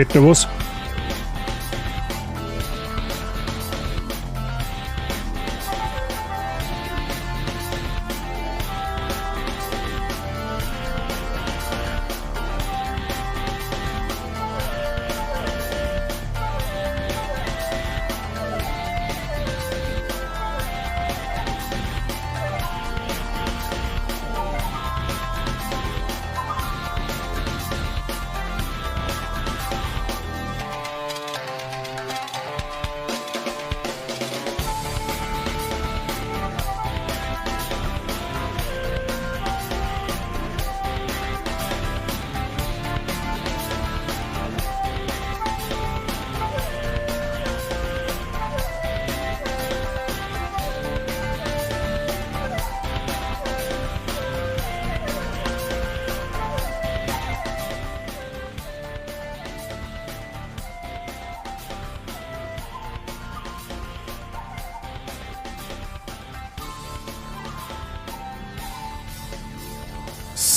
Geht da was?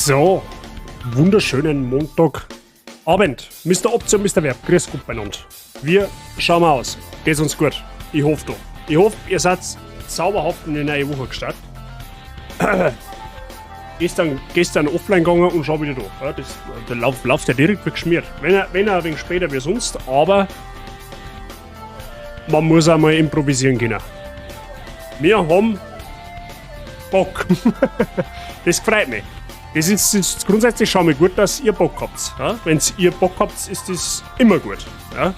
So, wunderschönen Montagabend. Mr. Option, Mr. Verb, grüß Gott beieinander. Wir schauen mal aus. Geht's uns gut? Ich hoffe doch. Ich hoffe, ihr seid zauberhaft in die neue Woche gestartet. Gestern offline gegangen und schau wieder da. Ja, der läuft ja direkt wie geschmiert. Wenn er ein wenig später wie sonst, aber man muss auch mal improvisieren können. Wir haben Bock. Das freut mich. Das ist grundsätzlich schon mal gut, dass ihr Bock habt. Ja? Wenn's ihr Bock habt, ist das immer gut. Ja?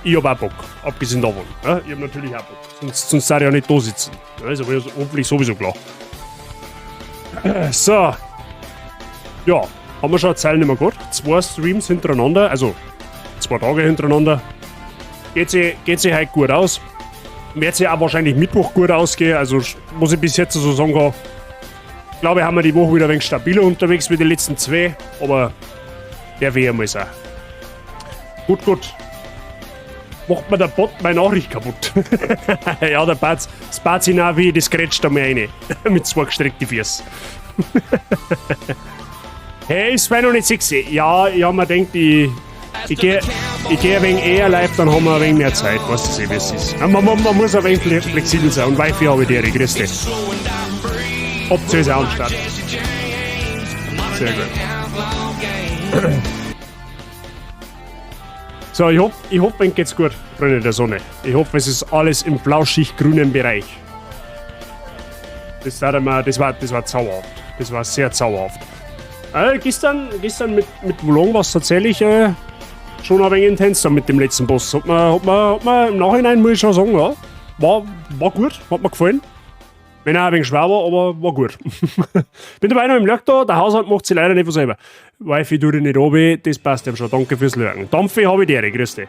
Ich hab auch Bock, abgesehen davon. Ja? Ich hab natürlich auch Bock. Sonst darf ich ja nicht da sitzen. Ja, ist aber hoffentlich sowieso klar. So. Ja, haben wir schon eine Zeit nicht mehr gehabt. 2 Streams hintereinander, also 2 Tage hintereinander. Geht sich heute gut aus. Wird sich auch wahrscheinlich Mittwoch gut ausgehen, also muss ich bis jetzt so sagen kann. Ich glaube, haben wir die Woche wieder ein wenig stabiler unterwegs wie die letzten 2, aber der wäre mal sein. Gut, gut. Macht mir der Bot meine Nachricht kaputt. Ja, der Batz, das Bazi-Navi, das grätscht da mal rein. Mit 2 gestreckten Füßen. Hey, ist noch nicht 6. Ja, ich hab mir gedacht, ich geh ein wenig eher live, dann haben wir ein wenig mehr Zeit. Weißt du, wie es ist. Ja, man muss ein wenig flexibel sein. Und Wifi habe ich dir, grüß dich. Option ist auch am Start. Sehr gut. So, ich hoff, euch geht's gut, Freunde der Sonne. Ich hoffe, es ist alles im flauschig-grünen Bereich. Das war zauberhaft. Das war sehr zauberhaft. Gestern mit Wo Long war's tatsächlich schon ein wenig intens da mit dem letzten Boss. Hat man im Nachhinein, muss ich schon sagen, ja. War gut, hat mir gefallen. Wenn auch ein wenig schwer war, aber war gut. Bin dabei noch im Lurk da, der Haushalt macht sich leider nicht von selber. Wifi tut ich nicht runter, das passt ihm schon. Danke fürs Lurken. Dampfe hab ich dir, grüß dich.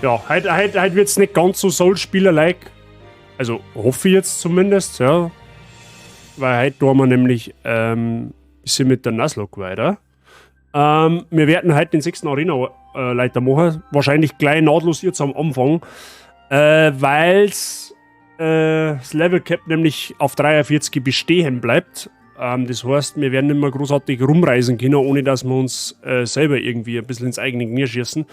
Ja, heut wird's nicht ganz so Soul-Spieler-like. Also hoffe ich jetzt zumindest, ja. Weil heute tun wir nämlich ein bisschen mit der Nuzlocke weiter. Wir werden heute den 6. Arena-Leiter machen. Wahrscheinlich gleich nahtlos jetzt am Anfang. Weil's das Level Cap nämlich auf 43 bestehen bleibt. Das heißt, wir werden nicht mehr großartig rumreisen können, ohne dass wir uns selber irgendwie ein bisschen ins eigene Knie schießen.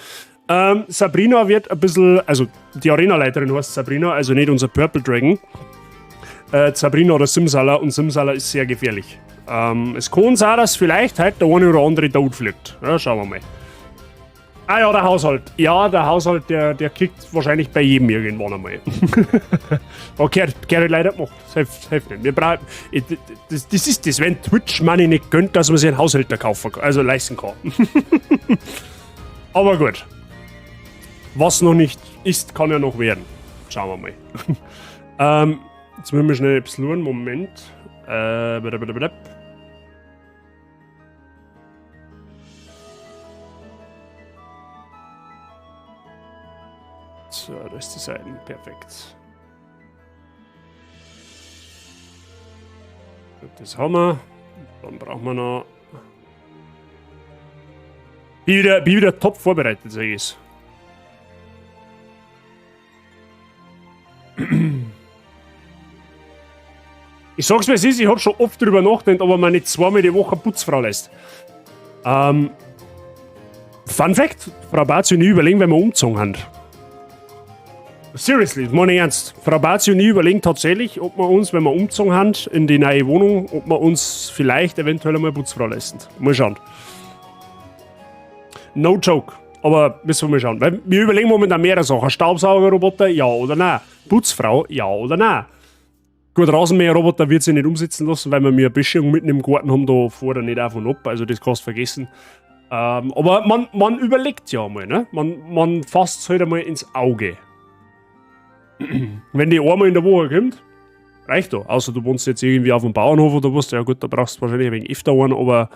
Sabrina wird ein bisschen, also die Arena-Leiterin heißt Sabrina, also nicht unser Purple Dragon. Sabrina oder Simsala, und Simsala ist sehr gefährlich. Es kann sein, dass vielleicht heute der eine oder andere da fliegt. Ja, schauen wir mal. Ah ja, der Haushalt. Ja, der Haushalt, der kickt wahrscheinlich bei jedem irgendwann einmal. Okay, gehört leider gemacht. Das hilft nicht. Wir brauchen, ich, das, das ist das, wenn Twitch Money nicht gönnt, dass man sich einen Haushälter kaufen kann, also leisten kann. Aber gut. Was noch nicht ist, kann ja noch werden. Schauen wir mal. Jetzt müssen wir schnell etwas schauen. Moment. Blablabla. So, da ist die Seite. Perfekt. Gut, das haben wir. Dann brauchen wir noch. Bin wieder top vorbereitet, sag ich's. Ich sag's wie es ist, ich hab schon oft drüber nachgedacht, ob man nicht zweimal die Woche Putzfrau lässt. Fun Fact: Frau Bazi und ich überlegen, wenn wir umgezogen haben. Seriously, das meine ich ernst. Frau Bazi und ich überlegen tatsächlich, ob wir uns, wenn wir umgezogen haben in die neue Wohnung, ob wir uns vielleicht eventuell einmal Putzfrau leisten. Mal schauen. No joke. Aber müssen wir mal schauen. Weil wir überlegen momentan mehrere Sachen. Staubsaugerroboter, ja oder nein? Putzfrau, ja oder nein? Gut, Rasenmäherroboter wird sich nicht umsetzen lassen, weil wir mir eine Böschung mitten im Garten haben, da fährt er nicht auf und ab, also das kannst du vergessen. Aber man überlegt ja mal, ne? Man fasst es halt einmal ins Auge. Wenn die einmal in der Woche kommt, reicht da. Außer du wohnst jetzt irgendwie auf dem Bauernhof oder was, ja gut, da brauchst du wahrscheinlich ein wenig öfter einen, aber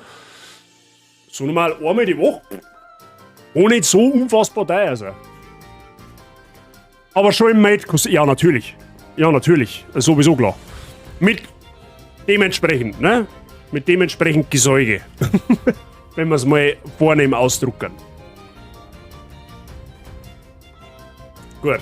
so normal einmal die Woche, auch nicht so unfassbar teuer sein. Aber schon im Mate, ja natürlich. Ja, natürlich. Sowieso klar. Mit dementsprechend, ne? Mit dementsprechend Gesäuge. Wenn wir es mal vornehm ausdrucken. Gut.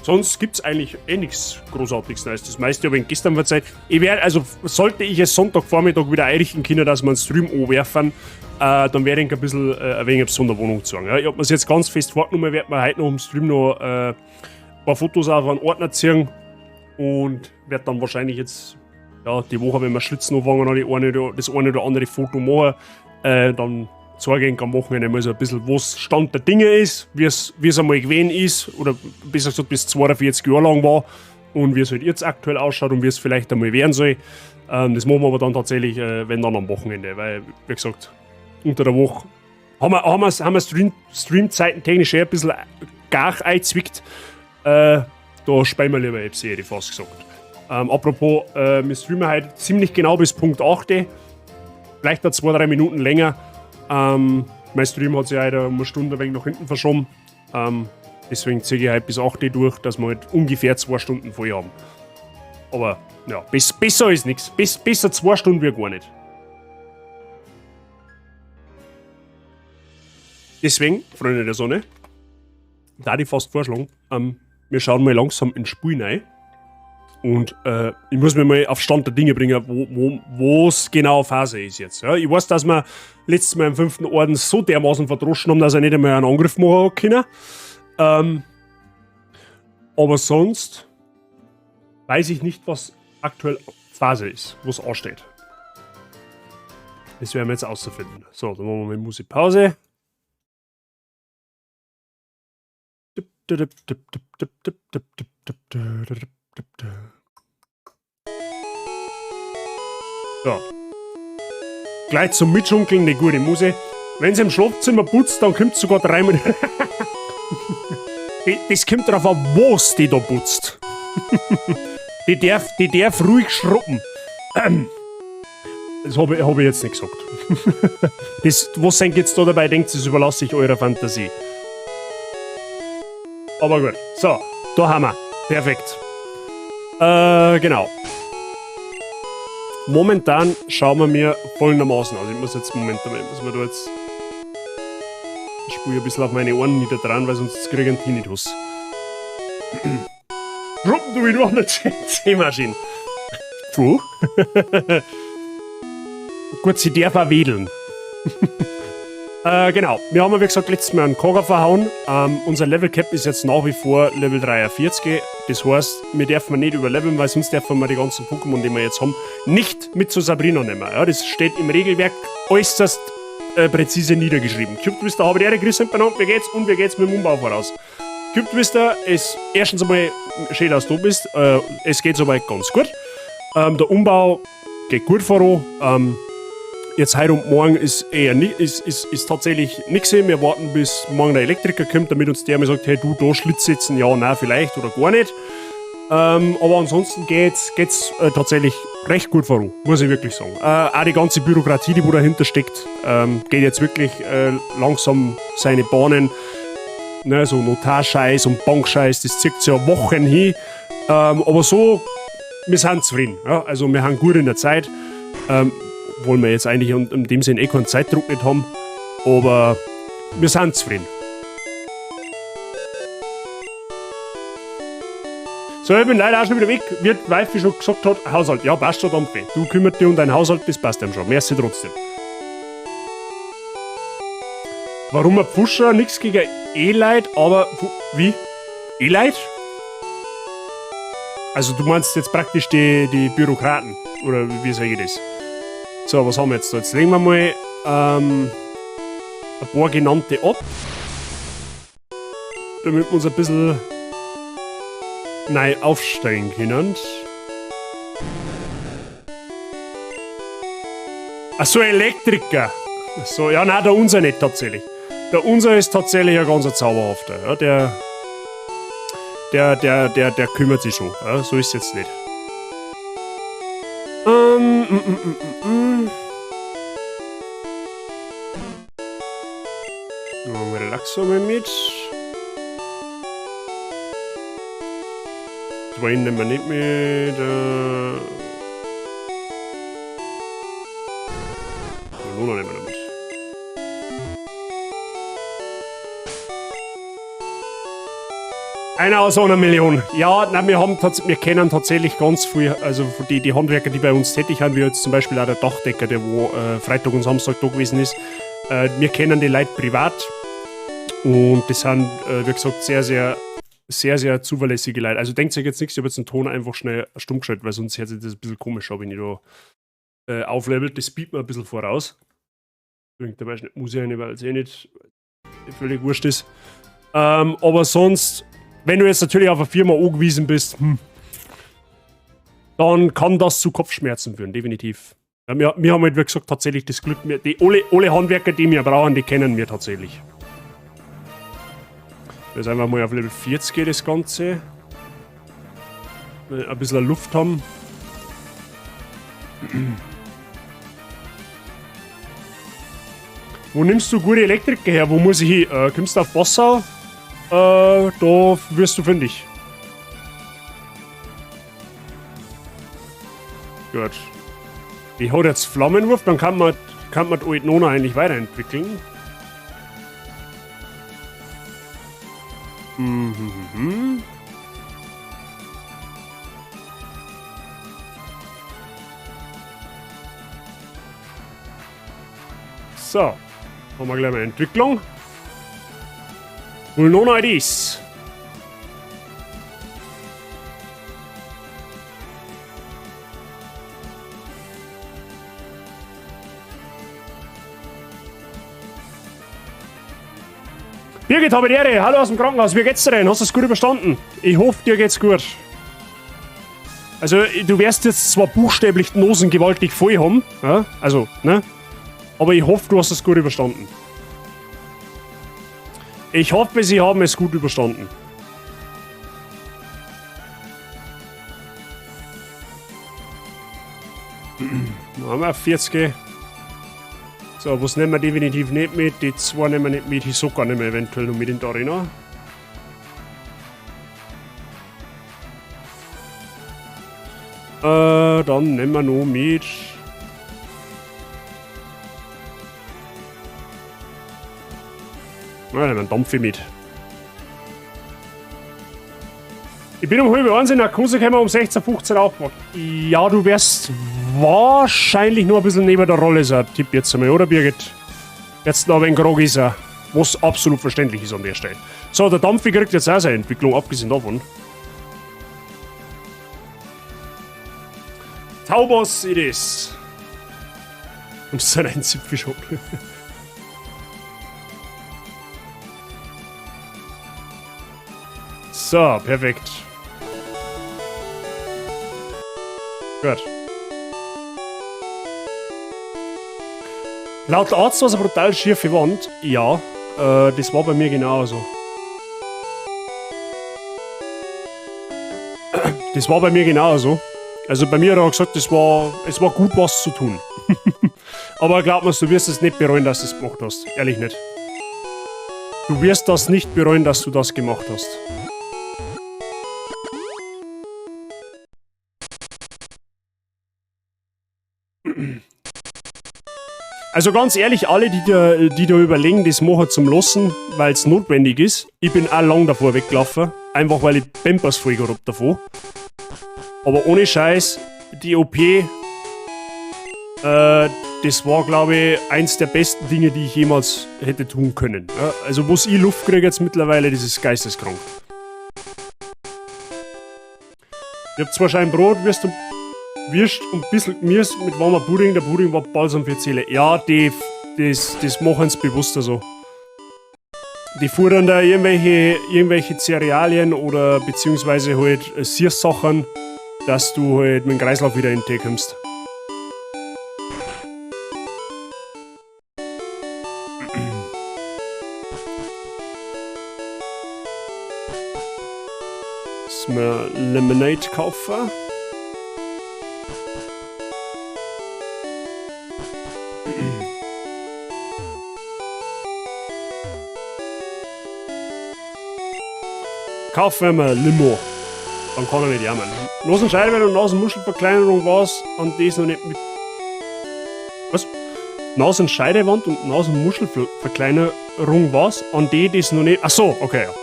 Sonst gibt's eigentlich eh nichts Großartiges Neues. Das meiste habe ich gestern verzeiht. Ich werde, also sollte ich es Sonntagvormittag wieder einrichten können, dass wir einen Stream anwerfen, dann werde ich ein bisschen ein wenig von der Wohnung zeigen. Ja, ich hab mir's jetzt ganz fest vorgenommen, werde mir heute noch im Stream noch ein paar Fotos auf einen Ordner ziehen und werde dann wahrscheinlich jetzt, ja, die Woche, wenn wir Schlitzen anfangen, noch das eine oder andere Foto machen, dann zeige ich am Wochenende mal so ein bisschen, was Stand der Dinge ist, wie es einmal gewesen ist, oder besser gesagt, bis 42 Jahre lang war und wie es halt jetzt aktuell ausschaut und wie es vielleicht einmal werden soll. Das machen wir aber dann tatsächlich, wenn dann am Wochenende, weil, wie gesagt, unter der Woche haben wir Streamzeiten technisch eher ein bisschen gar eingezwickt. Da spielen wir lieber FC, hätte ich fast gesagt. Apropos, wir streamen heute ziemlich genau bis Punkt 8. Vielleicht da 2, 3 Minuten länger. Mein Stream hat sich heute um eine Stunde ein wenig nach hinten verschoben. Deswegen ziehe ich heute bis 8 Uhr durch, dass wir halt ungefähr 2 Stunden voll haben. Aber ja, besser ist nix. Besser 2 Stunden wie gar nicht. Deswegen, Freunde der Sonne, da ich fast vorschlagen, wir schauen mal langsam ins Spiel rein. Und ich muss mich mal auf Stand der Dinge bringen, wo's genau Phase ist jetzt. Ja, ich weiß, dass wir letztes Mal im 5. Orden so dermaßen verdroschen haben, dass er nicht einmal einen Angriff machen hat können. Aber sonst weiß ich nicht, was aktuell Phase ist, wo's ansteht. Das werden wir jetzt außerfinden. So, dann machen wir mal Musikpause. So. Gleich zum Mitschunkeln, die gute Muse. Wenn sie im Schlafzimmer putzt, dann kommt sogar dreimal. Das kommt darauf an, was die da putzt. Die darf ruhig schruppen. Das hab ich jetzt nicht gesagt. Das, was ihr jetzt da dabei denkt, das überlasse ich eurer Fantasie. Aber gut. So, da haben wir. Perfekt. Genau. Momentan schauen wir mir folgendermaßen aus. Ich muss jetzt, Moment, ich muss mir da jetzt... Ich spule ein bisschen auf meine Ohren nieder dran, weil sonst kriege ich einen Tinnitus. Ruppen du wie du an der C C-Maschine. True. Gut, sie darf auch wedeln. Genau. Wir haben ja, wie gesagt, letztes Mal einen Kocher verhauen. Unser Level Cap ist jetzt nach wie vor Level 43. Das heißt, wir dürfen nicht überleveln, weil sonst dürfen wir die ganzen Pokémon, die wir jetzt haben, nicht mit zu Sabrina nehmen. Ja, das steht im Regelwerk äußerst präzise niedergeschrieben. Cube Twister, habe die Ehre, grüß dich, wie geht's und wie geht's mit dem Umbau voraus? Cube Twister ist erstens einmal schön, dass du da bist. Es geht soweit ganz gut. Der Umbau geht gut voran. Jetzt heute und morgen ist eher ni-, ist, ist, ist tatsächlich nix. Wir warten, bis morgen der Elektriker kommt, damit uns der mal sagt, hey du, da Schlitz setzen, ja, nein, vielleicht oder gar nicht. Aber ansonsten geht's tatsächlich recht gut voran, muss ich wirklich sagen. Auch die ganze Bürokratie, die wo dahinter steckt, geht jetzt wirklich langsam seine Bahnen. Ne, so Notarscheiß und Bankscheiß, das zieht sich ja Wochen hin. Aber so, wir sind zufrieden. Ja? Also wir haben gut in der Zeit. Obwohl wir jetzt eigentlich in dem Sinn eh keinen Zeitdruck nicht haben. Aber wir sind zufrieden. So, ich bin leider auch schon wieder weg. Wie die Wifey schon gesagt hat, Haushalt. Ja, passt schon, Dampfe. Du kümmerst dich um deinen Haushalt, das passt ihm schon. Merci trotzdem. Warum ein Pfuscher? Nix gegen E-Leid, aber... Wie? E-Leid? Also du meinst jetzt praktisch die Bürokraten, oder wie sage ich das? So, was haben wir jetzt da? Jetzt legen wir mal ein paar genannte ab, damit wir uns ein bisschen neu aufsteigen können. Ach so, Elektriker. So, ja, nein, der unser nicht tatsächlich. Der unser ist tatsächlich ein ganz zauberhafter. Ja, der kümmert sich schon. Ja, so ist es jetzt nicht. Relaxo mal mit. Zwei nehmen wir nicht mit. Luna nehmen wir mit. Einer aus einer Million. Ja, nein, wir kennen tatsächlich ganz viel, also die Handwerker, die bei uns tätig sind, wie jetzt zum Beispiel auch der Dachdecker, der wo Freitag und Samstag da gewesen ist. Wir kennen die Leute privat und das sind, wie gesagt, sehr, sehr, sehr, sehr zuverlässige Leute. Also denkt euch jetzt nichts, ich habe jetzt den Ton einfach schnell stumm geschaltet, weil sonst hört sich das ein bisschen komisch an, wenn ich da auflevelt. Das bietet mir ein bisschen voraus. Bringt dabei nicht, muss ich ja nicht, weil es eh nicht völlig wurscht ist. Aber sonst, wenn du jetzt natürlich auf eine Firma angewiesen bist, dann kann das zu Kopfschmerzen führen, definitiv. Ja, wir haben halt, wie gesagt, tatsächlich das Glück, alle Handwerker, die wir brauchen, die kennen wir tatsächlich. Das ist einfach mal auf Level 40 das Ganze. Ein bisschen Luft haben. Wo nimmst du gute Elektriker her? Wo muss ich hin? Kommst du auf Passau? Da wirst du fündig. Gut. Die hat jetzt Flammenwurf, dann kann man die alte Nona eigentlich weiterentwickeln. So. Haben wir gleich mal Entwicklung. Vulnona it is. Birgit, habe die Ehre. Hallo aus dem Krankenhaus. Wie geht's dir denn? Hast du es gut überstanden? Ich hoffe, dir geht's gut. Also, du wirst jetzt zwar buchstäblich die Nosen gewaltig voll haben, ja? Also, ne? Aber ich hoffe, du hast es gut überstanden. Ich hoffe, sie haben es gut überstanden. Dann haben wir 40. So, was nehmen wir definitiv nicht mit? Die zwei nehmen wir nicht mit, Hisoka nehmen wir eventuell noch mit in die Arena. Dann nehmen wir noch mit. Na, nehmen wir einen Dampfi mit. Ich bin um halb eins in Narkose gekommen, um 16:15 Uhr aufgewacht. Ja, du wirst wahrscheinlich nur ein bisschen neben der Rolle sein, Tipp jetzt einmal, oder Birgit? Jetzt noch ein wenig grog ist er, was absolut verständlich ist an der Stelle. So, der Dampfi kriegt jetzt auch seine Entwicklung, abgesehen davon. Taubos it is. Und sein Einzipfel schon. So, perfekt. Gut. Laut Arzt war es eine brutal schiefe Wand. Ja, das war bei mir genauso. Das war bei mir genauso. Also bei mir hat er gesagt, es war gut, was zu tun. Aber glaub mir, du wirst es nicht bereuen, dass du es gemacht hast. Ehrlich nicht. Du wirst das nicht bereuen, dass du das gemacht hast. Also ganz ehrlich, alle, die da überlegen, das machen zum Lassen, weil's notwendig ist. Ich bin auch lang davor weggelaufen. Einfach weil ich Pampers voll gehabt hab davor. Aber ohne Scheiß, die OP, Das war, glaube ich, eins der besten Dinge, die ich jemals hätte tun können. Ja, also, was ich Luft kriege jetzt mittlerweile, das ist geisteskrank. Ich hab zwei Scheiben Brot, Würst und ein bisschen Gemüse mit warmer Pudding. Der Pudding war Balsam für die Seele. Ja, das machen sie bewusst so. Die fuhren da irgendwelche Cerealien oder beziehungsweise halt Süßsachen, dass du halt mit dem Kreislauf wieder in den kommst. Müssen wir Lemonade kaufen? Kaufen wir Limo. Dann kann er nicht jammern. Nasenscheidewand und Nasenmuschelverkleinerung war's, an das noch nicht mit. Was? Nasenscheidewand und Nasenmuschelverkleinerung war's, an die das noch nicht. Ach so, okay, ja.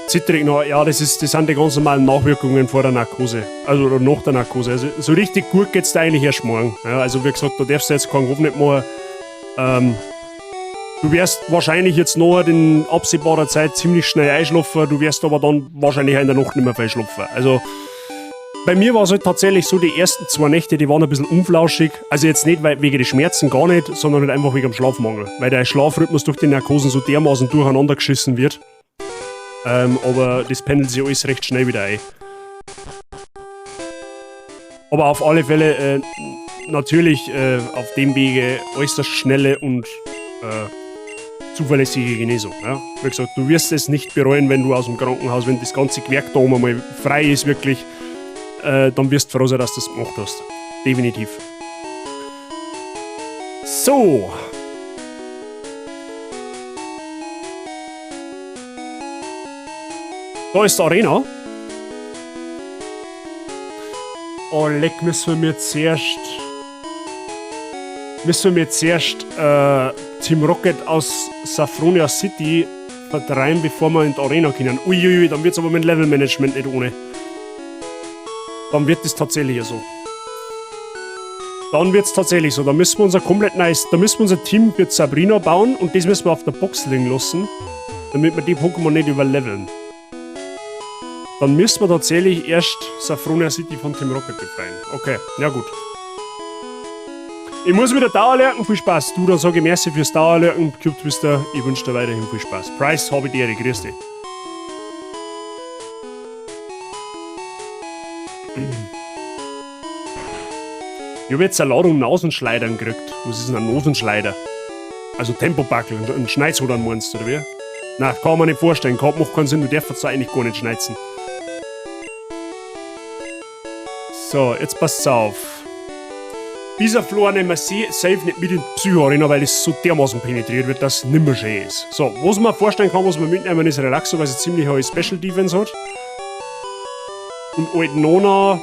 Zittrig noch, ja, das sind die ganz normalen Nachwirkungen vor der Narkose. Also oder nach der Narkose. Also so richtig gut geht's da eigentlich erst morgen. Ja, also wie gesagt, da darfst du jetzt keinen Ruf nicht machen. Du wirst wahrscheinlich jetzt noch in absehbarer Zeit ziemlich schnell einschlafen, du wirst aber dann wahrscheinlich auch in der Nacht nicht mehr verschlafen. Also bei mir war es halt tatsächlich so, die ersten 2 Nächte, die waren ein bisschen unflauschig. Also jetzt nicht wegen den Schmerzen, gar nicht, sondern halt einfach wegen dem Schlafmangel. Weil der Schlafrhythmus durch die Narkosen so dermaßen durcheinander geschissen wird. Aber das pendelt sich alles recht schnell wieder ein. Aber auf alle Fälle natürlich auf dem Wege äußerst schnelle und zuverlässige Genesung. Ja? Wie gesagt, du wirst es nicht bereuen, wenn du aus dem Krankenhaus, wenn das ganze Gewerk da oben mal frei ist, wirklich, dann wirst du froh sein, dass du das gemacht hast. Definitiv. So. Da ist die Arena. Oh, leck, müssen wir zuerst. Müssen wir zuerst Team Rocket aus Saffronia City vertreiben, bevor wir in die Arena können. Uiuiui, dann wird's aber mit Levelmanagement nicht ohne. Dann wird es tatsächlich so. Dann wird's tatsächlich so. Da müssen wir unser komplett neues, da müssen wir unser Team mit Sabrina bauen und das müssen wir auf der Box liegen lassen, damit wir die Pokémon nicht überleveln. Dann müssen wir tatsächlich erst Saffronia City von Team Rocket befreien. Okay, ja gut. Ich muss wieder Dauerlerken, viel Spaß. Du, dann sag ich merci fürs Dauerlerken, Cube Twister. Ich wünsch dir weiterhin viel Spaß. Price, habe die Ehre, grüß dich. Ich hab jetzt eine Ladung Nasenschleidern gekriegt. Was ist denn ein Nasenschleider? Also Tempobackel, ein Schneizhodern meinst du, oder wie? Na, kann man nicht vorstellen. Kann, macht keinen Sinn, du darfst da eigentlich gar nicht schneizen. So, jetzt passt's auf. Bisaflor nehmen wir safe nicht mit in die Psycho-Arena, weil es so dermaßen penetriert wird, dass es nimmer schön ist. So, was man vorstellen kann, was man mitnehmen, ist Relaxo, weil sie ziemlich hohe Special Defense hat. Und Alt Nona.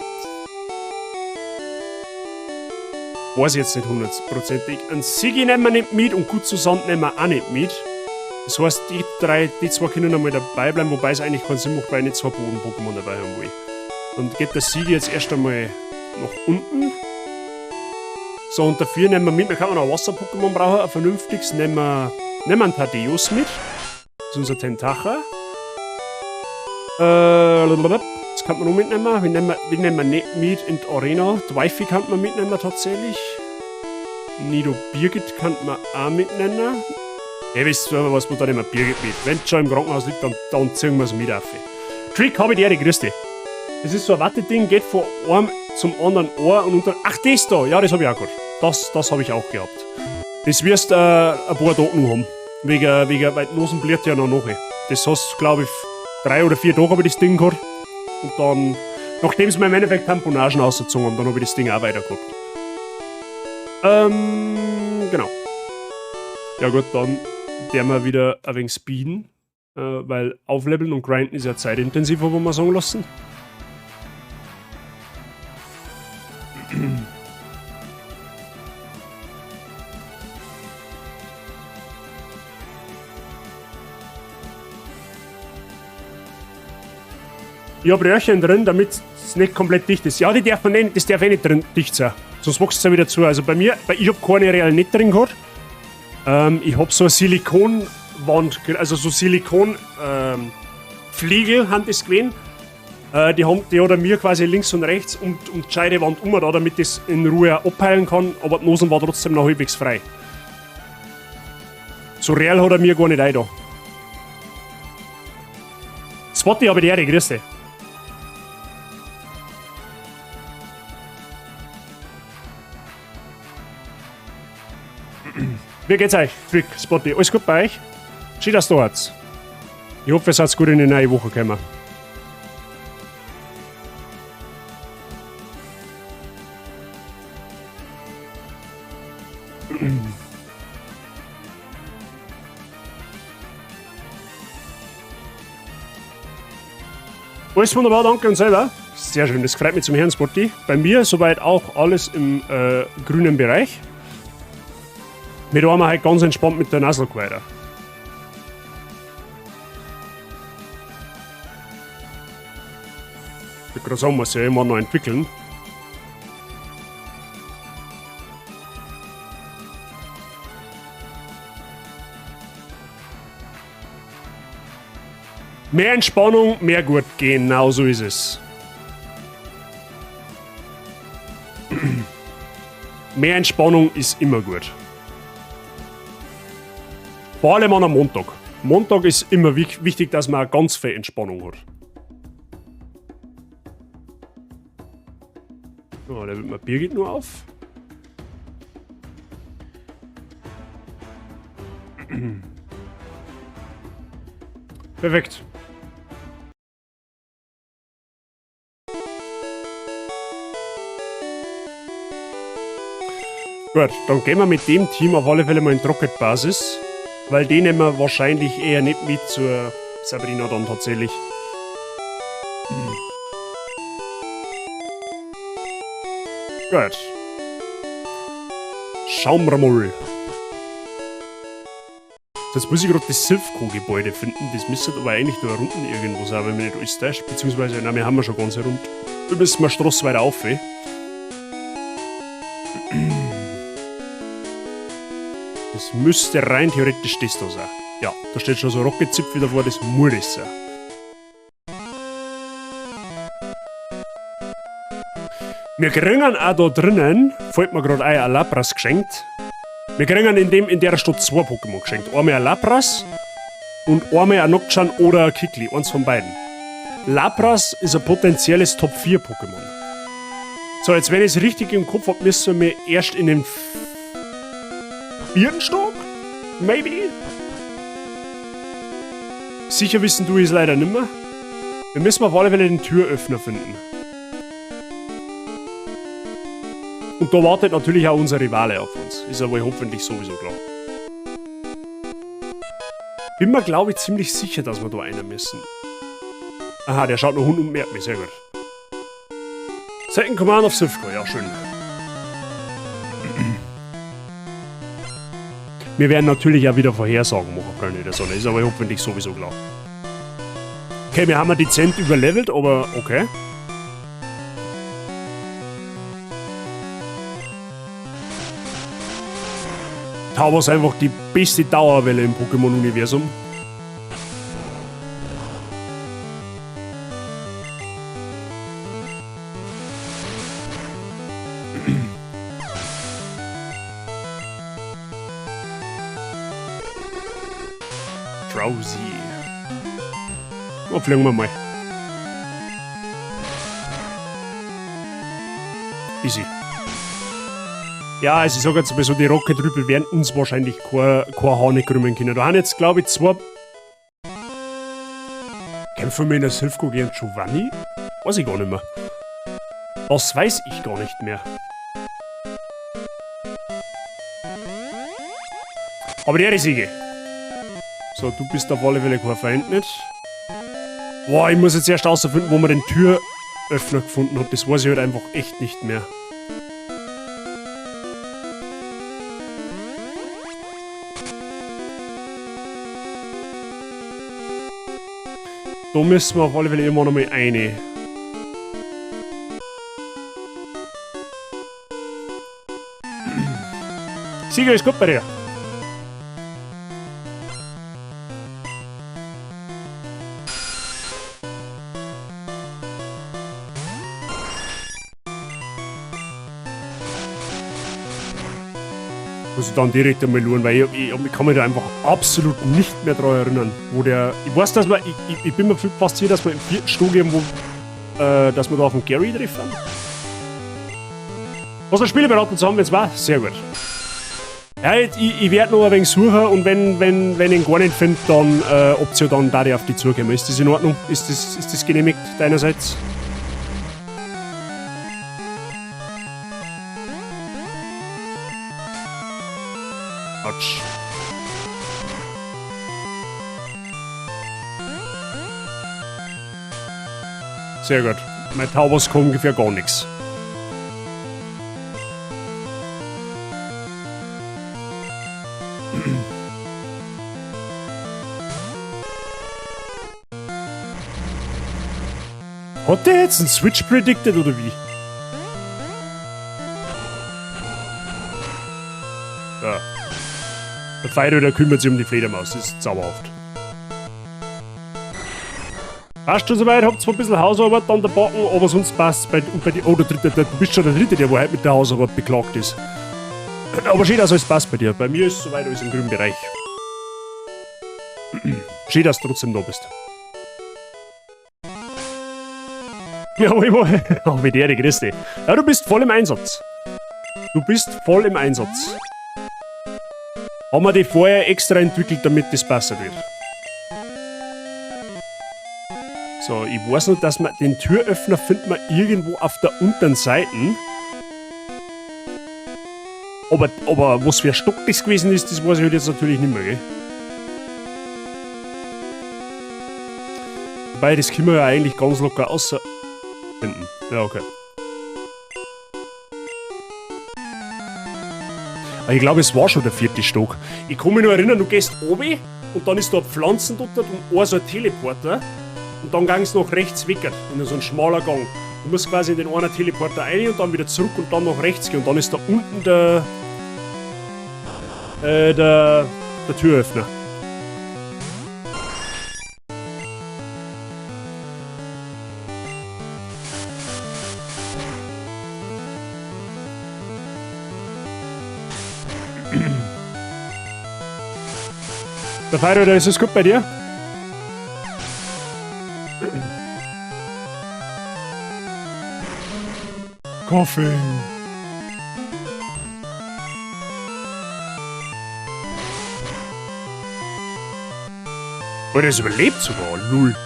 Weiß ich jetzt nicht hundertprozentig. Ein Sigi nehmen wir nicht mit und gut zusammen nehmen wir auch nicht mit. Das heißt, die zwei können einmal dabei bleiben, wobei es eigentlich keinen Sinn macht, weil ich nicht zwei Boden-Pokémon dabei haben will. Dann geht der Sigi jetzt erst einmal nach unten. So, und dafür nehmen wir mit, wir können noch ein Wasser-Pokémon brauchen, ein vernünftiges, nehmen wir einen Thaddeus mit. Das ist unser Tentacha. Das kann man noch mitnehmen. Wir nehmen wir nicht mit in die Arena. Die Wifi kann man mitnehmen tatsächlich. Nido Birgit kann man auch mitnehmen. Ihr wisst aber, was man da nicht mehr Birgit mit. Wenn es schon im Krankenhaus liegt, dann ziehen wir es mit auf. Trick, hab ich die Ehre, grüß dich. Das ist so ein Watteding, geht von einem zum anderen Ohr und unter. Ach, das da! Ja, das hab ich auch gehabt. Das hab ich auch gehabt. Das wirst ein paar Tage noch haben. Weil die Nosen bläht ja noch nach. Das hast, glaub ich, 3 oder 4 Tage hab ich das Ding gehabt. Und dann, nachdem sie mir im Endeffekt Tamponagen ausgezogen haben, dann hab ich das Ding auch weiter gehabt. Genau. Ja gut, dann werden wir wieder ein wenig speeden, weil aufleveln und grinden ist ja zeitintensiver, wo wir sagen lassen. Ich hab Röhrchen drin, damit es nicht komplett dicht ist. Ja, die darf man nicht, das darf eh nicht drin dicht sein. Sonst wächst es ja wieder zu. Also bei mir, weil ich hab keine Real nicht drin gehabt. Ich hab so eine Silikonwand, also so Silikon, Fliegel haben das gewesen. Die hat er mir quasi links und rechts um die Scheidewand um, da, damit das in Ruhe abheilen kann, aber die Nosen war trotzdem noch halbwegs frei. So real hat er mir gar nicht ein da. Spotty, aber die Ehre, grüß dich. Wie geht's euch, Trick, Spotty? Alles gut bei euch? Schön, dass du da seid. Ich hoffe, ihr seid gut in die neue Woche gekommen. Alles wunderbar, danke und selber. Sehr schön, das freut mich zum Herrn, Spotty. Bei mir soweit auch alles im grünen Bereich. Wir haben halt ganz entspannt mit der Nuzlocke weiter. Ich würde gerade sagen, muss ja immer noch entwickeln. Mehr Entspannung, mehr gut, genau so ist es. Mehr Entspannung ist immer gut. Vor allem an einem Montag. Montag ist immer wichtig, dass man ganz viel Entspannung hat. So, da wird mir Birgit nur auf. Perfekt. Gut, dann gehen wir mit dem Team auf alle Fälle mal in Rocket-Basis, weil den nehmen wir wahrscheinlich eher nicht mit zur Sabrina dann tatsächlich. Gut. Schauen wir mal. Jetzt muss ich gerade das Silphco-Gebäude finden. Das müsste aber eigentlich da unten irgendwo sein, wenn mich nicht alles täuscht. Beziehungsweise, nein, wir haben ja schon ganz rund. Da müssen wir Straße weiter auf, ey. Das müsste rein theoretisch das da sein. Ja, da steht schon so ein Rocket-Zipfel davor, das muss das sein. Wir kriegen auch da drinnen, fällt mir grad ein, ein Lapras geschenkt. Wir kriegen in der Stadt zwei Pokémon geschenkt. Einmal ein Lapras und einmal ein Nockchan oder ein Kickli, eins von beiden. Lapras ist ein potenzielles Top 4 Pokémon. So, jetzt wenn ich es richtig im Kopf hab, müssen wir erst in den 4. Stock? Maybe? Sicher wissen du es leider nimmer. Wir müssen auf alle Fälle den Türöffner finden. Und da wartet natürlich auch unser Rivale auf uns. Ist aber hoffentlich sowieso klar. Bin mir, glaube ich, ziemlich sicher, dass wir da einer müssen. Aha, der schaut noch Hund und merkt mich. Sehr gut. Second Command of Silphco, ja, schön. Wir werden natürlich auch wieder Vorhersagen machen, Freunde der Sonne. Ist aber hoffentlich sowieso klar. Okay, wir haben ja dezent überlevelt, aber okay. Tauber ist einfach die beste Dauerwelle im Pokémon-Universum. Drowsy. Oh, fliegen wir mal. Easy. Ja, also ich sag jetzt mal so, die Rocket-Rüpel werden uns wahrscheinlich kein Haar nicht krümmen können. Da haben jetzt, glaub ich, zwei Kämpfen wir in der Silphco gegen Giovanni? Weiß ich gar nicht mehr. Das weiß ich gar nicht mehr. Aber der Siege. So, du bist auf alle Fälle kein Feind nicht. Boah, ich muss jetzt erst rausfinden, wo man den Türöffner gefunden hat. Das weiß ich halt einfach echt nicht mehr. Da müssen wir auf alle Fälle immer noch mal eine. Sieger ist gut bei dir. Muss ich dann direkt einmal schauen, weil ich kann mich da einfach absolut nicht mehr dran erinnern, wo der. Ich weiß, dass man. Ich bin mir fast sicher, dass wir im vierten Stock irgendwo. Dass wir da auf den Gary treffen. Was der Spieleberater zu haben, wenn's war? Sehr gut. Ja, ich werde noch ein wenig suchen und wenn ich ihn gar nicht finde, dann Option dann da ich auf die zukommen. Ist das in Ordnung? Ist das genehmigt deinerseits? Autsch. Sehr gut. Mein Taubos kann ungefähr gar nichts. Hat der jetzt einen Switch predicted oder wie? Ja. Der Feido, der kümmert sich um die Fledermaus. Das ist zauberhaft. Passt schon soweit, habt zwar ein bisschen Hausarbeit an der Backen, aber sonst passt's bei, und bei dir. Oh, der dritte, du bist schon der dritte, der wo heute mit der Hausarbeit beklagt ist. Aber schön, dass alles passt bei dir. Bei mir ist soweit alles im grünen Bereich. Schön, dass du trotzdem da bist. Ja, oh, wie der, grüß dich. Ja, du bist voll im Einsatz. Du bist voll im Einsatz. Haben wir die vorher extra entwickelt, damit das besser wird. So, ich weiß noch, dass man den Türöffner findet man irgendwo auf der unteren Seite. Aber was für ein Stock das gewesen ist, das weiß ich halt jetzt natürlich nicht mehr, gell? Wobei, das können wir ja eigentlich ganz locker außer finden. Ja, okay. Aber ich glaube, es war schon der vierte Stock. Ich kann mich nur erinnern, du gehst oben und dann ist da Pflanzen dort und ein so ein Teleporter. Und dann ging's nach rechts weg, in so ein schmaler Gang. Du musst quasi in den einen Teleporter rein und dann wieder zurück und dann nach rechts gehen. Und dann ist da unten der Türöffner. Der Feier, ist es gut bei dir? Kaffee. Oh, der ist überlebt sogar. Lul.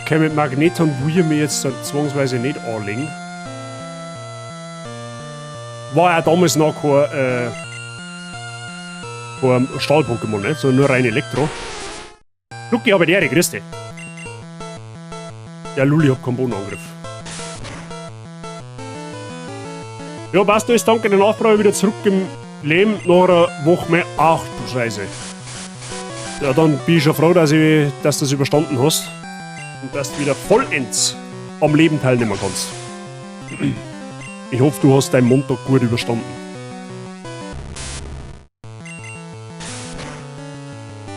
Okay, mit Magneton will ich mir jetzt dann zwangsweise nicht anlegen. War ja damals noch kein Stahl-Pokémon, ne? Sondern nur rein Elektro. Lucky, aber der, grüß dich. Ja, Lulli hat keinen Bodenangriff. Ja, passt alles, danke der Nachfrage, wieder zurück im Leben nach einer Woche mehr. Ach du Scheiße. Ja, dann bin ich schon froh, dass du das überstanden hast. Und dass du wieder vollends am Leben teilnehmen kannst. Ich hoffe, du hast deinen Montag gut überstanden.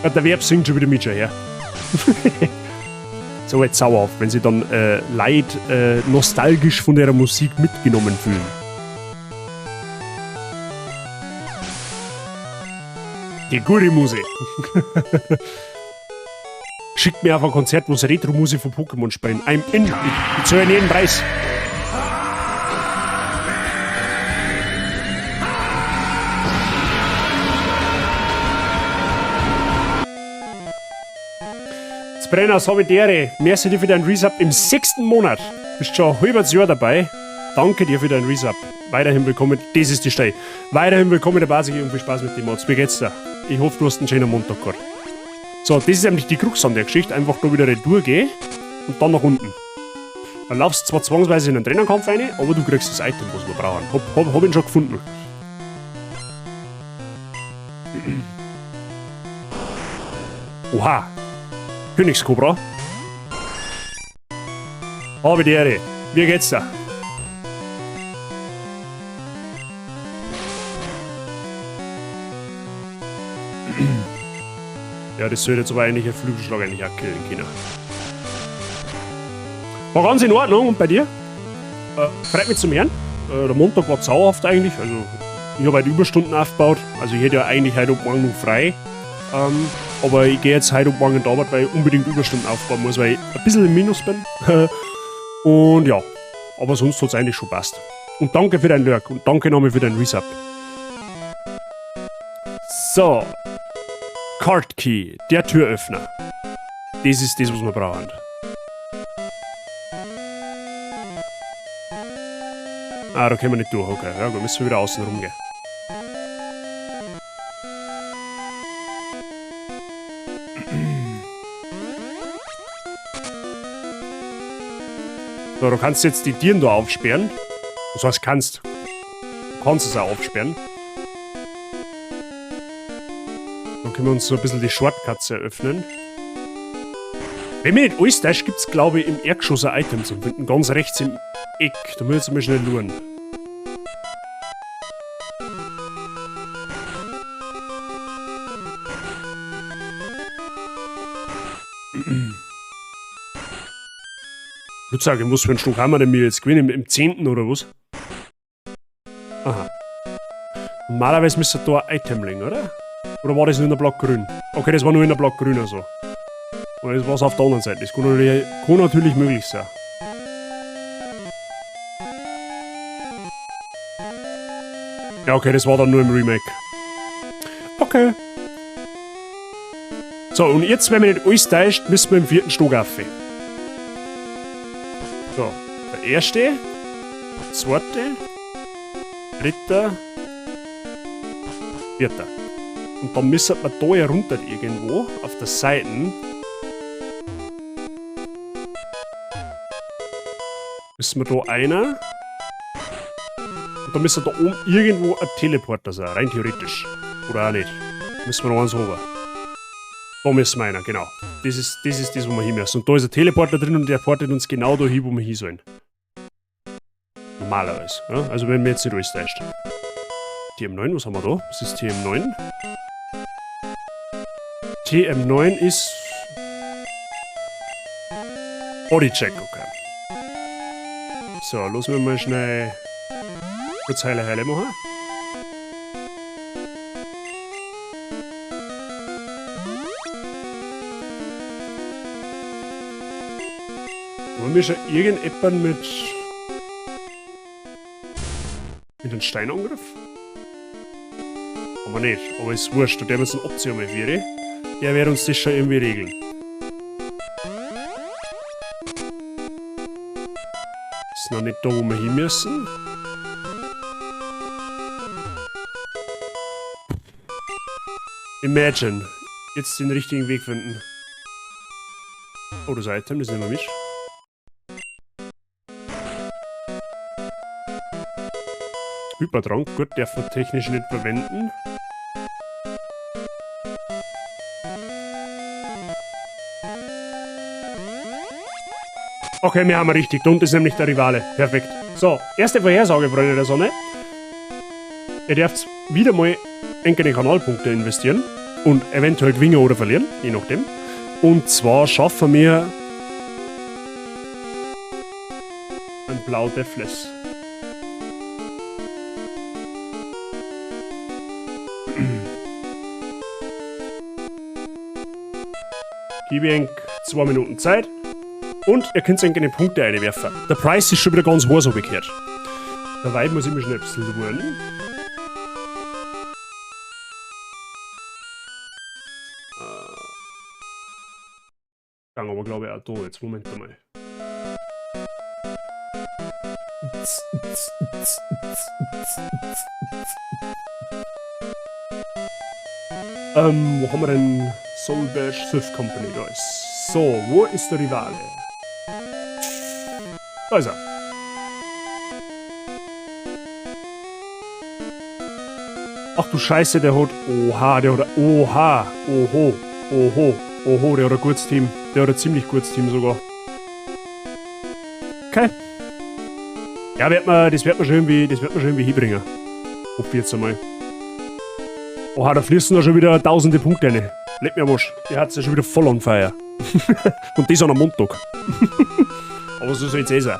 Ja, der Verb singt schon wieder mit schon her. So jetzt sauer auf, wenn sie dann Leid nostalgisch von der Musik mitgenommen fühlen. Die gute Musik. Schickt mir auf ein Konzert, wo sie Retro-Musik von Pokémon spielen. I'm in. Ich zahle jeden Preis. Brenner, Savidere, merci dir für deinen Resub im 6. Monat. Bist schon ein halbes Jahr dabei. Danke dir für deinen Resub. Weiterhin willkommen, das ist die Stelle. Weiterhin willkommen in der Basis und viel Spaß mit dem Mods. Wie geht's dir? Ich hoffe, du hast einen schönen Montag gehabt. So, das ist nämlich die Krux an der Geschichte. Einfach da wieder retour gehen und dann nach unten. Dann laufst zwar zwangsweise in einen Trainerkampf rein, aber du kriegst das Item, was wir brauchen. Hab ihn schon gefunden. Oha! Königskobra. Habe die Ehre. Wie geht's da? Ja, das sollte jetzt aber eigentlich ein Flügelschlag eigentlich auch killen können. War ganz in Ordnung und bei dir? Freut mich zum Hören. Der Montag war zauberhaft eigentlich. Also, ich habe heute Überstunden aufgebaut. Also, ich hätte ja eigentlich heute und morgen noch frei. Aber ich gehe jetzt heute und morgen in die Arbeit, weil ich unbedingt Überstunden aufbauen muss, weil ich ein bisschen im Minus bin. Und ja, aber sonst hat's eigentlich schon passt. Und danke für dein Lurk und danke nochmal für dein Resub. So. Card Key, der Türöffner. Das ist das, was wir brauchen. Ah, da können wir nicht durch, okay. Ja gut, müssen wir wieder außen rumgehen. So, du kannst jetzt die Tieren da aufsperren. Das heißt, kannst. Du kannst es auch aufsperren. Dann können wir uns so ein bisschen die Shortcuts eröffnen. Wenn mich nicht alles täuscht, gibt's, glaube ich, im Erdgeschoss ein Item zum Finden. Ganz rechts im Eck. Da muss ich jetzt mal schnell schauen. Ich würd sagen, was für einen Stock haben wir denn mir jetzt gewinnen? Im 10. oder was? Aha. Normalerweise müsste da ein Item liegen, oder? Oder war das nur in der Block grün? Okay, das war nur in der Block grün, also. Oder das war's auf der anderen Seite. Das kann natürlich möglich sein. Ja, okay, das war dann nur im Remake. Okay. So, und jetzt, wenn mich nicht alles täuscht, müssen wir im 4. Stock rauf. So, der erste, zweite, dritte, vierter. Und dann müssen wir da ja runter irgendwo, auf der Seite. Müssen wir da einer. Und dann müsste da oben irgendwo ein Teleporter sein, rein theoretisch. Oder auch nicht. Müssen wir noch eins runter. Da müssen wir einer, genau. Das ist das, wo wir hin müssen. Und da ist ein Teleporter drin und der portet uns genau da hin, wo wir hin sollen. Normalerweise. Ja? Also wenn wir jetzt nicht alles täuscht. TM9, was haben wir da? Was ist TM9? TM9 ist Bodycheck, okay. So, lassen wir mal schnell kurz Heile Heile machen. Wollen wir schon irgendjemanden mit einem Steinangriff? Aber nicht, aber ist wurscht, da der wir uns einen Option mal wäre. Der wird uns das schon irgendwie regeln. Ist noch nicht da, wo wir hin müssen. Imagine. Jetzt den richtigen Weg finden. Oh, das Item, das nehmen wir mit. Hypertrank, gut, darf man technisch nicht verwenden. Okay, wir haben richtig. Da unten ist nämlich der Rivale. Perfekt. So, erste Vorhersage, Freunde der Sonne. Ihr dürft wieder mal eigene Kanalpunkte investieren und eventuell gewinnen oder verlieren, je nachdem. Und zwar schaffen wir ein Blau Deathless. Gebe ich 2 Minuten Zeit. Und ihr könnt eigene Punkte einwerfen. Der Preis ist schon wieder ganz hoch, so gehört. Dabei muss ich mich schnell ein bisschen luren. Gang aber glaube ich auch da jetzt. Moment einmal. Wo haben wir denn Solberg Swift Company? Da ist. So, wo ist der Rivale? Da ist er. Ach du Scheiße, der hat. Oha, der hat. Oha, oho, oho, oho, der hat ein gutes Team. Der hat ein ziemlich gutes Team sogar. Okay. Ja, wird man, das wird man schon irgendwie, das wird man schon irgendwie hinbringen. Hoffe ich jetzt einmal. Oha, da fließen da schon wieder tausende Punkte rein. Leck mir am Arsch. Der hat's ja schon wieder voll on fire. Und das an am Montag. Aber so soll's eh sein.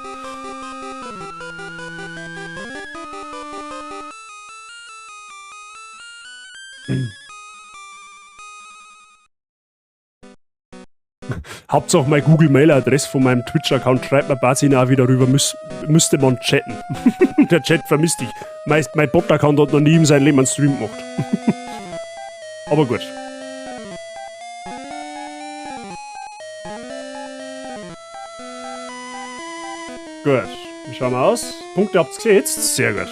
Hauptsache meine Google-Mail-Adresse von meinem Twitch-Account schreibt mir Basin auch wieder rüber, müsste man chatten. Der Chat vermisst dich. Mein Bot-Account hat noch nie in seinem Leben einen Stream gemacht. Aber gut. Gut, wie schauen wir aus? Punkte habt ihr gesetzt? Sehr gut.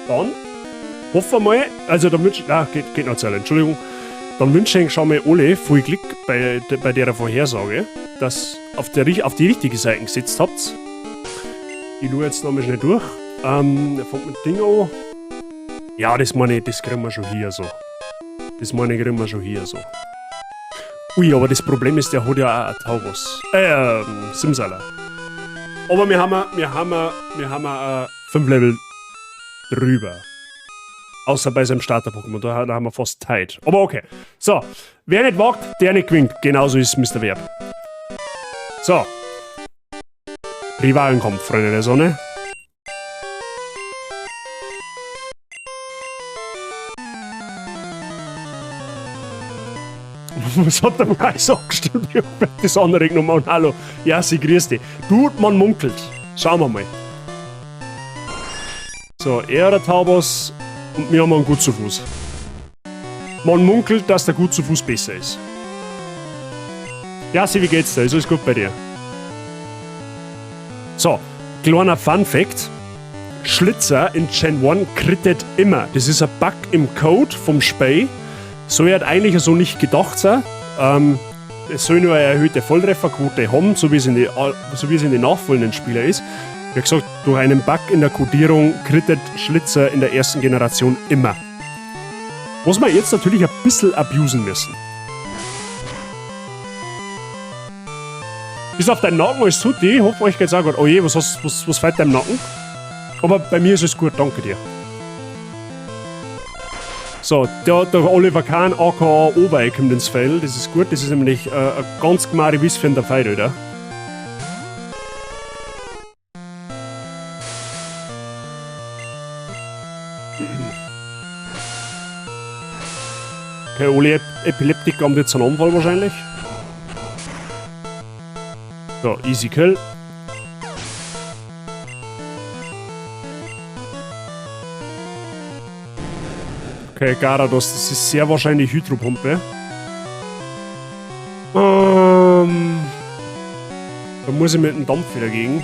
Dann hoffen wir mal, also da wünsch, ah, geht noch Zeit, Entschuldigung. Dann wünsche ich schon mal alle viel Glück bei der Vorhersage, dass auf die richtige Seite gesetzt habt. Ich schaue jetzt nochmal schnell durch. Der fängt mit Ding an. Ja, das meine ich, das kriegen wir schon hier so. Das meine ich, kriegen wir schon hier so. Ui, aber das Problem ist, der hat ja auch ein Tauros. Simsala. Aber wir haben 5 Level drüber. Außer bei seinem Starter-Pokémon, da haben wir fast tied. Aber okay. So, wer nicht wagt, der nicht gewinnt. Genauso ist Mr. Verb. So. Rivalenkampf, Freunde der Sonne. Was hat der Preis angestellt? Ich hab das andere genommen und hallo. Ja, sie grüß dich. Du, man munkelt. Schauen wir mal. So, er hat Taubos und wir haben einen Gutsufus. Man munkelt, dass der Gutsufus besser ist. Ja, sie, wie geht's dir? Ist alles gut bei dir? So, kleiner Fun Fact. Schlitzer in Gen 1 crittet immer. Das ist ein Bug im Code vom Spiel. Soll halt eigentlich so nicht gedacht sein. Es soll nur eine erhöhte Volltrefferquote haben, so wie es in den nachfolgenden Spielen ist. Wie gesagt, durch einen Bug in der Codierung crittet Schlitzer in der ersten Generation immer. Was wir jetzt natürlich ein bisschen abusen müssen. Bis auf deinen Nacken, alles tut die. Ich hoffe, euch geht's auch gut. Oh je, was fehlt deinem Nacken? Aber bei mir ist es gut, danke dir. So, der Oliver Kahn, aka Obei, kommt ins Feld. Das ist gut, das ist nämlich eine ganz gemahre Wiss für den Fight, oder? Okay, Oli Epileptiker haben jetzt einen Anfall wahrscheinlich. So, easy kill. Okay, Garados, das ist sehr wahrscheinlich Hydropumpe. Da muss ich mit dem Dampf wieder gegen.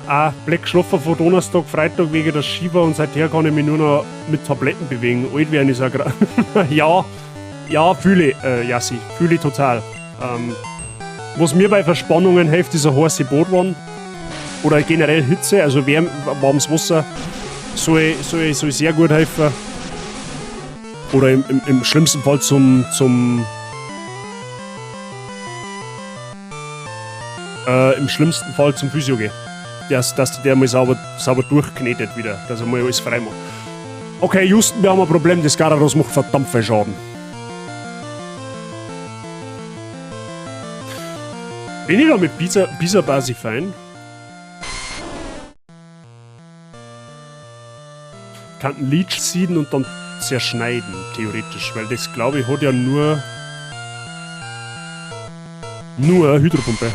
Ah, Black geschlafen von Donnerstag, Freitag wegen der Shiva und seither kann ich mich nur noch mit Tabletten bewegen. Alt werden ist auch Ja, ja, fühle ich, Jassi, fühle ich total. Was mir bei Verspannungen hilft, ist eine heiße Badwanne. Oder generell Hitze, also warmes Wasser soll sehr gut helfen. Oder im schlimmsten Fall im schlimmsten Fall zum Physio gehen. Dass der mal sauber durchknetet wieder, dass er mal alles frei macht. Okay, Houston, wir haben ein Problem, das Garados macht verdammt viel Schaden. Bin ich da mit Pizza-Basi fein? Kann einen Leech seeden und dann zerschneiden, theoretisch, weil das, glaube ich, hat ja nur eine Hydropumpe.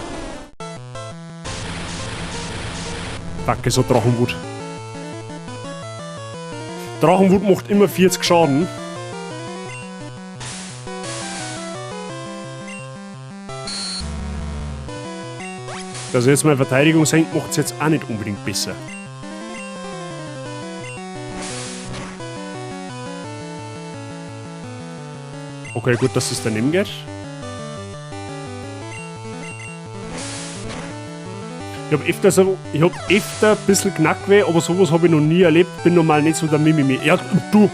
Fuck, es hat Drachenwut. Drachenwut macht immer 40 Schaden. Dass jetzt meine Verteidigung senkt, macht's jetzt auch nicht unbedingt besser. Okay, gut, dass es daneben geht. Ich hab öfter, so, ich hab öfter ein bisschen Knackweh, aber sowas habe ich noch nie erlebt. Bin normal nicht so der Mimimi. Ja, du,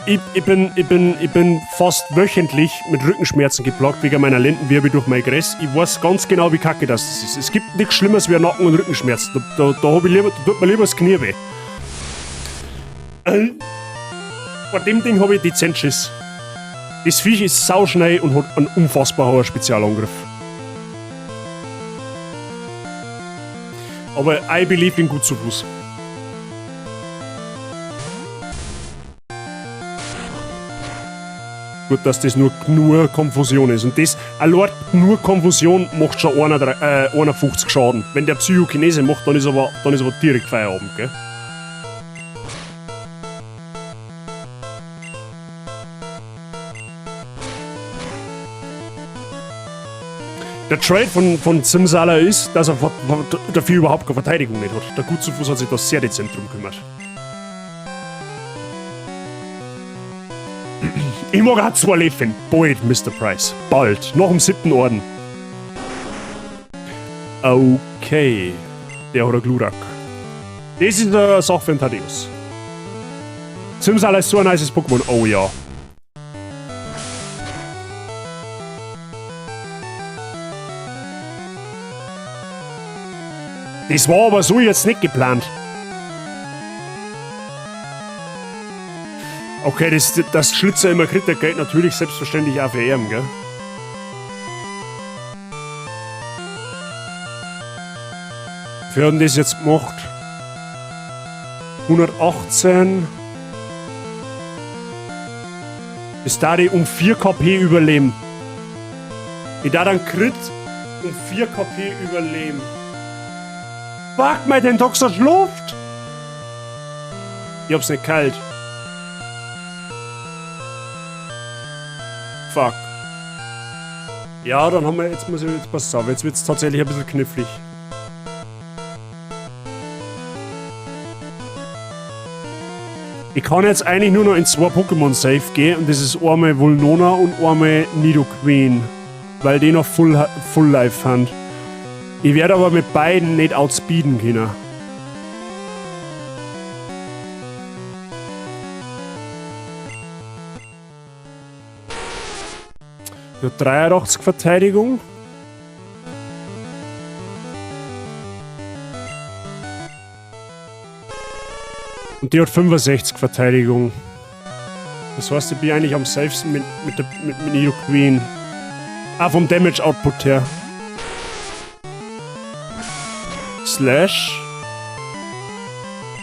ich bin fast wöchentlich mit Rückenschmerzen geplagt wegen meiner Lendenwirbel durch mein Gress. Ich weiß ganz genau, wie kacke das ist. Es gibt nichts Schlimmeres wie Nacken- und Rückenschmerzen. Da hab ich lieber, da tut mir lieber das Knie weh. Bei dem Ding habe ich dezent Schiss. Das Viech ist sauschnell und hat einen unfassbar hohen Spezialangriff. Aber I believe in gut zu Fuß. Gut, dass das nur Konfusion ist. Und das, allein nur Konfusion macht schon 51 Schaden. Wenn der Psychokinese macht, dann ist aber direkt Feierabend, gell? Der Trade von Simsala ist, dass er dafür überhaupt keine Verteidigung nicht hat. Der Gutsfuß hat sich da sehr dezent drum gekümmert. Ich mag auch zwei Leben. Bald, Mister Price. Bald. Nach dem 7. Orden. Okay. Der hat einen Glurak. Das ist eine Sache für den Thaddeus. Simsala ist so ein nices Pokémon. Oh ja. Das war aber so jetzt nicht geplant. Okay, das Schlitzer immer kriegt, der geht natürlich selbstverständlich auch für ihn, gell? Wer hat denn das jetzt gemacht? 118. Ist da die um 4 KP überleben? Ich da dann Crit um 4 KP überleben. Fuck, mein Tentoxa schläft! Ich hab's nicht kalt. Fuck. Ja, dann haben wir jetzt, muss ich jetzt pass auf, jetzt wird's tatsächlich ein bisschen knifflig. Ich kann jetzt eigentlich nur noch in 2 Pokémon safe gehen und das ist einmal Vulnona und einmal Nidoqueen, weil die noch Full Life haben. Ich werde aber mit beiden nicht outspeeden können. Ja, 83 Verteidigung. Und die hat 65 Verteidigung. Das heißt, ich bin eigentlich am safesten mit Nidoqueen. Ah, vom Damage Output her. Slash.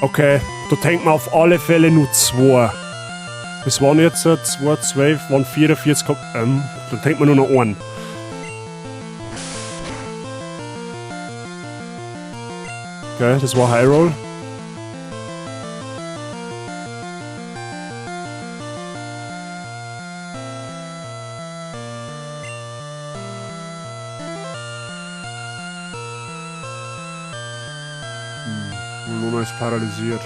Okay, da tankt man auf alle Fälle nur 2. Das waren jetzt 2, 12, waren 44, da tankt man nur noch einen. Okay, das war High Roll. Luna ist paralysiert.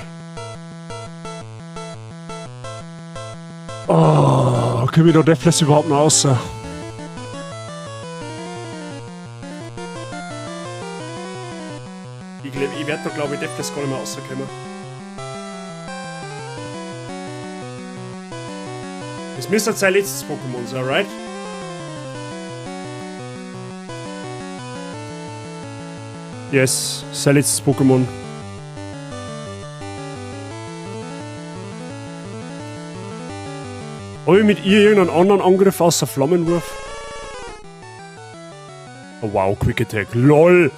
Oh, können wir da Deathless überhaupt noch raus? Ich glaub, ich werd da, glaub ich, Deathless gar nicht mehr rauskommen. Das müsste sein letztes Pokémon sein, right? Yes, sein letztes Pokémon. Hab ich mit ihr irgendeinen anderen Angriff außer Flammenwurf? Oh wow, Quick Attack. LOL!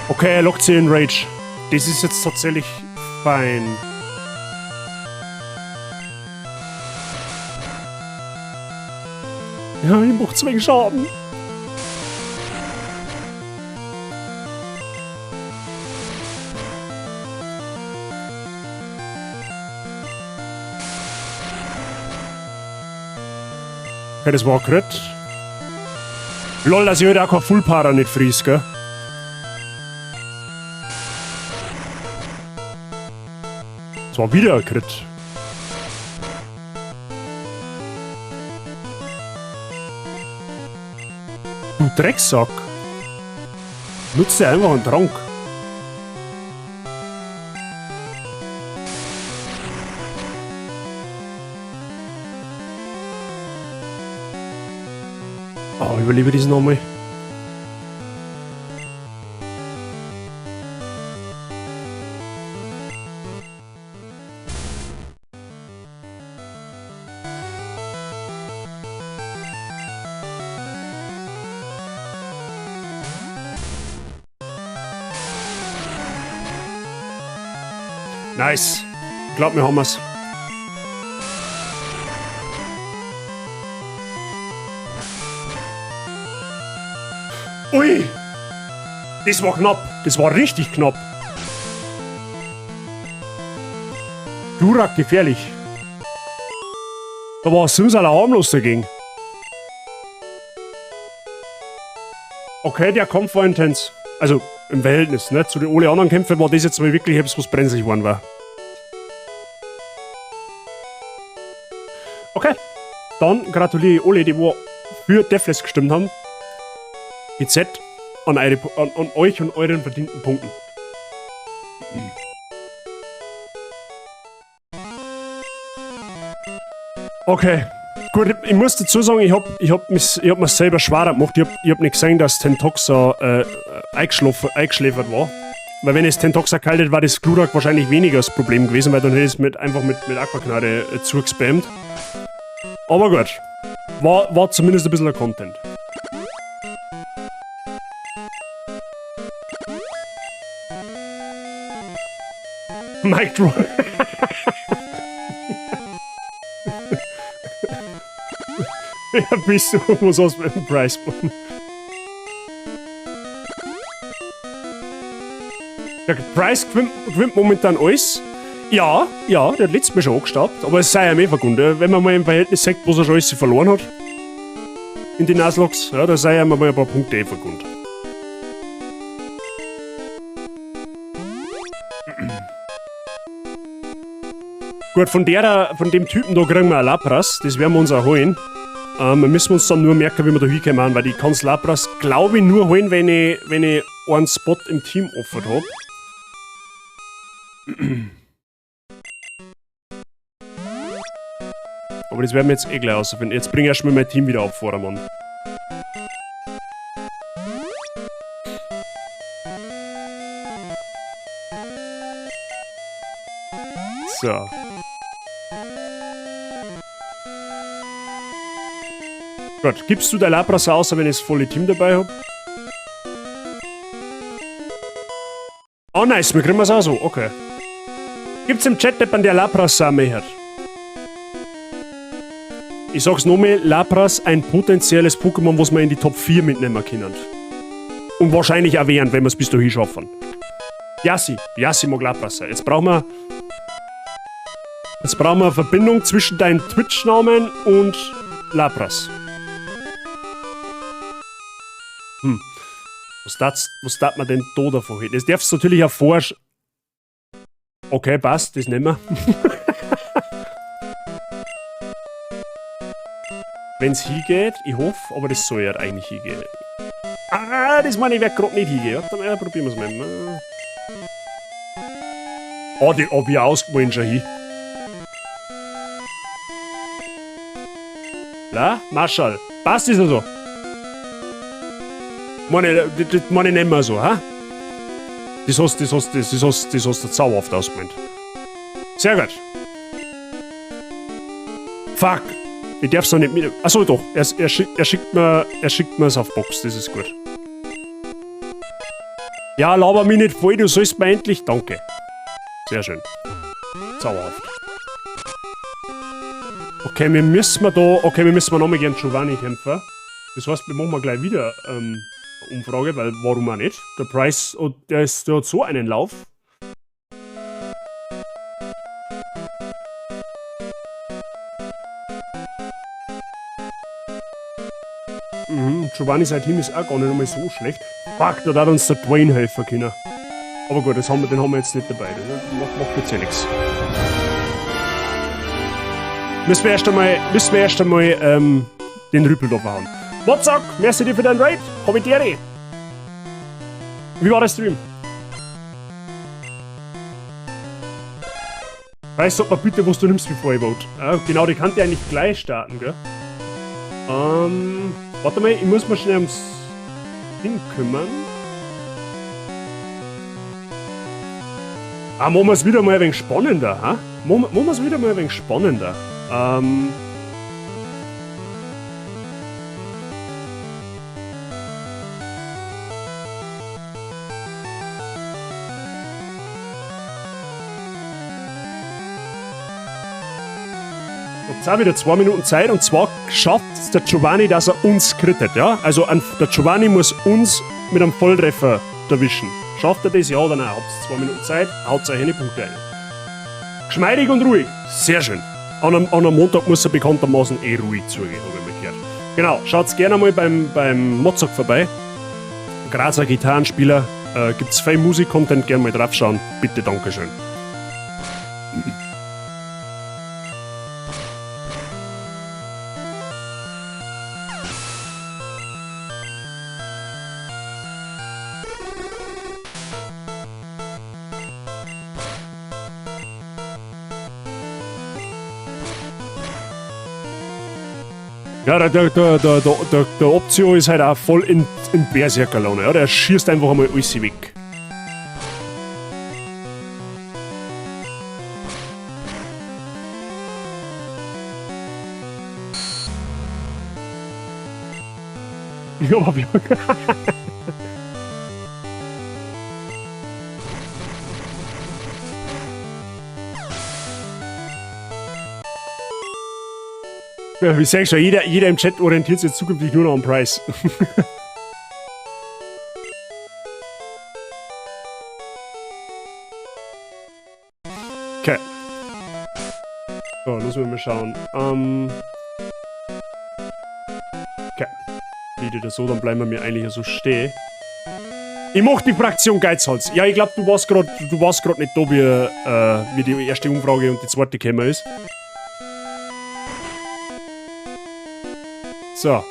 Okay, er lockt sie in Rage. Das ist jetzt tatsächlich fein. Ja, ich mach zu wenig Schaden. Okay, das war Crit. Lol, dass ich heute auch kein Full Para nicht fries, gell? Das war wieder ein Crit. Du Drecksack. Nutzt dir einfach einen Trank. Oh, überlebe diesen nochmal. Nice. Ich glaub, wir haben es. Ui! Das war knapp. Das war richtig knapp. Glurak gefährlich. Da war Simsala harmlos dagegen. Okay, der Kampf war intens. Also im Verhältnis, ne? Zu den alle anderen Kämpfen war das jetzt mal wirklich etwas, was brenzlig geworden war. Okay, dann gratuliere ich alle, die wo für Deathless gestimmt haben. GZ an euch und euren verdienten Punkten. Okay, gut, ich muss dazu sagen, ich hab mir selber schwerer gemacht. Ich hab nicht gesehen, dass Tentoxa eingeschläfert war. Weil wenn es Tentoxa gehalten war das Glurak wahrscheinlich weniger das Problem gewesen, weil dann hätte ich es einfach mit Aquaknarre zugespammt. Aber gut, war zumindest ein bisschen ein Content. Mic Drop. Ja, bist du, was hast du mit dem Price Bomb? Der Price gewinnt momentan alles. Ja, ja, der hat letztes Mal schon angestaubt, aber es sei ja mehr vergund. Wenn man mal im Verhältnis sieht, was er schon alles verloren hat. In die Nuzlocke, ja, da sei ja mal ein paar Punkte eh vergund. Gut, von dem Typen da kriegen wir ein Lapras, das werden wir uns auch holen. Wir müssen uns dann nur merken, wie wir da hinkommen, weil ich kann's Lapras, glaub ich, nur holen, wenn ich einen Spot im Team offen hab. Aber das werden wir jetzt eh gleich rausfinden. Jetzt bring ich erstmal mein Team wieder auf Vordermann. So. Gut, gibst du dein Lapras aus, wenn ich das volle Team dabei hab? Oh nice, wir kriegen es auch so, okay. Gibt's im Chat jemanden, der Lapras auch mehr hat? Ich sag's nochmal, Lapras ein potenzielles Pokémon, was wir in die Top 4 mitnehmen können. Und wahrscheinlich auch während, wenn wir's bis dahin schaffen. Yassi, Yassi mag Lapras sein. Jetzt brauchen wir eine Verbindung zwischen deinem Twitch-Namen und Lapras. Was darf man denn da davon halten? Das darfst du natürlich auch vorsch-, Okay, passt, das nehmen wir. Wenn's hingeht, ich hoffe, aber das soll ja eigentlich hingehen. Ah, das meine ich, wird grad nicht hingehen. Warte mal, probieren wir's mal. Oh, die hab ich ausgemalt schon hin. Na, Marschall, passt das so? Meine, das, das meine ich nicht mehr so, ha? Das hast du zauberhaft ausgemalt. Sehr gut. Fuck. Ich darf's noch nicht mit. Achso, doch. Er schickt mir's auf Box. Das ist gut. Ja, laber mich nicht voll. Du sollst mir endlich. Danke. Sehr schön. Zauberhaft. Okay, wir müssen da. Okay, wir müssen nochmal gegen Giovanni kämpfen. Das heißt, wir machen wir gleich wieder Umfrage, weil warum auch nicht? Der Price, oh, der hat so einen Lauf. Giovanni, sein Team ist auch gar nicht einmal so schlecht. Fuck, da hat uns der Dwayne helfen können. Aber gut, den haben wir jetzt nicht dabei. Das macht jetzt ja nichts. Müssen wir erst einmal, müssen wir erst einmal ähm, den Rüpel da verhauen. Mozak, merci dir für dein Raid. Hab ich dir. Wie war der Stream? Weißt du, ob man bitte, was du nimmst, bevor ich vote? Ja, genau, die kann die eigentlich gleich starten, gell? Ähm, warte mal, ich muss mal schnell ums Ding kümmern. Ah, machen wir es wieder mal ein wenig spannender, ha? Machen wir es wieder mal ein wenig spannender. Ähm, Jetzt auch wieder 2 Minuten Zeit und zwar schafft es der Giovanni, dass er uns krittet. Ja? Also ein, der Giovanni muss uns mit einem Volltreffer erwischen. Schafft er das? Ja oder nein? Habt 2 Minuten Zeit, haut euch eine Punkte ein. Geschmeidig und ruhig. Sehr schön. An einem Montag muss er bekanntermaßen eh ruhig zugehen, habe ich mal gehört. Genau, schaut gerne mal beim Mozart vorbei. Grazer Gitarrenspieler. Gibt es viel Musik-Content, gerne mal draufschauen. Bitte, Dankeschön. Ja, der Optio ist halt auch voll in Berserkerlaune. Ja? Der schießt einfach einmal alles weg. Ja, aber ja, wie sag ich schon, jeder im Chat orientiert sich jetzt zukünftig nur noch am Preis. Okay. So, müssen wir mal schauen. Okay. Wie das so, dann bleiben wir mir eigentlich so stehen. Ich mach die Fraktion Geizhals. Ja, ich glaube, du warst grad nicht da, wie die erste Umfrage und die zweite gekommen ist. So.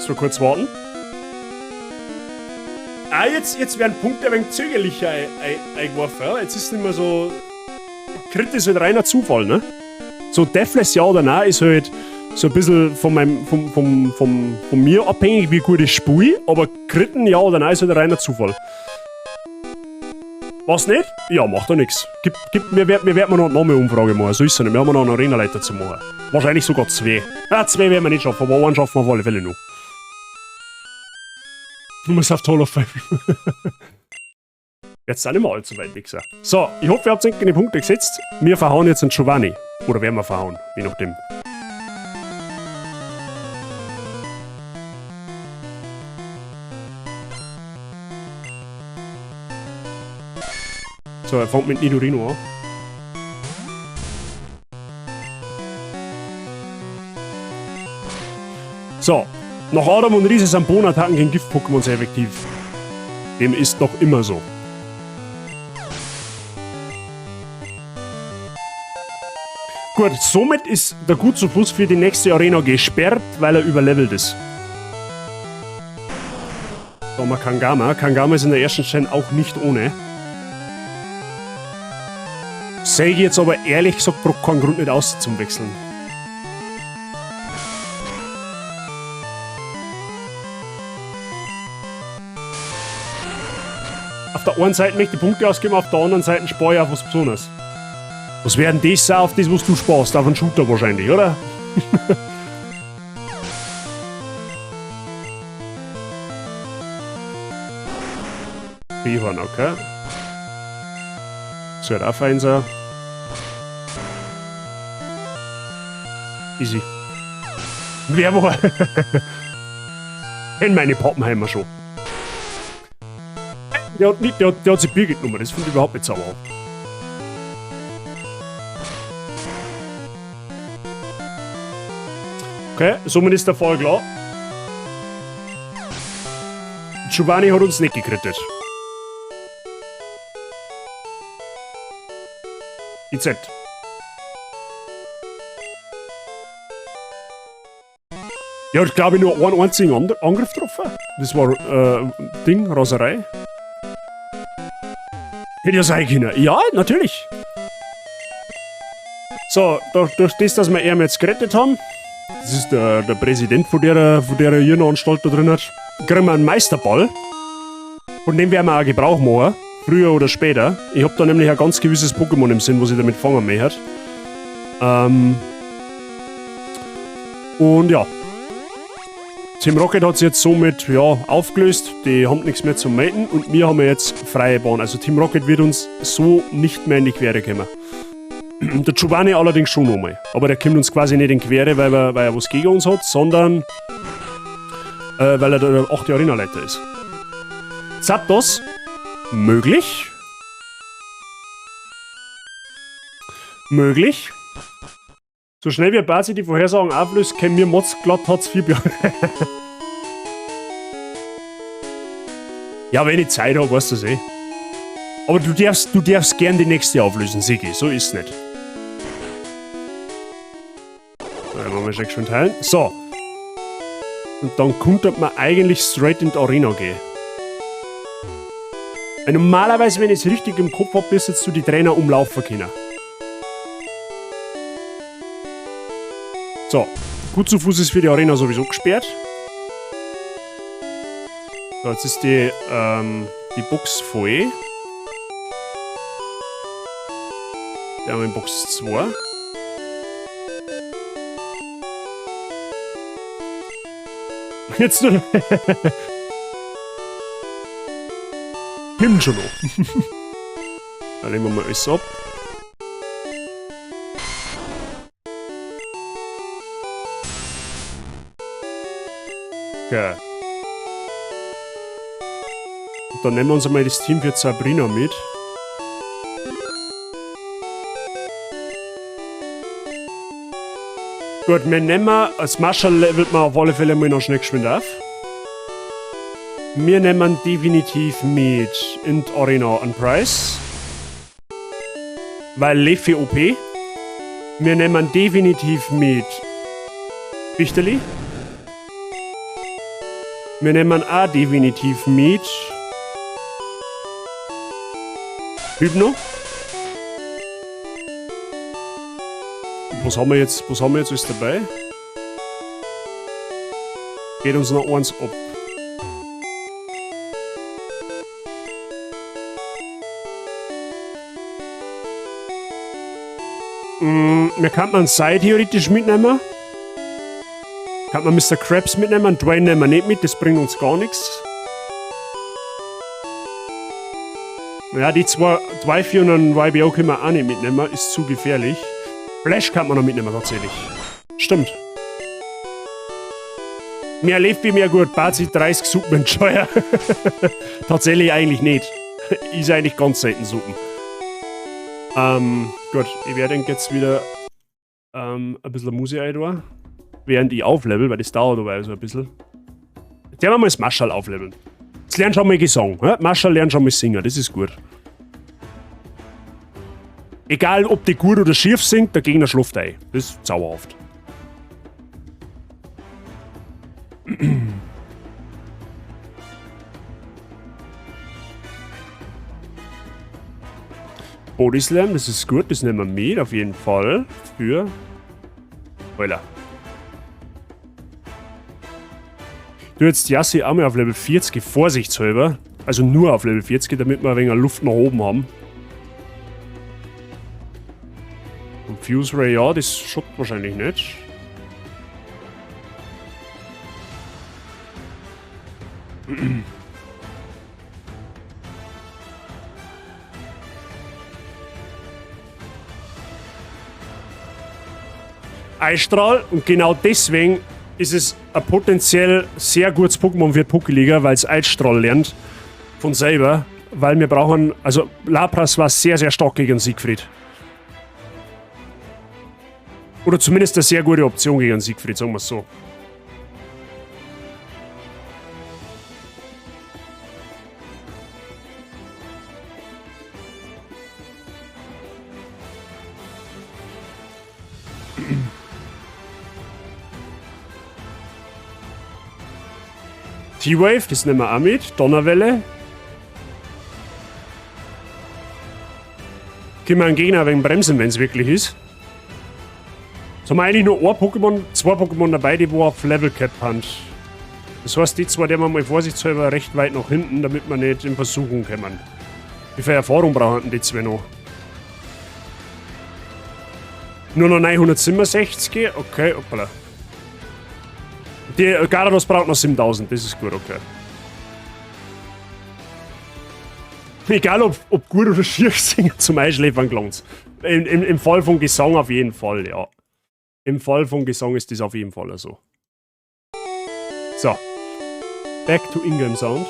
So, kurz warten. Ah, jetzt werden Punkte ein wenig zögerlicher eingeworfen. Ja? Jetzt ist es nicht mehr so. Crit ist halt reiner Zufall, ne? So Deathless ja oder nein ist halt so ein bisschen von, meinem, vom, vom, vom, von mir abhängig, wie gut ich spiele, aber Critten ja oder nein ist halt reiner Zufall. Was nicht? Ja, macht doch nichts. Wir werden noch eine Umfrage machen, so ist es nicht. Wir haben noch einen Arena-Leiter zu machen. Wahrscheinlich sogar zwei. Ja, zwei werden wir nicht schaffen, aber einen schaffen wir auf alle Fälle noch. Du musst auf Toll of Fame. Jetzt auch nicht mehr allzu weit weg sein. So, ich hoffe, ihr habt die Punkte gesetzt. Wir verhauen jetzt einen Giovanni. Oder werden wir verhauen, je nachdem. So, er fängt mit Nidorino an. So, nach Adam und Riese sind Bohnenattacken gegen Gift-Pokémon sehr effektiv. Dem ist noch immer so. Gut, somit ist der Gutsufus für die nächste Arena gesperrt, weil er überlevelt ist. Da haben wir Kangama. Kangama ist in der ersten Gen auch nicht ohne. Sehe ich jetzt aber ehrlich gesagt gerade keinen Grund nicht aus zum Wechseln. Auf der einen Seite möchte ich Punkte ausgeben, auf der anderen Seite spare ich auf was Besonderes. Was werden das sein auf das, was du sparst? Auf einen Shooter wahrscheinlich, oder? Bihorn, okay. So, auch fein sein. Easy. Wer war? Kenn meine Pappenheimer schon. Der hat, nicht, der hat sich Bier genommen, das finde ich überhaupt nicht sauer. Okay, somit ist der Fall klar. Giovanni hat uns nicht gekrittet. IZ. Der hat, glaube ich, nur einen einzigen Angriff getroffen. Das war Ding, Raserei. Hätte ja sein können. Ja, natürlich. So, durch das, dass wir ihn jetzt gerettet haben, das ist der Präsident von der Irrenanstalt da drin hat, kriegen wir einen Meisterball. Von dem werden wir auch Gebrauch machen. Früher oder später. Ich hab da nämlich ein ganz gewisses Pokémon im Sinn, was ich damit fangen möchte. Und ja. Team Rocket hat sich jetzt somit, ja, aufgelöst. Die haben nichts mehr zum Melden und wir haben jetzt freie Bahn. Also Team Rocket wird uns so nicht mehr in die Quere kommen. Der Giovanni allerdings schon nochmal. Aber der kommt uns quasi nicht in die Quere, weil er was gegen uns hat, sondern weil er der 8. Arena-Leiter ist. Zapdos? Möglich. Möglich. So schnell wie Basi die Vorhersagen auflöst, kennen wir Mods glatt Hartz IV beantragen. Ja, wenn ich Zeit hab, weißt du das eh. Aber du darfst gern die nächste auflösen, Sigi. So ist's nicht. Dann machen wir schon geschwind heilen. So. Und dann könnte man eigentlich straight in die Arena gehen. Weil normalerweise, wenn ich es richtig im Kopf hab, bist jetzt du die Trainer umlaufen können. So. Gut zu Fuß ist für die Arena sowieso gesperrt. So, jetzt ist die Box voll. Wir haben in Box 2. Jetzt nur. Kommt schon noch. Da nehmen wir mal alles ab. Okay. Und dann nehmen wir uns einmal das Team für Sabrina mit. Gut, wir nehmen als Marshall levelt man auf alle Fälle mal noch schnell geschwind auf. Wir nehmen definitiv mit in die Arena an Pryce. Weil Lefi OP. Wir nehmen definitiv mit Fichterli. Wir nehmen auch definitiv mit Hypno. Was haben wir jetzt, was haben wir jetzt alles dabei? Geht uns noch eins ab. Wir könnten einen Sai theoretisch mitnehmen. Kann man Mr. Krabs mitnehmen, Dwayne nehmen wir nicht mit, das bringt uns gar nichts. Ja, die zwei, Dwyfi und einen YBO können wir auch nicht mitnehmen, ist zu gefährlich. Flash kann man noch mitnehmen, tatsächlich. Stimmt. Mehr lebt wie mehr gut, Bazi 30 Suppen Scheuer. Tatsächlich eigentlich nicht. Ist eigentlich ganz selten Suppen. Gut, ich werde jetzt wieder ein bisschen Musik ein, während ich auflevel, weil das dauert aber so ein bisschen. Jetzt werden wir mal das Marshall aufleveln. Jetzt lernst du schon mal Gesang. Ja? Marshall lernt schon mal singen, das ist gut. Egal, ob die gut oder schief singt, der Gegner schläft ein. Das ist zauberhaft. Body Slam, das ist gut, das nehmen wir mit, auf jeden Fall. Für Euler. Du jetzt Yassi auch mal auf Level 40, vorsichtshalber. Also nur auf Level 40, damit wir ein wenig Luft nach oben haben. Und Fuse Ray, ja, das schockt wahrscheinlich nicht. Eisstrahl, und genau deswegen ist es ein potenziell sehr gutes Pokémon für die Pokéliga, weil es Eisstrahl lernt von selber, weil wir brauchen, also Lapras war sehr, sehr stark gegen Siegfried. Oder zumindest eine sehr gute Option gegen Siegfried, sagen wir es so. T-Wave, das nehmen wir auch mit. Donnerwelle. Können wir einen Gegner ein wenig bremsen, wenn es wirklich ist. Jetzt haben wir eigentlich nur ein Pokémon, zwei Pokémon dabei, die wo auf Level Cap haben. Das heißt, die zwei, die wir mal vorsichtshalber recht weit nach hinten, damit wir nicht in Versuchung kommen. Wie viel Erfahrung brauchen denn die zwei noch? Nur noch 967, okay, hoppala. Die Garados braucht noch 7000, das ist gut, okay. Egal ob gut oder schier singen, zum Einschläfern gelangt's. Im Fall von Gesang auf jeden Fall, ja. Im Fall von Gesang ist das auf jeden Fall so. So. Back to Ingame Sound.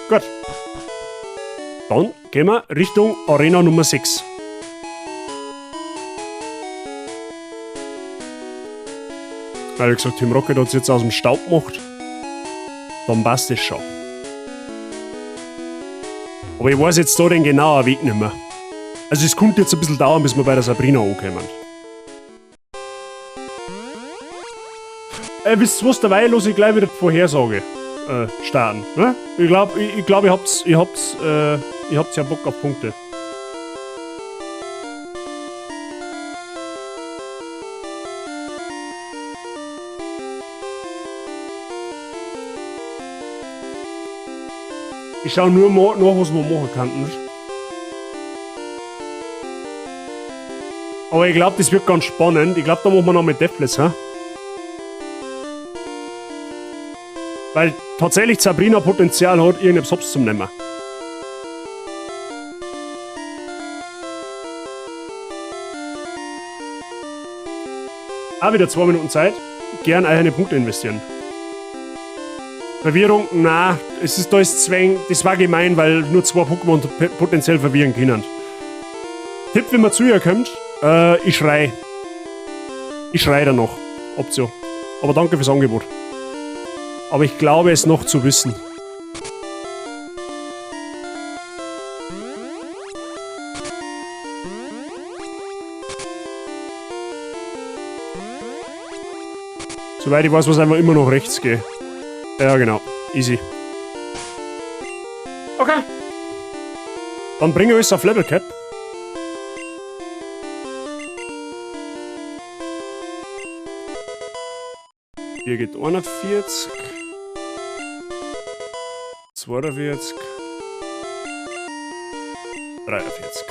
Gut. Dann gehen wir Richtung Arena Nummer 6. Weil, wie gesagt, Team Rocket hat es jetzt aus dem Staub gemacht. Dann passt es schon. Aber ich weiß jetzt da den genauen Weg nicht mehr. Also es könnte jetzt ein bisschen dauern, bis wir bei der Sabrina ankommen. Wisst ihr was, dabei lasse ich gleich wieder die Vorhersage starten. Ne? Ich glaub, ihr habt's ja Bock auf Punkte. Ich schau nur nach, was wir machen könnten. Aber ich glaub, das wird ganz spannend. Ich glaub, da machen wir noch mit Deathless, hä? Weil tatsächlich Sabrina Potenzial hat, irgendetwas Hops zu nehmen. Auch wieder 2 Minuten Zeit. Gern eine Punkte investieren. Verwirrung? Na, es ist, da ist Zwang, das war gemein, weil nur 2 Pokémon potenziell verwirren können. Tipp, wenn man zu ihr kommt, ich schrei. Ich schrei da noch. Option. Aber danke fürs Angebot. Aber ich glaube es noch zu wissen. Soweit ich weiß, was einfach immer noch rechts geht. Ja, genau. Easy. Okay. Dann bringen wir es auf Level Cap. Hier geht 41. 42. 43.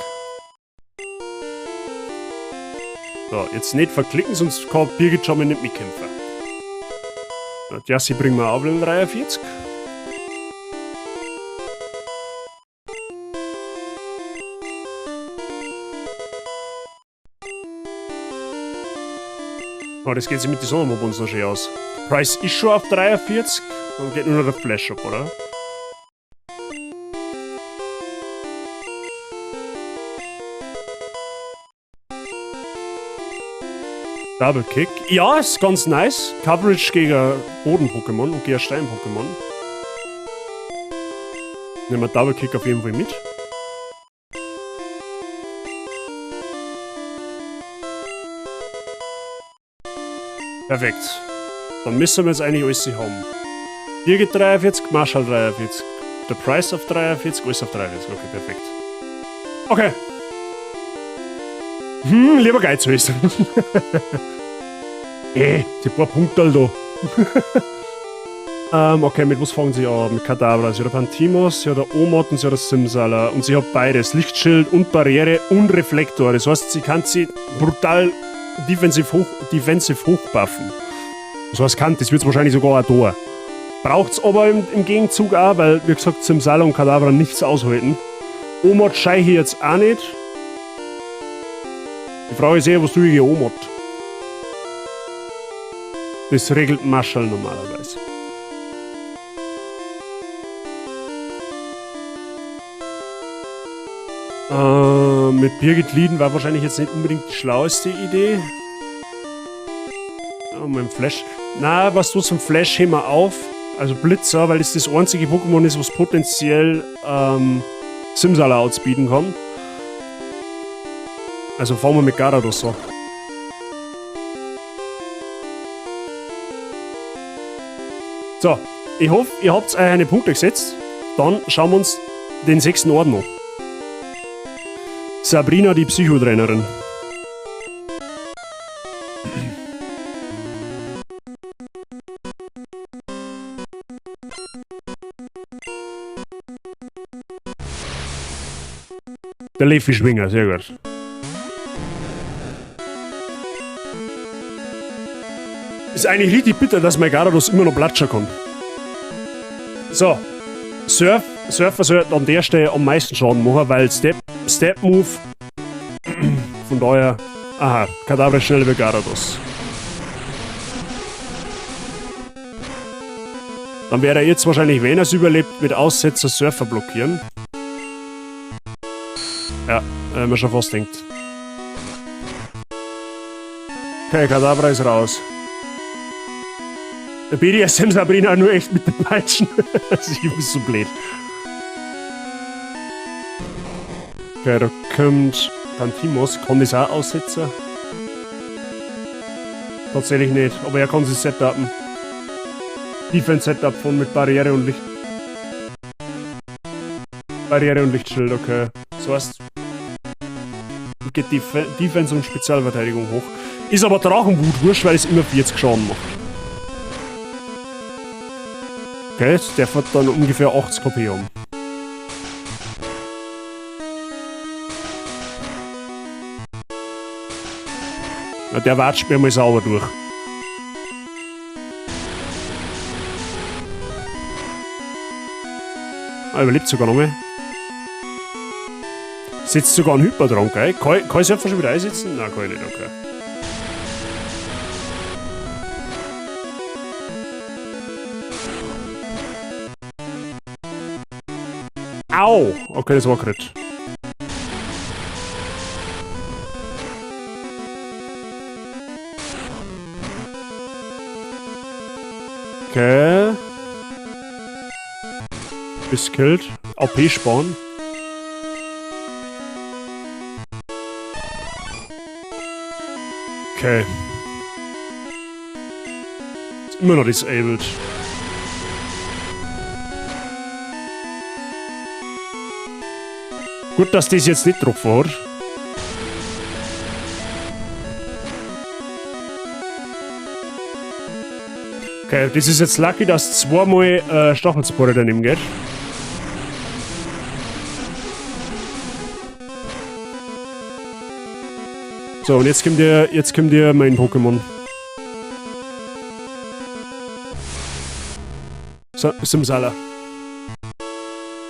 So, jetzt nicht verklicken, sonst kann Birgit schon mal nicht mitkämpfen. So, Jassi bringen wir auf Level 43. Oh, das geht sich mit den Sommermobons noch schön aus. Price ist schon auf 43. Dann geht nur noch der Flash ab, oder? Double Kick. Ja, ist ganz nice. Coverage gegen Boden-Pokémon und gegen Stein-Pokémon. Nehmen wir Double Kick auf jeden Fall mit. Perfekt. Dann müssen wir jetzt eigentlich alles haben. Hier geht 43, Marshall 43. Der Price auf 43, alles auf 43. Okay, perfekt. Okay. Lieber Geiz ist. Die paar Punkte da. Okay, mit was fangen sie an? Mit Kadabra. Sie hat Pantimos, sie hat Omot und sie hat Simsala. Und sie hat beides. Lichtschild und Barriere und Reflektor. Das heißt, sie kann sie brutal defensiv hochbuffen. Das heißt, kann, das wird's wahrscheinlich sogar auch da. Braucht's aber im Gegenzug auch, weil, wie gesagt, Simsala und Kadabra nichts aushalten. Omot schei ich jetzt auch nicht. Die Frage ist eher, was tue ich gegen Omot? Das regelt Marshall normalerweise. Mit Birgit Lieden war wahrscheinlich jetzt nicht unbedingt die schlaueste Idee. Oh, mein Flash. Na, was tut zum Flash heben wir auf? Also Blitzer, weil es das einzige Pokémon ist, was potenziell Simsala outspeeden kann. Also fangen wir mit Garados an. So, ich hoffe, ihr habt euch eine Punkte gesetzt. Dann schauen wir uns den sechsten Orden an. Sabrina, die Psychotrainerin. Der Lefi Schwinger, sehr gut. Ist eigentlich richtig bitter, dass mein Garados immer noch platschen kann. So. Surfer sollten an der Stelle am meisten Schaden machen, weil Step Move. Von daher. Aha, Kadabra ist schneller wie Garados. Dann wäre er jetzt wahrscheinlich, wenn er es überlebt, mit Aussetzer Surfer blockieren. Ja, wenn man schon fast denkt. Okay, Kadabra ist raus. Der BDSM Sabrina nur echt mit den Peitschen. Das ist so blöd. Okay, da kommt Tantimos. Kann das auch aussetzen? Tatsächlich nicht, aber er kann sich setupen. Defense Setup von mit Barriere und Licht. Barriere und Lichtschild, okay. Das heißt, geht die Defense und Spezialverteidigung hoch. Ist aber Drachenwut wurscht, weil es immer 40 Schaden macht. Okay, der wird dann ungefähr 80 KP haben. Na, der watscht mir mal sauber durch. Ah, überlebt sogar noch mal. Setzt sogar einen Hypertrank, gell? Kann ich einfach schon wieder einsetzen? Nein, kann ich nicht, okay. Au! Okay, das war Crit. Okay. Bist killed. AP sparen. Okay. Ist immer noch disabled. Gut, dass das jetzt nicht drauf war. Okay, das ist jetzt lucky, dass zweimal Stachelspore daneben geht. So, und jetzt kommt ihr mein Pokémon. So, Simsala.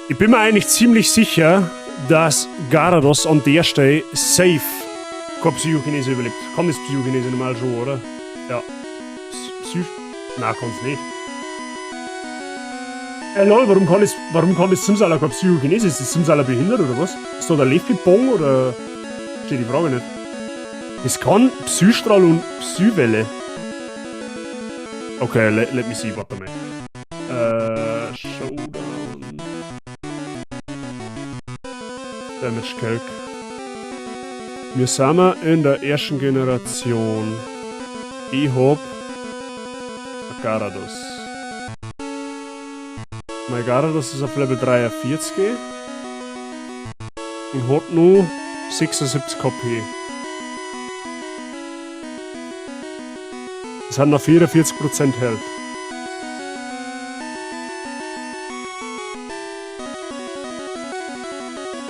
Ich bin mir eigentlich ziemlich sicher, dass Garados an der Stelle safe keine Psychokinese überlebt. Kann das Psychokinese normal schon, oder? Ja. Psy. Nein, kann's nicht. Lol, warum kann das Simsala keine Psychokinese? Ist das Simsala behindert oder was? Ist da der Lefi-Bong oder? Steht die Frage nicht. Es kann Psystrahl und Psywelle. Okay, let me see, warte mal. Showdown. Damage Calc. Wir sind in der ersten Generation. Ich hab Garados. Mein Garados ist auf Level 43 und hat nur 76 KP. Das hat noch 44% Health.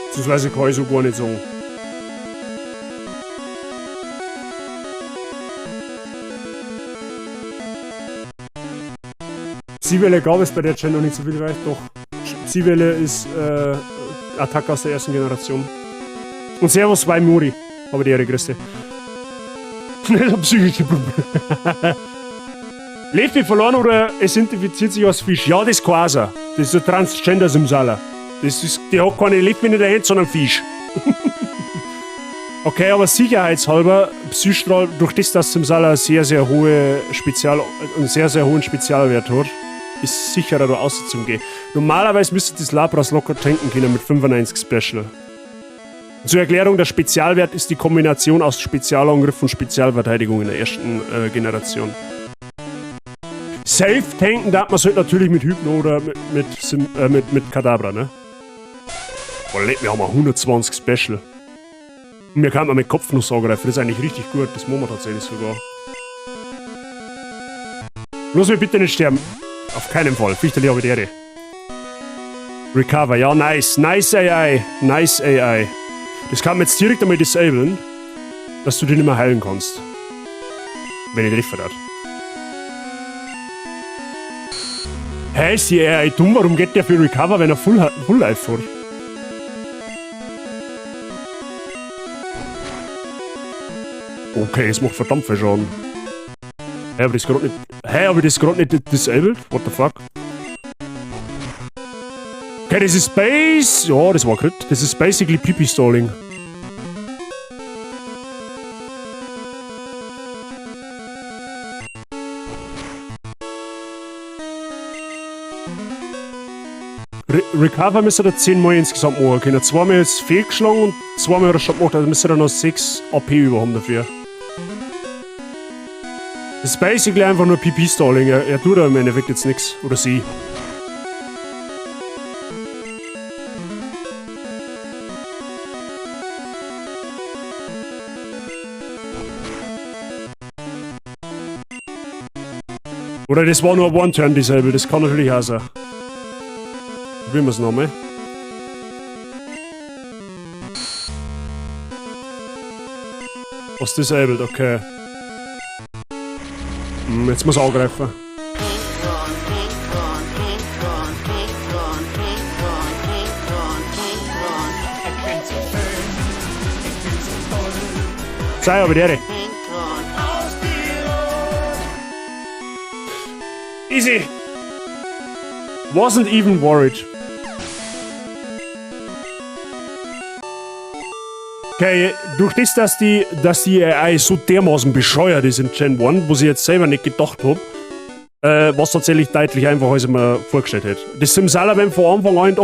Beziehungsweise kann ich so gar nicht sagen. Psywelle gab es bei der Gen noch nicht so viel, weiß doch. Psywelle ist Attacke aus der ersten Generation. Und Servus Waimuri. Aber die Ehre, grüß dich. Nicht ein psychische Problem. Lebt verloren oder es identifiziert sich als Fisch? Ja, das kann auch sein. Das ist ein Transgender Simsala. Der hat keine Lebt in der Hand, sondern Fisch. Okay, aber sicherheitshalber, Psystrahl, durch das, dass Simsala sehr, sehr hohe Spezial, einen sehr, sehr hohen Spezialwert hat, ist sicherer da außen zu gehen. Normalerweise müsste das Lapras locker tanken können mit 95 Special. Zur Erklärung, der Spezialwert ist die Kombination aus Spezialangriff und Spezialverteidigung in der ersten Generation. Safe tanken darf man halt natürlich mit Hypno oder mit Kadabra, ne? Boah, leck, wir haben 120 Special. Und mir kann man mit Kopfnuss angreifen, das ist eigentlich richtig gut, das machen wir tatsächlich sogar. Lass mich bitte nicht sterben. Auf keinen Fall, fürchterlich habe ich die Ehre. Recover, ja, nice. Nice AI. Nice AI. Das kann man jetzt direkt einmal disablen, dass du dich nicht mehr heilen kannst. Wenn ich treffe darf. Hä, ist die AI dumm? Warum geht der für Recover, wenn er Full Life hat? Okay, es macht verdammt viel Schaden. Hä, hab ich das grad nicht. Hä, hab ich das grad nicht disabled? What the fuck? Okay, das ist Base. Ja, das war Crit. Das ist basically PP Stalling. Recover müsste er 10 Mal insgesamt machen können. Zweimal ist fehlgeschlagen und zweimal hat er schon gemacht, also müsste er noch 6 AP über haben dafür. Das ist basically einfach nur PP Stalling. Er tut da im Endeffekt jetzt nix. Oder sie. Oder das war nur One-Turn-Disable, das kann natürlich auch sein. Probieren wir's nochmal. Was disabled, okay. Jetzt muss er angreifen. Sei aber der. Easy. Wasn't even worried. Okay, durch das, dass die AI so dermaßen bescheuert ist in Gen 1, wo sie jetzt selber nicht gedacht hab, was tatsächlich deutlich einfacher als ich mir vorgestellt hätte. Das Simsalabim von Anfang an in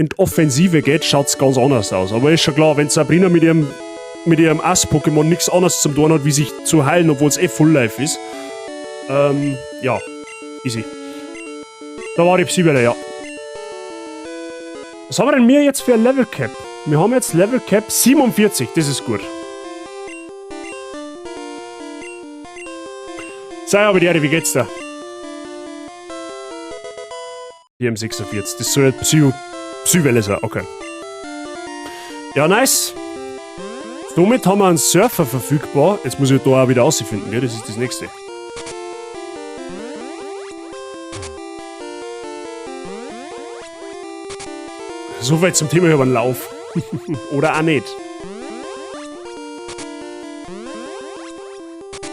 die Offensive geht, schaut's ganz anders aus. Aber ist schon klar, wenn Sabrina mit ihrem Ass-Pokémon nichts anderes zum tun hat, wie sich zu heilen, obwohl's eh Full Life ist. Ja, easy. Da war die Psywelle, ja. Was haben wir denn mir jetzt für ein Level Cap? Wir haben jetzt Level Cap 47, das ist gut. Sei aber die Erde, wie geht's da? Die M46, das soll Psywelle sein, okay. Ja, nice. Somit haben wir einen Surfer verfügbar. Jetzt muss ich da auch wieder rausfinden, gell? Das ist das nächste. Soweit zum Thema über den Lauf. Oder auch nicht.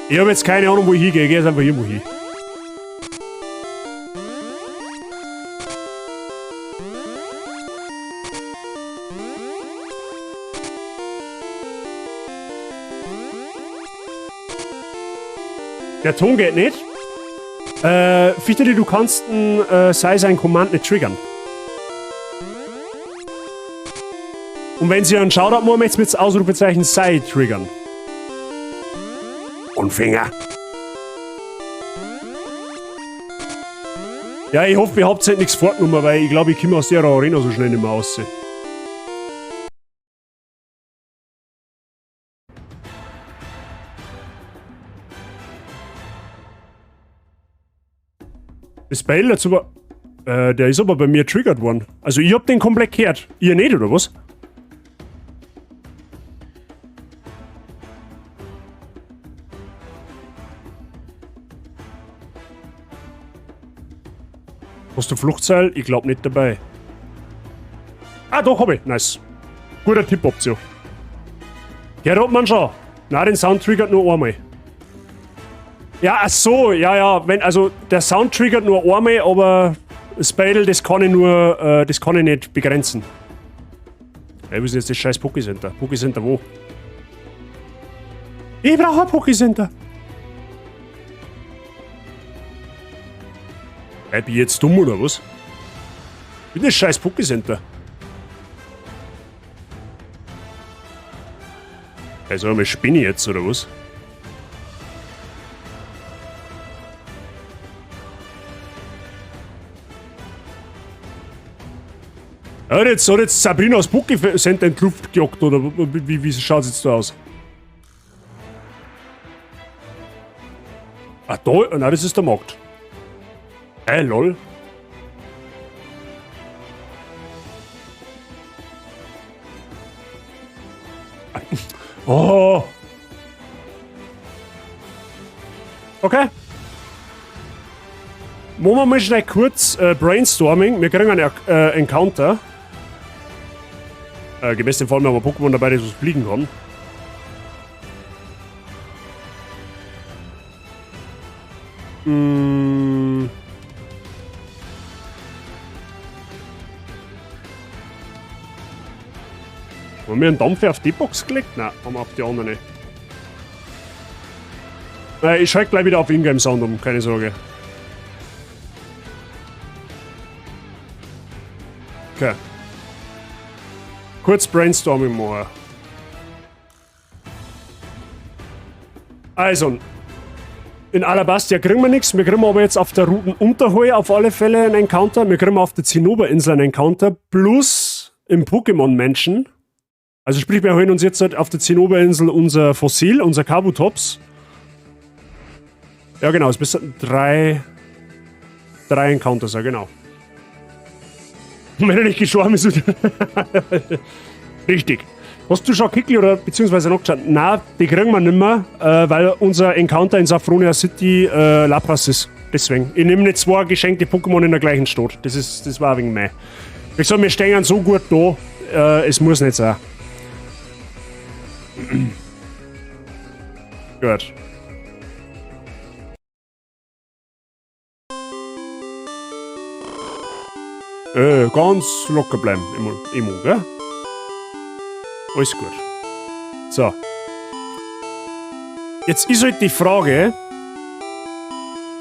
Ich hab jetzt keine Ahnung, wo ich hingehe. Ich geh jetzt einfach irgendwo hin. Der Ton geht nicht. Fichteli, du kannst ein sei sein Command nicht triggern. Und wenn sie einen Shoutout machen möchtest, mit Ausrufezeichen sei triggern. Und Finger. Ja, ich hoffe, ihr habt halt nichts vorgenommen, weil ich glaube, ich komme aus der Arena so schnell nicht mehr raus. Das Bell dazu war. Der ist aber bei mir triggert worden. Also ich hab den komplett gehört. Ihr nicht, oder was? Hast du Fluchtseil? Ich glaub nicht dabei. Ah, doch, hab ich. Nice. Guter Tipp, Option. Ja, hat man schon. Nein, den Sound triggert nur einmal. Ja, ach so, ja, ja. Wenn, also, der Sound triggert nur einmal, aber das Battle, das kann ich nur, das kann ich nicht begrenzen. Hey, wo ist denn jetzt das scheiß Pokécenter? Pokécenter wo? Ich brauche ein Pokécenter. Hey, bin ich jetzt dumm oder was? Bin das scheiß Pokécenter? Also, einmal spinne ich jetzt, oder was? Hat jetzt Sabrina aus Pokécenter in die Luft gejagt, oder wie schaut's jetzt da aus? Ah, da, nein, das ist der Markt. Hey, lol. Oh. Okay. Machen wir mal schnell kurz Brainstorming. Wir kriegen einen Encounter. Gemäß dem Fall haben wir Pokémon dabei, das was fliegen kann. Hm. Haben wir einen Dampfer auf die Box gelegt? Nein, haben wir auf die andere nicht. Ich schalte gleich wieder auf Ingame Sound um, keine Sorge. Okay. Kurz Brainstorming machen. Also, in Alabastia kriegen wir nichts. Wir kriegen aber jetzt auf der Route Unterheu auf alle Fälle einen Encounter. Wir kriegen auf der Zinnoberinsel einen Encounter. Plus im Pokémon-Menschen. Also sprich, wir holen uns jetzt halt auf der Zinnoberinsel unser Fossil, unser Kabutops. Ja genau, es müssen drei Encounters, ja genau. Wenn er nicht gestorben ist. Richtig. Hast du schon Kickl oder beziehungsweise noch geschaut? Nein, die kriegen wir nimmer, weil unser Encounter in Saffronia City Lapras ist. Deswegen. Ich nehme nicht zwei geschenkte Pokémon in der gleichen Stadt. Das war wegen mir. Ich sag, wir stehen so gut da, es muss nicht sein. Gut. Ganz locker bleiben, Emo, gell? Alles gut. So. Jetzt ist halt die Frage,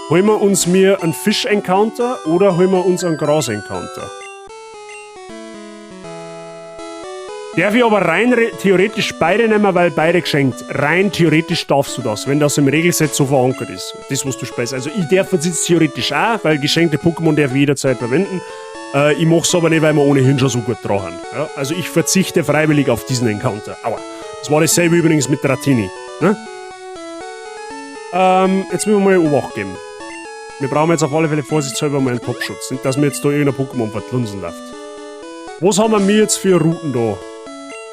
holen wir uns mir einen Fisch-Encounter oder holen wir uns einen Gras-Encounter? Darf ich aber rein theoretisch beide nehmen, weil beide geschenkt. Rein theoretisch darfst du das, wenn das im Regelset so verankert ist. Das, was du speist. Also ich darf jetzt theoretisch auch, weil geschenkte Pokémon darf ich jederzeit verwenden. Ich mach's aber nicht, weil wir ohnehin schon so gut dran haben. Ja? Also ich verzichte freiwillig auf diesen Encounter. Aua. Das war dasselbe übrigens mit Dratini. Ne? Jetzt müssen wir mal Obacht geben. Wir brauchen jetzt auf alle Fälle vorsichtshalber mal einen Topschutz. Nicht, dass mir jetzt da irgendein Pokémon vertlunsen läuft. Was haben wir jetzt für Routen da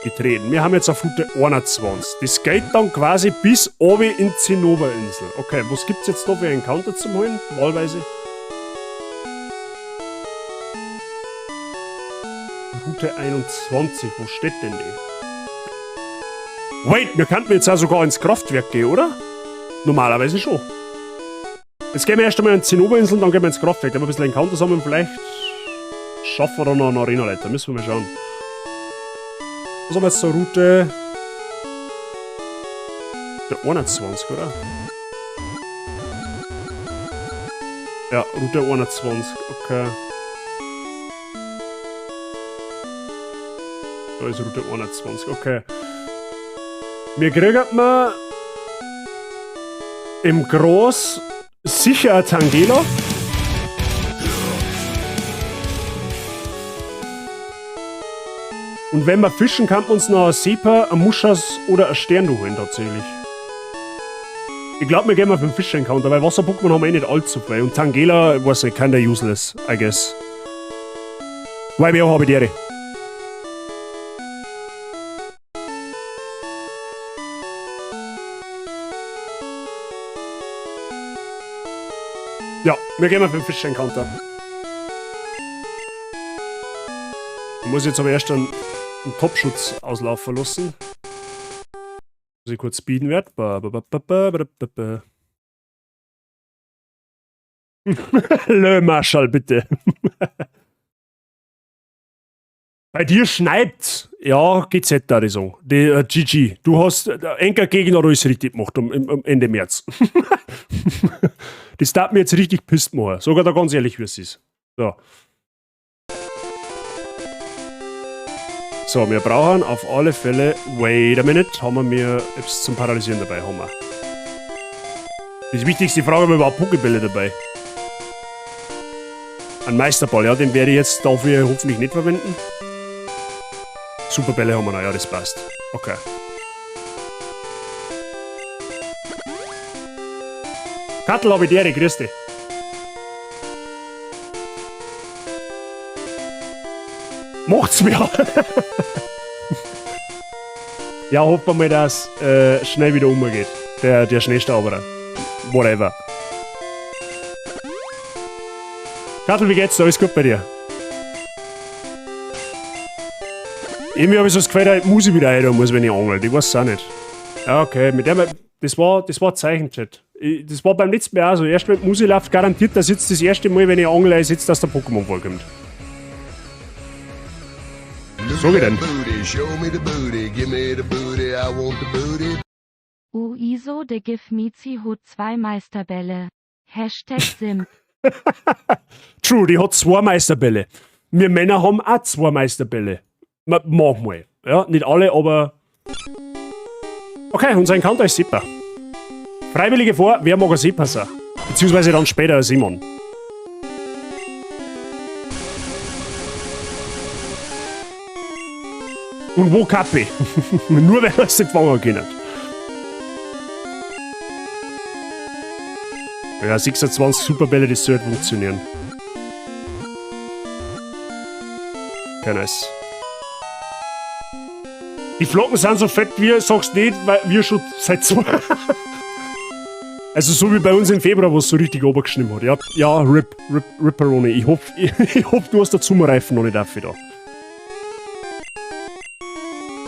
getreten? Wir haben jetzt auf Route 21. Das geht dann quasi bis oben in Zinnoberinsel. Okay, was gibt's jetzt da für einen Encounter zum Holen? Wahlweise. Route 21, wo steht denn die? Wait, wir könnten jetzt auch sogar ins Kraftwerk gehen, oder? Normalerweise schon. Jetzt gehen wir erst einmal in die Zinnoberinsel, dann gehen wir ins Kraftwerk. Da wir ein bisschen Encounter sammeln, vielleicht schaffen wir da noch einen Arena-Leiter. Müssen wir mal schauen. Was haben wir jetzt zur Route? Der 21, oder? Ja, Route 21, okay. Da ist Route 21, okay. Wir kriegen mal im Groß sicher ein Tangela. Und wenn wir fischen, kann man uns noch ein Sepa, ein Muschas oder ein Sterndu holen tatsächlich. Ich glaub, wir gehen mal für den Fisch-Encounter, weil Wasser-Pokémon haben wir eh nicht allzu viel. Und Tangela, ich weiß nicht, kinda useless, I guess. Weil wir auch habe ich die. Ja, wir gehen mal für den Fisch-Encounter. Ich muss jetzt aber erst einen Topschutz auslaufen lassen. Dass ich kurz speeden werde. Ba, ba, ba, ba, ba, ba, ba, ba. Lö, Marschall, bitte. Bei dir schneit. Ja, GZ da die so. Die GG. Du hast Enker Gegner alles richtig gemacht am Ende März. Das darf mir jetzt richtig pisst machen. Sogar da ganz ehrlich, wie es ist. So. So, wir brauchen auf alle Fälle... Wait a minute. Haben wir mir etwas zum Paralysieren dabei? Haben wir. Die wichtigste Frage, haben wir überhaupt Pokébälle dabei? Ein Meisterball, ja, den werde ich jetzt dafür hoffentlich nicht verwenden. Superbälle haben wir noch, ja, das passt. Okay. Kattel hab ich dir, grüß dich. Macht's mir! Ja, hoffen wir mal, dass schnell wieder umgeht. Der Schneestauberer. Whatever. Kattel, wie geht's dir? Alles gut bei dir? Irgendwie hab ich so das Gefühl, dass ich Musik wieder rein muss, wenn ich angel. Ich weiß es auch nicht. Ja, okay, mit dem, das war Zeichenchat. Das war beim letzten Mal auch so. Erst wenn die Musik läuft, garantiert, dass jetzt das erste Mal, wenn ich angle, ist jetzt, dass der Pokémon vorkommt. So geht denn. Uiso de Gif Mizi hat 2 Meisterbälle. Hashtag Simp. True, die hat 2 Meisterbälle. Wir Männer haben auch 2 Meisterbälle. Manchmal. Ja, nicht alle, aber... Okay, unser Encounter ist Sepa. Freiwillige vor, wer mag ein Sepa sein? Beziehungsweise dann später ein Simon. Und wo Kappe? Nur wenn er es nicht fangen kann. Ja, 26 Superbälle, das sollte funktionieren. Okay, nice. Die Flocken sind so fett, wie, sagst nicht, weil wir schon seit 2. Also so wie bei uns im Februar, wo es so richtig runtergeschnitten hat. Ja, ja, Rip, Rip, Ripperoni. Ich hoffe, du hast den Sommerreifen noch nicht auf da.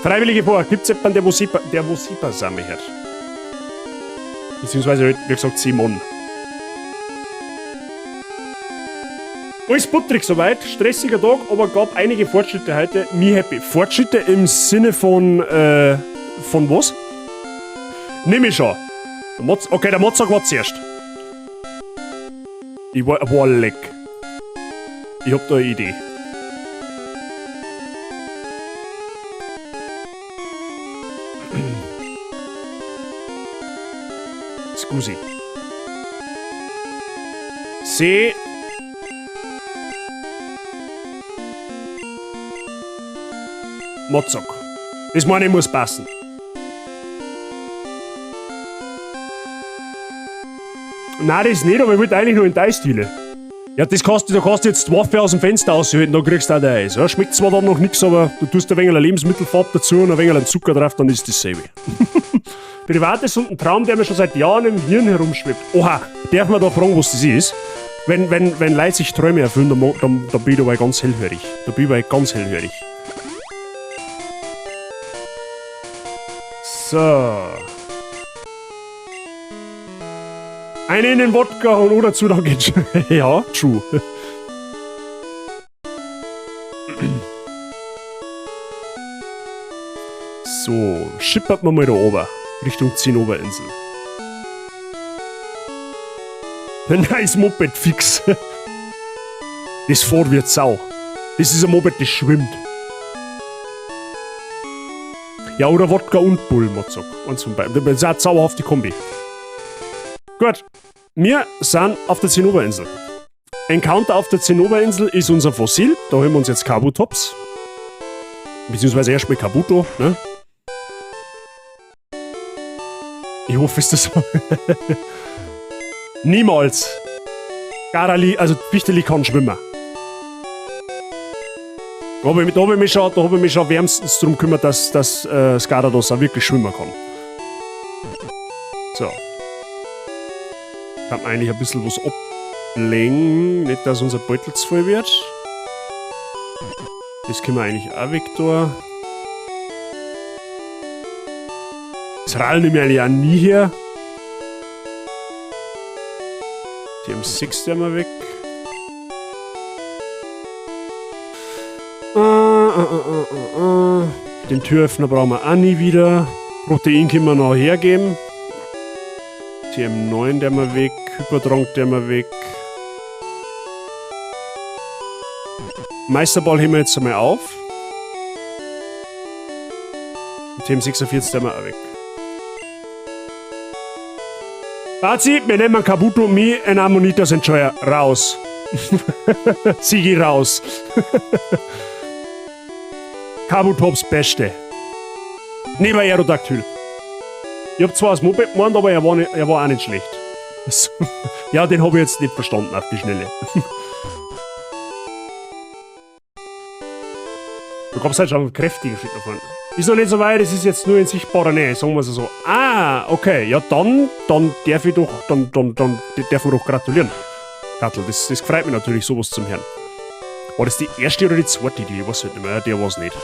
Freiwillige vor, gibt's jemanden, der wo Sipa, der wo Sipa sammeln hat? Beziehungsweise, halt, wie gesagt, Simon. Alles butterig soweit, stressiger Tag, aber gab einige Fortschritte heute. Me happy. Fortschritte im Sinne von was? Nimm ich schon. Der Motz, okay, der Mozart war zuerst. Ich war leck. Ich hab da eine Idee. Scusi. See. Mozart. Das meine ich, muss passen. Nein, das nicht, aber ich wollte eigentlich nur in die Eisdiele. Ja, das kannst du, da kannst du jetzt die Waffe aus dem Fenster aushalten, dann kriegst du auch dein Eis. Ja, schmeckt zwar dann noch nix, aber du tust ein wenig Lebensmittelfarbe dazu und ein wenig Zucker drauf, dann ist dasselbe. Privates und ein Traum, der mir schon seit Jahren im Hirn herumschwebt. Oha, darf man da fragen, was das ist? Wenn Leute sich Träume erfüllen, dann bin ich dabei ganz hellhörig. Da bin ich dabei ganz hellhörig. So. Eine in den Wodka und oder zu, dann geht's schon. Ja, true. So, schippert man mal da oben. Richtung Zinnoberinsel. Nice Moped fix. Das fährt wie Sau. Das ist ein Moped, das schwimmt. Ja, oder Wodka und Bull, Mozart. Eins von beiden. Das ist eine zauberhafte Kombi. Gut. Wir sind auf der Zinnoberinsel. Encounter auf der Zinnoberinsel ist unser Fossil. Da holen wir uns jetzt Kabutops. Beziehungsweise erstmal Kabuto, ne? Ich hoffe, ist das so. Niemals. Garali, also Fichteli kann schwimmen. Da hab ich, da hab ich mich schon, da hab ich mich schon wärmstens drum gekümmert, dass Skarados auch wirklich schwimmen kann. So. Kann man eigentlich ein bisschen was ablegen. Nicht, dass unser Beutel zu voll wird. Das können wir eigentlich auch weg da. Das Rall nehme ich eigentlich auch nie her. Die M6 der mal weg. Den Türöffner brauchen wir auch nie wieder. Protein können wir noch hergeben. TM9 der mal weg. Hypertrank der mal weg. Meisterball heben wir jetzt einmal auf. TM46 haben wir auch weg. Bazi, wir nehmen Kabuto, mi en Ammonitas Enjoyer raus. Sigi raus. Kabutops Beste. Neben Aerodactyl. Ich hab zwar das Moped gemeint, aber er war, nicht, er war auch nicht schlecht. Ja, den hab ich jetzt nicht verstanden auf die Schnelle. Du kommst halt schon kräftige Schritt davon. Ist noch nicht so weit, es ist jetzt nur in sichtbarer Nähe, sagen wir es so. Ah, okay, ja dann, dann darf ich doch, dann, dann, dann darf ich doch gratulieren. Kattel, das, das freut mich natürlich, sowas zum Hören. War das die erste oder die zweite Idee? Ich weiß halt nicht mehr, der war's nicht.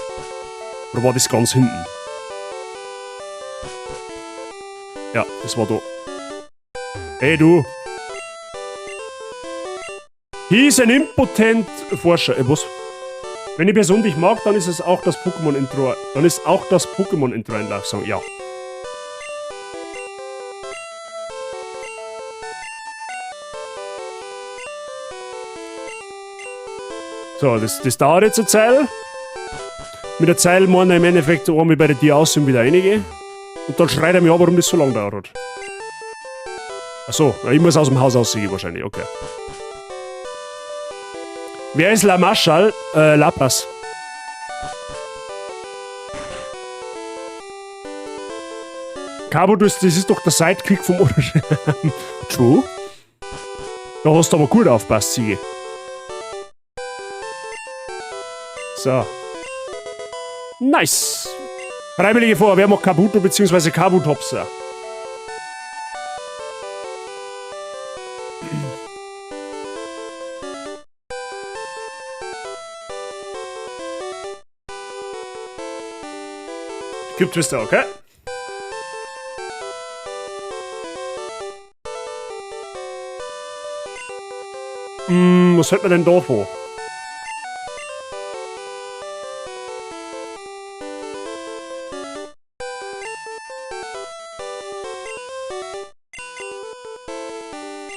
Oder war das ganz hinten? Ja, das war da. Hey du! He is an impotent Forscher. Was? Wenn die Person dich mag, dann ist es auch das Pokémon-Intro. Dann ist auch das Pokémon-Intro ein Love-Song. Ja. So, das, das dauert jetzt eine Zeit. Mit der Zeit meint er im Endeffekt einmal bei der Tür aus und wieder reingehe. Und dann schreit er mich an, warum das so lange dauert hat. Achso, ich muss aus dem Haus aussehen wahrscheinlich, okay. Wer ist La Marschall? Lapras. Cabo, das, das ist doch der Sidekick vom Orange. True. Da hast du aber gut aufpasst, Sigi. So. Nice. Freiwillige vor, wer macht Kabuto bzw. Kabutopser? Cube Twister, okay? Was hört man denn da vor?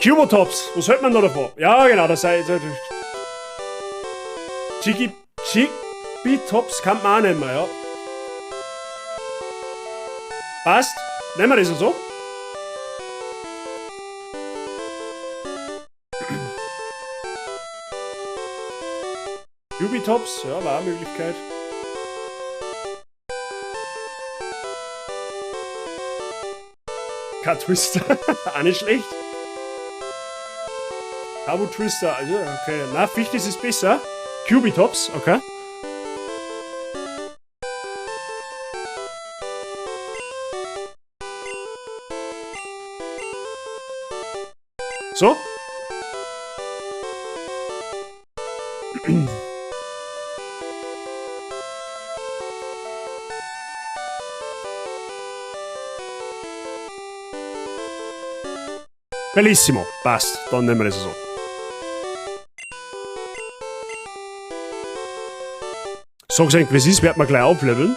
Cubotops, was hört man da davor? Ja, genau, das sei. Chiki, Chibi-Tops kann man auch nicht mehr, ja. Passt? Nehmen wir das so? Cubitops, ja, war eine Möglichkeit. K-Twister, auch nicht schlecht. Cabo Twister, also okay. Na, Fichtes ist besser. Cubitops, okay. So. Bellissimo, passt. Dann nehmen wir das so. Sag's eigentlich, wie es ist, werden wir gleich aufleveln.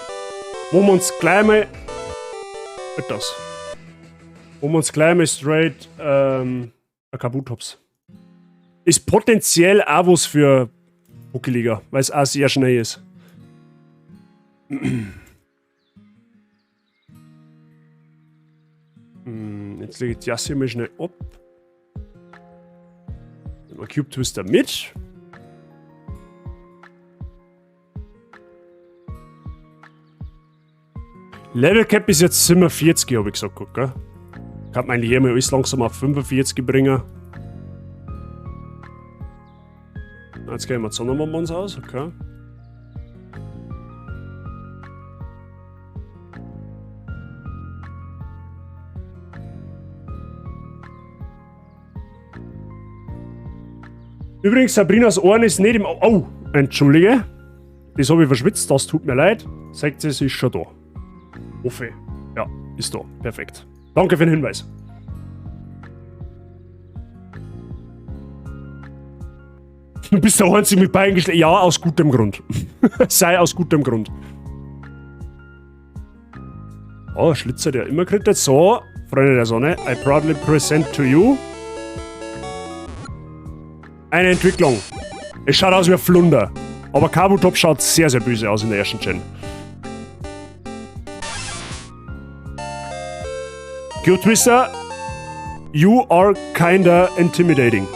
Wo wir uns gleich mal. Das. Wo wir uns gleich mal straight ein Kabutops. Ist potenziell auch was für Pokeliga, weil es auch sehr schnell ist. Jetzt lege ich die Jasse mal schnell ab. Nehmen wir Cube Twister mit. Level Cap ist jetzt 47, habe ich gesagt, gell? Kann man eigentlich hier mal alles langsam auf 45 bringen. Jetzt gehen wir Sonnenbonbons aus, okay. Übrigens, Sabrinas Ohren ist nicht im. Oh, entschuldige. Das habe ich verschwitzt, das tut mir leid. Sagt sie, es ist schon da. Hoffe. Ja, ist da. Perfekt. Danke für den Hinweis. Du bist der Einzige mit beiden Geschlechtern. Ja, aus gutem Grund. Sei aus gutem Grund. Oh, Schlitzer, der immer kriegt. So, Freunde der Sonne, I proudly present to you eine Entwicklung. Es schaut aus wie ein Flunder. Aber Kabutop schaut sehr, sehr böse aus in der ersten Gen. Twister, you are kinda intimidating.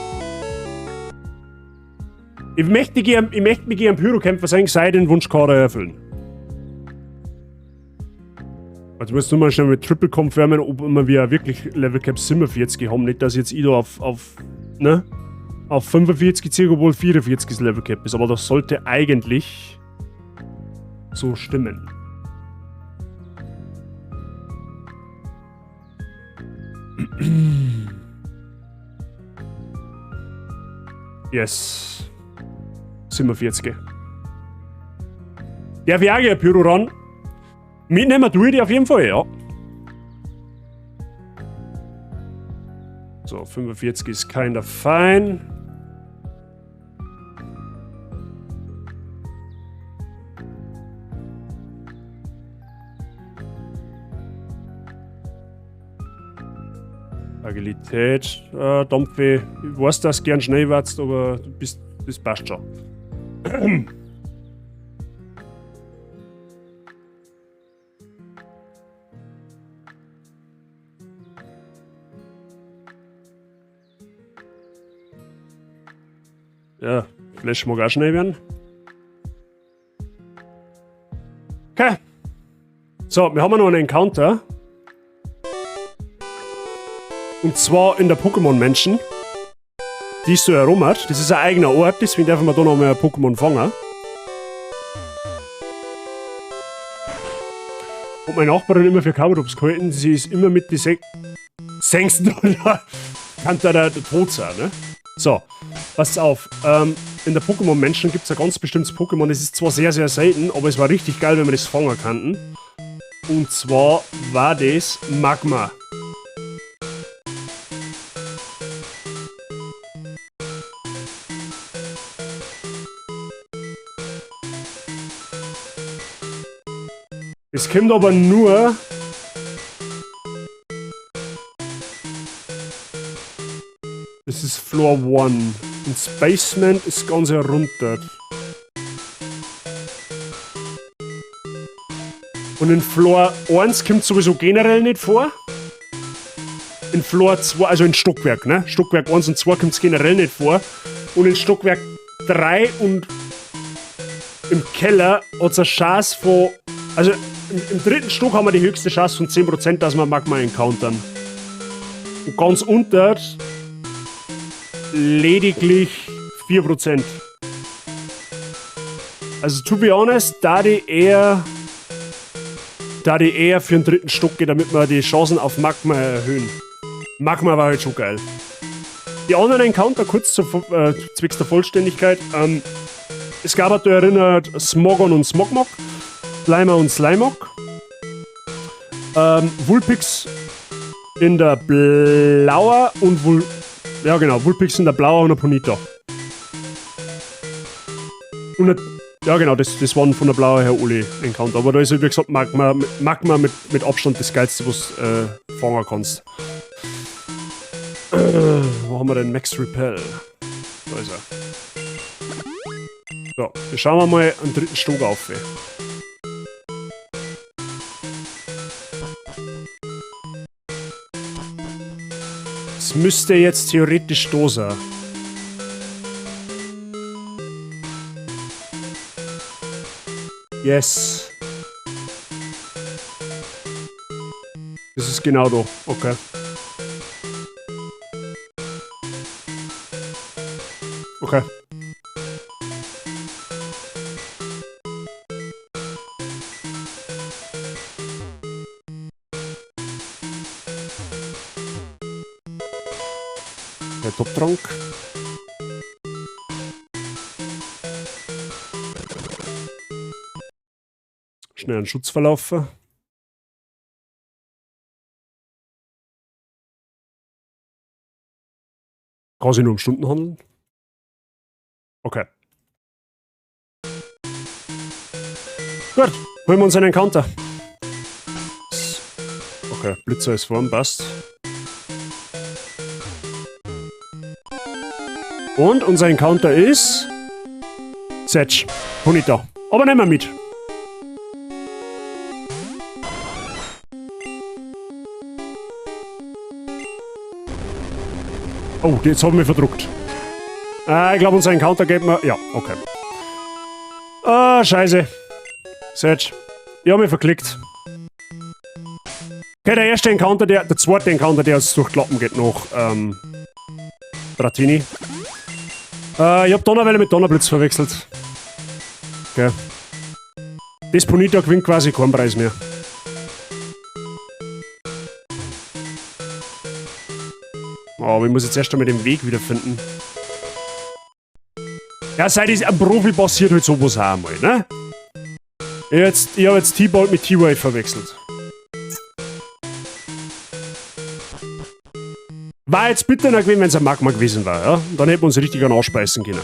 Ich möchte gern, ich möchte mich gern Pyrokämpfer sein, sei den Wunschkader erfüllen. Also muss nur mal schnell mit Triple confirmen, ob wir wirklich Level Cap 47 haben. Nicht, dass jetzt ich da auf, ne, auf 45 ziehe, obwohl 44 das Level Cap ist. Aber das sollte eigentlich so stimmen. Yes. 47. Der Viagra Pyro ran. Mitnehmen tue ich die auf jeden Fall, ja. So, 45 ist kinda fine. Agilität, Dampfe, ich weiß, dass du gern schnell warst, aber du bist, das passt schon. Ja, Flash mag auch schnell werden. Okay. So, wir haben noch einen Encounter. Und zwar in der Pokémon Mansion. Die ist so herum hat. Das ist ein eigener Ort, deswegen dürfen wir da noch mal ein Pokémon fangen. Und meine Nachbarin immer für Kabutops gehalten, sie ist immer mit die Sechsten kann da der Tod sein, ne? So, passt auf. In der Pokémon Mansion gibt's ein ganz bestimmtes Pokémon. Das ist zwar sehr, sehr selten, aber es war richtig geil, wenn wir das fangen konnten. Und zwar war das Magma. Es kommt aber nur... Das ist Floor 1. Und Basement ist ganz herunter. Und in Floor 1 kommt sowieso generell nicht vor. In Floor 2, also in Stockwerk, ne? Stockwerk 1 und 2 kommt's generell nicht vor. Und in Stockwerk 3 und im Keller hat's eine Chance von... Also im dritten Stock haben wir die höchste Chance von 10%, dass wir Magma encountern. Und ganz unter lediglich 4%. Also to be honest, da die eher für den dritten Stock geht, damit wir die Chancen auf Magma erhöhen. Magma war halt schon geil. Die anderen Encounter, kurz zwecks der Vollständigkeit, es gab halt da erinnert Smogon und Smogmog, Slimer und Sleimok, Vulpix in der Blauer und Vul-, ja genau, Vulpix in der Blauer und der Ponita. Und der, ja genau, das waren von der Blauer her alle Encounter. Aber da ist halt, wie gesagt, Magma mit Abstand das Geilste, was du fangen kannst. Wo haben wir denn Max Repel? Da ist er. So, wir schauen mal einen dritten Stock auf. Das müsste jetzt theoretisch da sein. Yes. Das ist genau da. Okay. Okay. Der Top-Trank. Schnell einen Schutz verlaufen. Kann sich nur um Stunden handeln. Okay. Gut, holen wir uns einen Encounter. Okay, Blitzer ist vorn, passt. Und unser Encounter ist... Setsch. Ponita. Aber nehmen wir mit. Oh, jetzt haben wir verdruckt. Ah, ich glaube, unser Encounter geht mir. Ja, okay. Ah, scheiße. Search. Ich hab mich verklickt. Okay, der erste Encounter, der zweite Encounter, der uns durch d'Lappen geht noch, Dratini. Ich hab Donnerwelle mit Donnerblitz verwechselt. Okay. Das Ponita gewinnt quasi keinen Preis mehr. Oh, aber ich muss jetzt erst einmal den Weg wiederfinden. Ja, seit ich ein Profi passiert halt sowas auch einmal, ne? Ich hab jetzt T-Bolt mit T-Wave verwechselt. War jetzt bitter noch gewesen, wenn's ein Magma gewesen war, ja? Und dann hätten wir uns richtig an Arsch beißen können.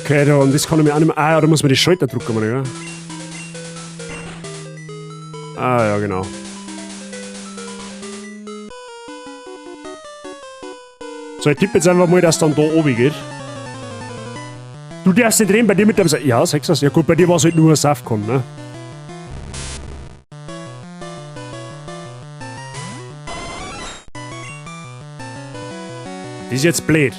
Okay, da, und das kann ich mir auch nicht mehr. Ah ja, da muss man die Schalter drücken, oder? Ah ja, genau. So, ich tippe jetzt einfach mal, dass dann da oben geht. Du darfst nicht reden, bei dir mit dem. Ja, sagst du das? Ja gut, bei dir war es halt nur ein Safcon, ne? Das ist jetzt blöd.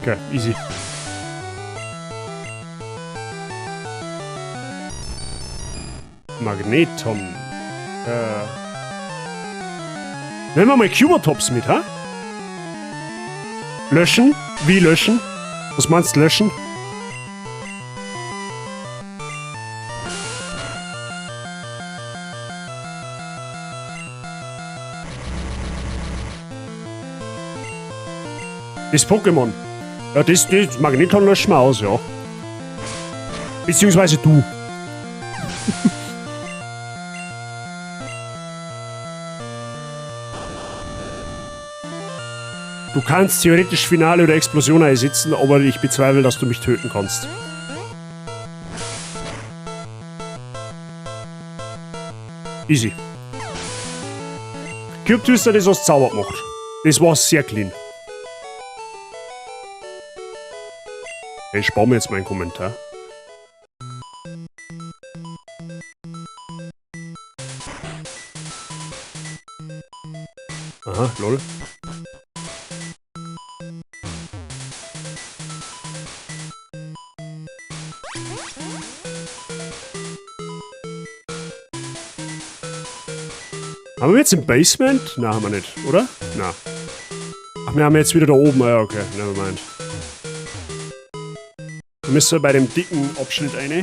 Okay, easy. Magneton. Nehmen wir mal Cubatops mit, ha? Löschen? Wie löschen? Was meinst du löschen? Das Pokémon. Ja, das Magneton löschen wir aus, ja. Beziehungsweise du. Du kannst theoretisch Finale oder Explosion einsetzen, aber ich bezweifle, dass du mich töten kannst. Easy. Cube Twister, das hast du sauber gemacht. Das war sehr clean. Ich spare mir jetzt meinen Kommentar. Aha, lol. Haben wir jetzt im Basement? Nein, haben wir nicht, oder? Nein. Ach, wir haben jetzt wieder da oben. Ah, ja, okay, never mind. Wir müssen bei dem dicken Abschnitt rein.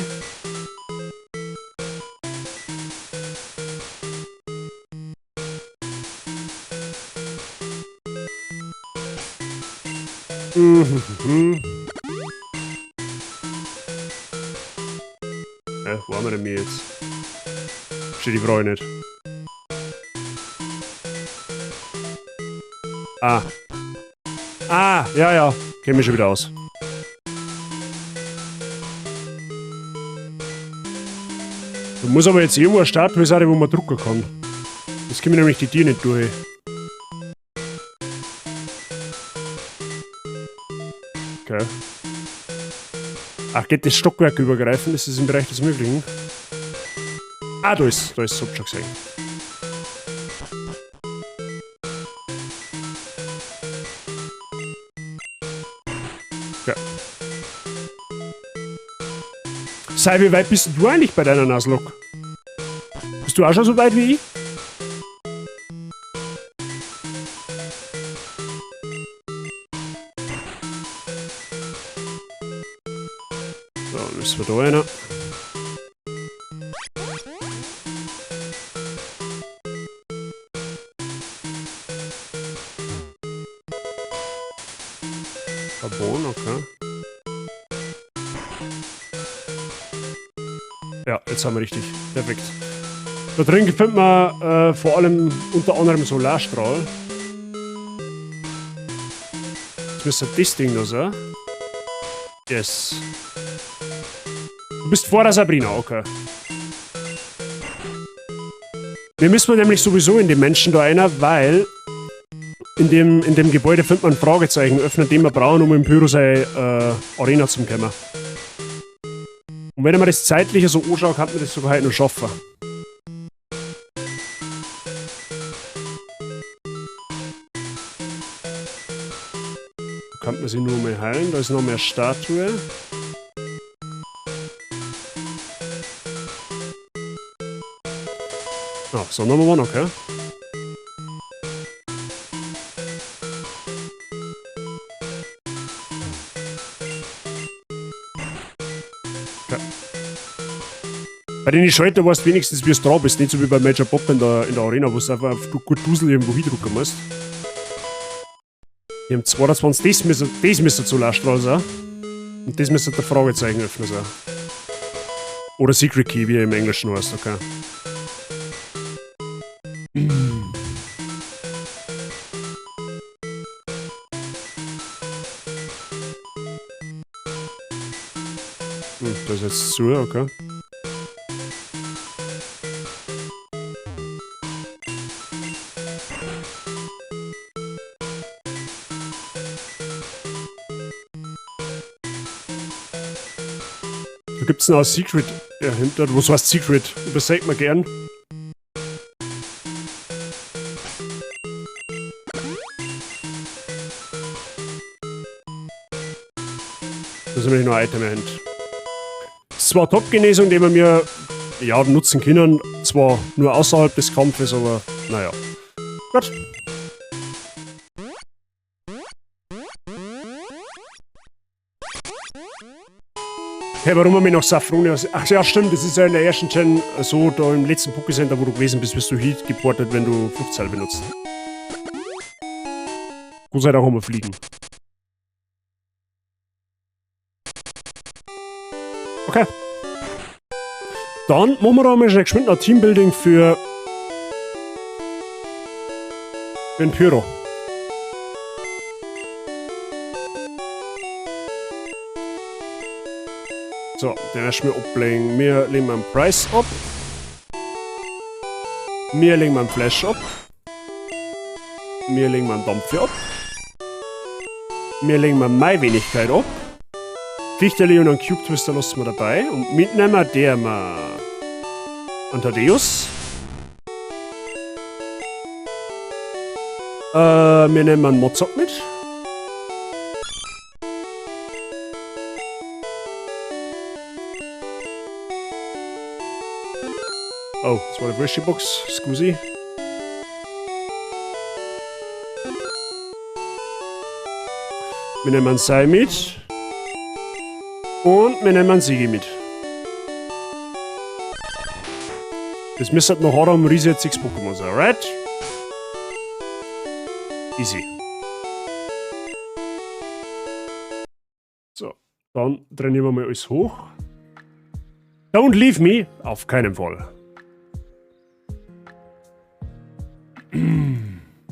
Wo haben wir denn jetzt? Steht die Frage nicht. Ah. Ah, ja, ja. Kenn mich schon wieder aus. Da muss aber jetzt irgendwo eine Statue sein, wo man drucken kann. Jetzt kommen nämlich die Tiere nicht durch. Okay. Ach, geht das Stockwerk übergreifen? Das ist im Bereich des Möglichen. Ah, da ist, hab ich schon gesehen. Ja. Sei, wie weit bist du eigentlich bei deiner Nuzlocke? Bist du auch schon so weit wie ich? So, dann müssen wir da rein. Carbon, okay. Ja, jetzt haben wir richtig. Perfekt. Da drin findet man vor allem unter anderem Solarstrahl. Das müsste das Ding da sein. Yes. Du bist vor der Sabrina, okay. Wir müssen nämlich sowieso in den Menschen da einer, weil in dem Gebäude findet man ein Fragezeichen, öffnet den wir brauchen, um im Pyro seine Arena zu kommen. Und wenn man das zeitliche so anschaut, kann man das sogar heute noch schaffen. Da kann man sich nur mal heilen, da ist noch mehr Statue. Ah, so Number One, okay. Okay. Bei den Schalter weißt du wenigstens, wie es dran bist, nicht so wie bei Major Bob in der Arena, wo du einfach auf gut Dusel irgendwo hindrucken musst. Die haben 22, das müsste Solarstrahl sein. Und das müsste der Fragezeichen öffnen sein. Oder Secret Key, wie er im Englischen heißt, okay. Das ist jetzt zu, okay. Da gibt es noch ein Secret dahinter. Was heißt Secret? Übersät man gern. Da ist nämlich noch ein Item dahinter. Zwar Top-Genesung, die wir mir ja nutzen können, zwar nur außerhalb des Kampfes, aber naja. Gut. Hey, warum haben wir noch Saffronia? Ach ja, stimmt, das ist ja in der ersten Gen so, da im letzten Pokécenter, wo du gewesen bist, wirst du Heat geportet, wenn du Fluchtseil benutzt. Gott sei Dank haben wir Fliegen. Okay. Dann machen wir da mal schnell geschwind noch Teambuilding für den Pyro. So, den erstmal ablegen. Wir legen mal einen Pryce ab. Wir legen mal einen Flash ab. Wir legen mal einen Dampfi ab. Wir legen mal meine Wenigkeit ab. Fichterli und einen Cube Twister lassen wir dabei. Und mitnehmen der mal einen Thaddeus. Wir nehmen einen Mozart mit. Oh, das war die falsche Box. Scusi. Wir nehmen einen Sai mit. Und wir nehmen einen Sigi mit. Das müsste noch um Reset 6 Pokémon sein, right? Easy. So, dann trainieren wir mal alles hoch. Don't leave me! Auf keinen Fall.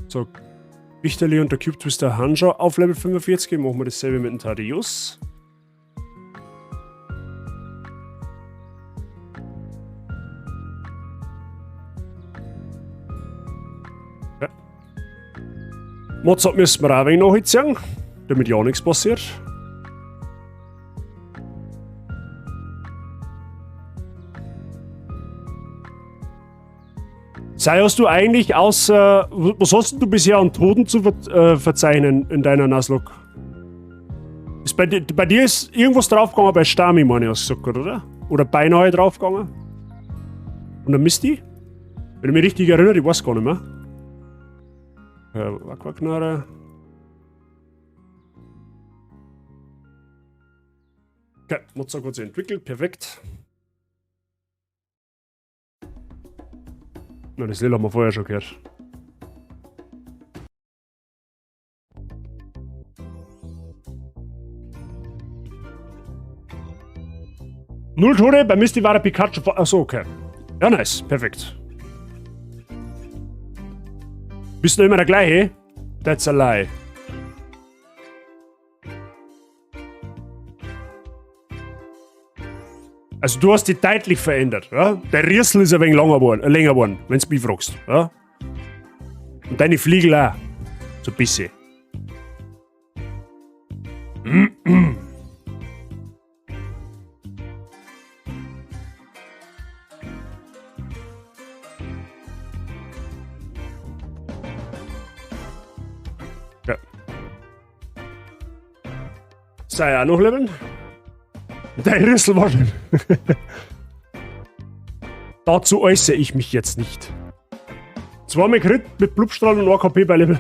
So, Wichterli und der Cube Twister haben schon auf Level 45. Machen wir dasselbe mit dem Thaddeus. Ja. Mozart müssen wir auch ein wenig nachziehen, damit ja nichts passiert. Sei, hast du eigentlich außer. Was hast denn du bisher an Toten zu verzeichnen in deiner Nuzlocke? Ist bei dir ist irgendwas draufgegangen bei Stami, meine ich, hast du gesagt, oder? Oder beinahe draufgegangen? Und dann Misty? Wenn ich mich richtig erinnere, ich weiß gar nicht mehr. Aquaknarre. Okay, Mozart hat sich entwickelt, perfekt. Na, das Lied haben wir vorher schon gehört. Null Tode, bei Misty war der Pikachu. Achso, okay. Ja, nice. Perfekt. Bist du immer der gleiche? That's a lie. Also du hast dich deutlich verändert. Ja? Der Riersel ist ein wenig langer worden, länger geworden, wenn du mich fragst. Ja? Und deine Fliegel auch. So ein bisschen. Ja. Sei auch noch leben. Dein Rüssel war schön. Dazu äußere ich mich jetzt nicht. Zweimal Crit mit Blubstrahl und 1 KP bei Level.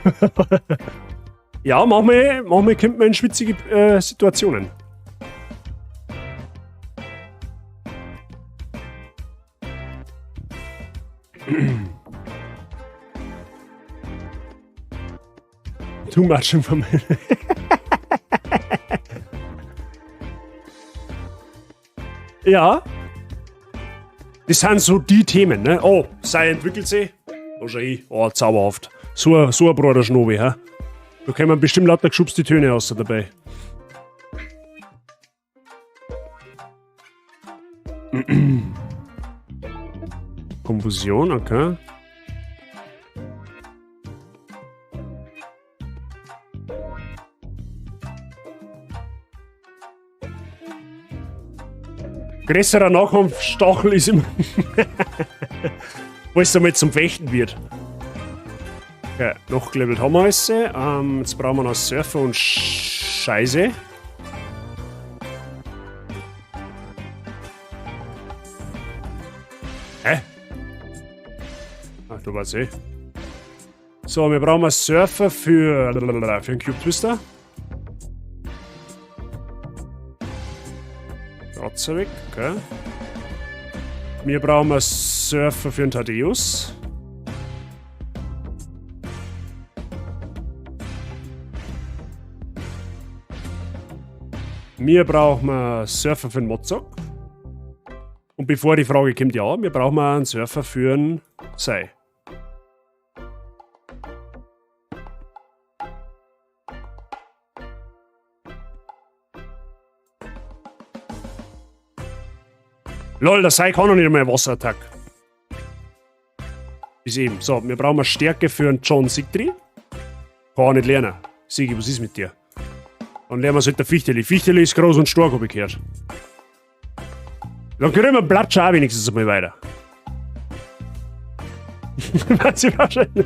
Ja, manchmal kommt man in schwitzige Situationen. Too much information. Ja. Das sind so die Themen, ne? Oh, sei entwickelt sich. Da schau ich. Oh, zauberhaft. So ein Bruder Schnobi, hä? Da kommen bestimmt lauter geschubste Töne raus dabei. Konfusion, okay. Größerer Nachkampfstachel ist immer. Wo es einmal zum Fechten wird. Okay, noch gelevelt haben wir alles. Jetzt brauchen wir noch Surfer und Scheiße. Hä? Ach, du weißt eh. So, wir brauchen einen Surfer für den Cube Twister. Kratzer weg, okay. Wir brauchen einen Surfer für den Thaddeus. Wir brauchen einen Surfer für den Mozart. Und bevor die Frage kommt, ja, wir brauchen einen Surfer für den Sei. Lol, der Sei kann noch nicht mehr Wasserattack. Bis eben. So, wir brauchen eine Stärke für einen John Sigtri. Kann auch nicht lernen. Sigi, was ist mit dir? Dann lernen wir es halt der Fichteli. Fichteli ist groß und stark, hab ich gehört. Dann kriegen wir Platscher auch wenigstens einmal weiter. Was ich wahrscheinlich.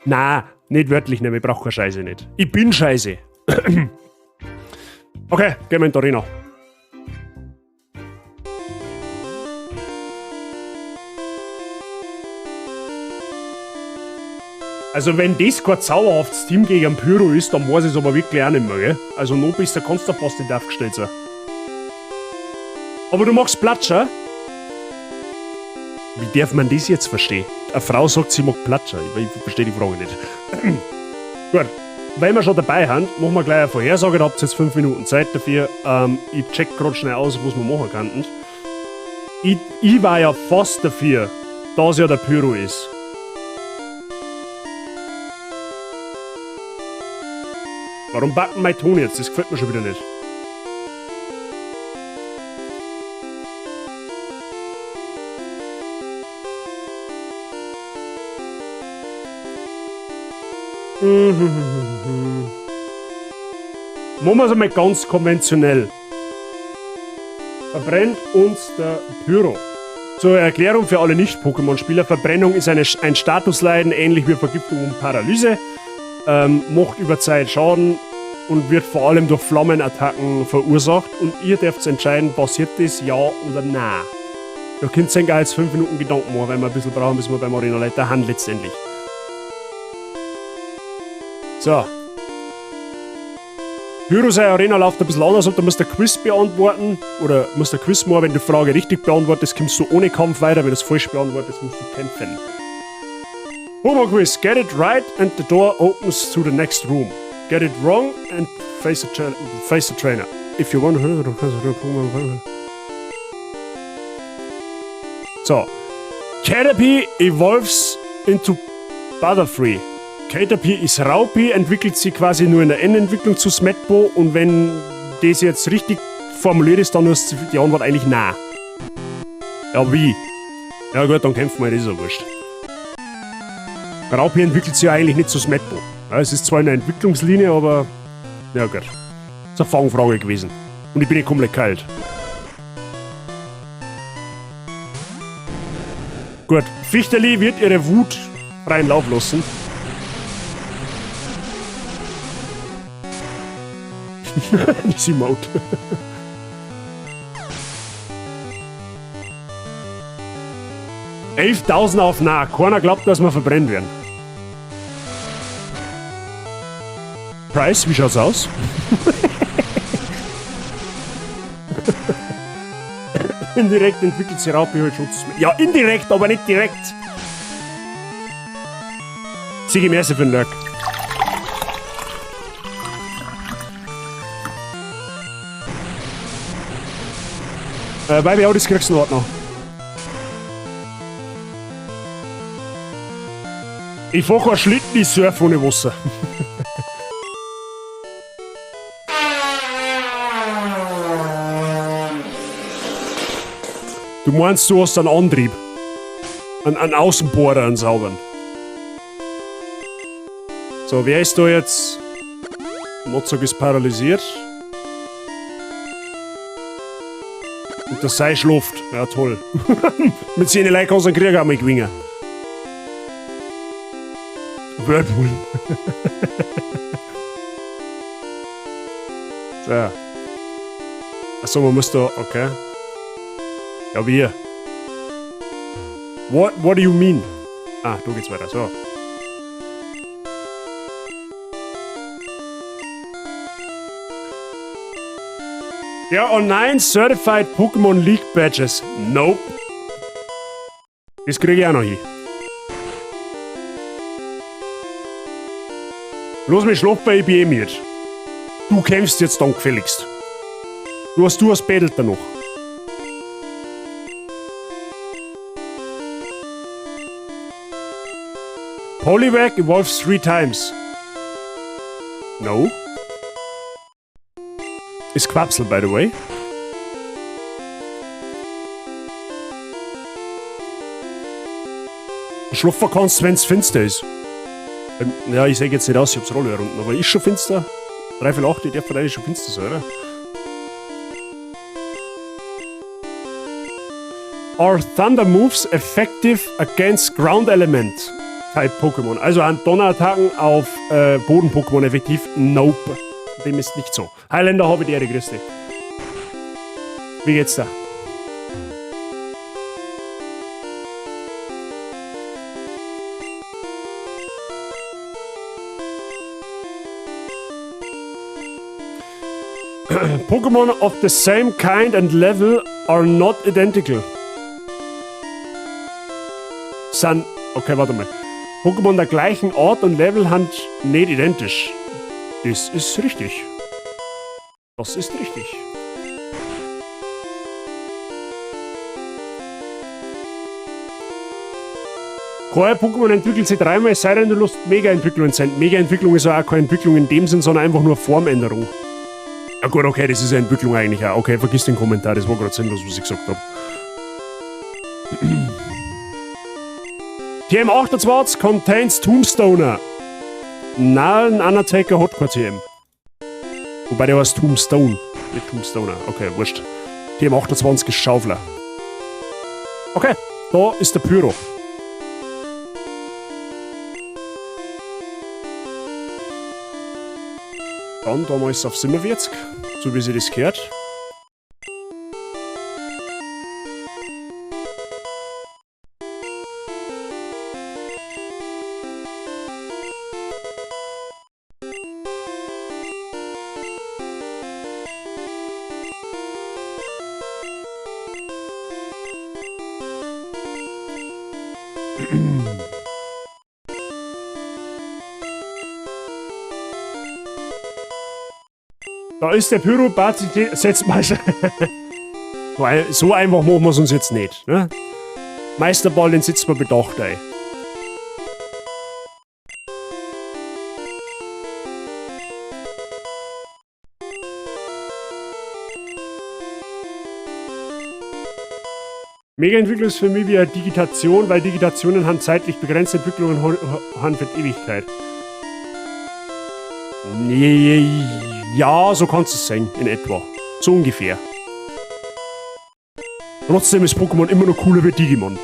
Nein, nicht wörtlich nehmen, ich brauch keine Scheiße nicht. Ich bin Scheiße. Okay, gehen wir in die Arena. Also wenn das kein zauberhaftes Team gegen einen Pyro ist, dann weiß ich es aber wirklich auch nicht mehr, gell? Also noch besser kannst du fast nicht aufgestellt sein. Aber du magst Platscher? Wie darf man das jetzt verstehen? Eine Frau sagt, sie mag Platscher. Ich verstehe die Frage nicht. Gut, weil wir schon dabei sind, machen wir gleich eine Vorhersage. Da habt ihr jetzt 5 Minuten Zeit dafür. Ich check grad schnell aus, was wir machen könnten. Ich war ja fast dafür, dass ja der Pyro ist. Warum backen mein Ton jetzt? Das gefällt mir schon wieder nicht. Machen wir es einmal ganz konventionell. Verbrennt uns der Pyro. Zur Erklärung für alle Nicht-Pokémon-Spieler: Verbrennung ist ein Statusleiden, ähnlich wie Vergiftung und Paralyse. Macht über Zeit Schaden und wird vor allem durch Flammenattacken verursacht. Und ihr dürft entscheiden, passiert das, ja oder nein. Da könnt ihr euch jetzt 5 Minuten Gedanken machen, weil wir ein bisschen brauchen, bis wir beim Arenaleiter haben letztendlich. So. Pyro seine Arena läuft ein bisschen anders ab, da musst du ein Quiz beantworten. Oder musst du ein Quiz machen, wenn du die Frage richtig beantwortest, kommst du ohne Kampf weiter, wenn du es falsch beantwortest, musst du kämpfen. Pokémon Quiz, get it right and the door opens to the next room. Get it wrong and face the trainer. If you want to... So. Caterpie evolves into Butterfree. Caterpie ist Raupi, entwickelt sich quasi nur in der Endentwicklung zu Smettbo und wenn das jetzt richtig formuliert ist, dann ist die Antwort eigentlich nein. Ja, wie? Ja gut, dann kämpfen wir, das ist ja wurscht. Raupi entwickelt sich ja eigentlich nicht zu Smetbo. Ja, es ist zwar eine Entwicklungslinie, aber... Ja gut. Das ist eine Fangfrage gewesen. Und ich bin nicht komplett kalt. Gut, Fichterli wird ihre Wut freien Lauf lassen. Das Emote. 11.000 auf nah. Keiner glaubt, dass wir verbrennen werden. Price, wie schaut's aus? Indirekt entwickelt sich Raupi halt Schutz. Ja, indirekt, aber nicht direkt. Sigi, merci für den Lurk. Baby, das kriegst du noch. Ich fahr kein Schlitten, ich surf ohne Wasser. Du meinst, du hast einen Antrieb? Einen Außenbohrer, einen sauberen. So, wer ist da jetzt? Mozart ist paralysiert. Und der Sei schläft. Ja, toll. Mit seinen Leuten kannst du einen Krieg auch mal gewinnen. Whirlpool. So. Achso, man muss da. Okay. Ja, wie? What do you mean? Ah, da geht's weiter. So. There are 9 certified Pokémon League Badges. Nope. Das krieg ich auch noch hin. Lass mich schlafen, ich bin eh müde. Du kämpfst jetzt dann gefälligst. Du hast bettelt danach. Poliwag evolves 3 times. No. Ist Quapsel, by the way. Schlafen kannst, wenn's finster ist. Ja, ich seh jetzt nicht aus, ich hab's Rollo unten, aber ist schon finster? 7:45, ich darf eigentlich schon finster sein, oder? Are Thunder Moves effective against Ground Element Type Pokémon? Also an Donnerattacken auf Boden-Pokémon effektiv? Nope. Dem ist nicht so. Highlander, habe die Ehre, grüß dich. Wie geht's da? Pokémon of the same kind and level are not identical. Sind, okay, warte mal. Pokémon der gleichen Art und Level sind nicht identisch. Das ist richtig. Das ist richtig. Kein Pokémon entwickelt sich dreimal, es sei denn, du lässt Mega-Entwicklungen sein. Mega-Entwicklung ist ja auch keine Entwicklung in dem Sinn, sondern einfach nur Formänderung. Ja gut, okay, das ist eine Entwicklung eigentlich auch. Okay, vergiss den Kommentar, das war gerade sinnlos, was ich gesagt hab. TM28 contains Tombstoner. Nein, ein Undertaker hat kein TM. Wobei der heißt Tombstone, nicht Tombstoner. Okay, wurscht. TM28 ist Schaufler. Okay, da ist der Pyro. Dann da mal ist auf 47, so wie sich das gehört. Da ist der Pyro, setzt mal. So einfach machen wir's uns jetzt nicht. Ne? Meisterball, den sitzen wir bedacht ein. Mega-Entwicklung ist für mich wie eine Digitation, weil Digitationen haben zeitlich begrenzte Entwicklungen haben für die Ewigkeit. Ja, so kannst du es sehen, in etwa. So ungefähr. Trotzdem ist Pokémon immer noch cooler wie Digimon.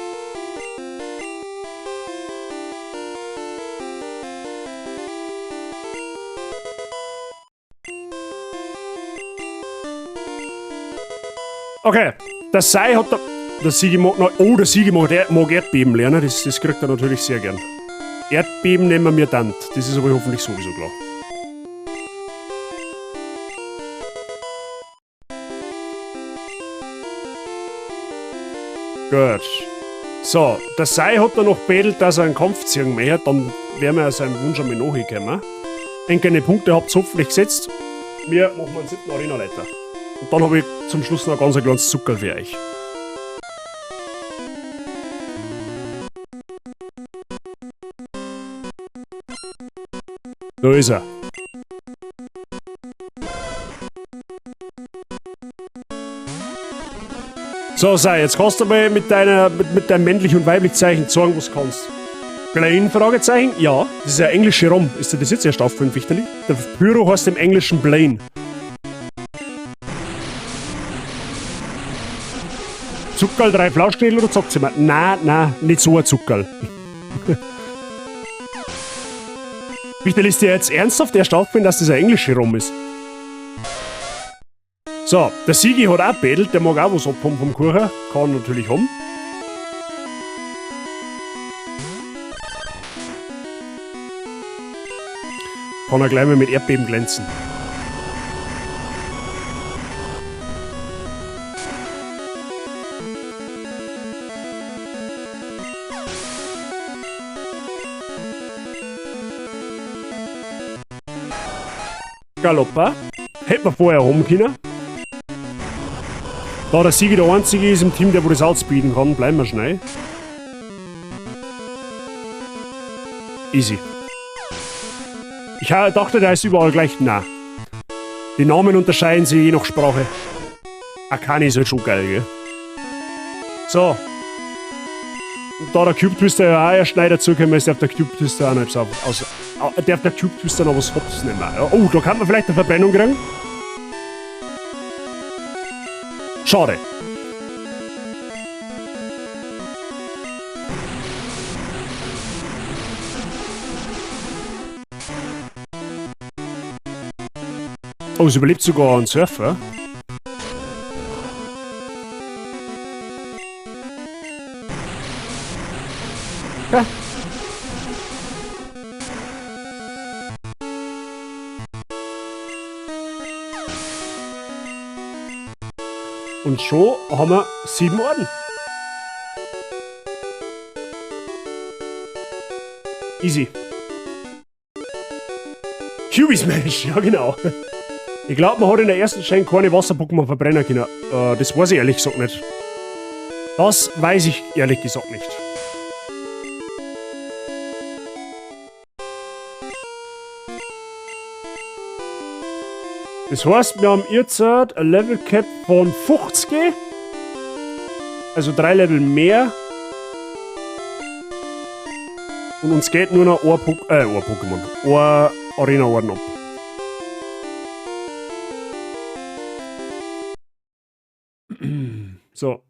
Okay, der Sei hat da. Der Sigi mag noch. Oh, der Sigi mag, der mag Erdbeben lernen. Das kriegt er natürlich sehr gern. Erdbeben nehmen wir dann. Das ist aber hoffentlich sowieso klar. Gut. So, der Sei hat da noch bettelt, dass er einen Kampf ziehen möchte. Dann werden wir seinem Wunsch einmal nachgekommen. Enkele Punkte habt ihr hoffentlich gesetzt. Wir machen einen siebten Arena-Leiter. Und dann habe ich zum Schluss noch ein ganz kleines Zuckerl für euch. Da ist er. So, Sei, jetzt kannst du mal mit deinem männlich und weiblich Zeichen zeigen, was du kannst. Blaine? Fragezeichen? Ja, das ist ja englische Rom. Ist dir das jetzt erst aufgefallen, Fichterli? Der Pyro heißt im Englischen Blaine. Zuckerl, 3 Flauschknädel oder Zockzimmer? Nein, nein, nicht so ein Zuckerl. Wichterli, ist dir jetzt ernsthaft erst aufgefallen, dass das ein englische Rom ist? So, der Sigi hat auch bettelt, der mag auch was abhaben vom Kuchen. Kann natürlich haben. Kann er gleich mal mit Erdbeben glänzen. Galoppa. Hätten wir vorher haben können. Da der Sigi der Einzige ist im Team, der wo das outspeeden kann, bleiben wir schnell. Easy. Ich dachte, der ist überall gleich. Na. Die Namen unterscheiden sich je nach Sprache. Akani ist halt schon geil, gell? So. Und da der Cube Twister ja auch erst neu dazugekommen ist, darf der Cube Twister auch noch etwas aus, darf der Cube Twister noch was Hops nehmen. Ja, oh, da kann man vielleicht eine Verbrennung kriegen. Schade. Oh, es überlebt sogar ein Surfer. Ja. Und schon haben wir 7 Orden. Easy. Cubie Smash, ja genau. Ich glaub, man hat in der ersten Chain keine Wasser-Pokémon verbrennen können. Das weiß ich ehrlich gesagt nicht. Das weiß ich ehrlich gesagt nicht. Das heißt, wir haben jetzt ein Level Cap von 50. Also 3 Level mehr. Und uns geht nur noch ein Pokémon. Ein Arena-Orden ab. So.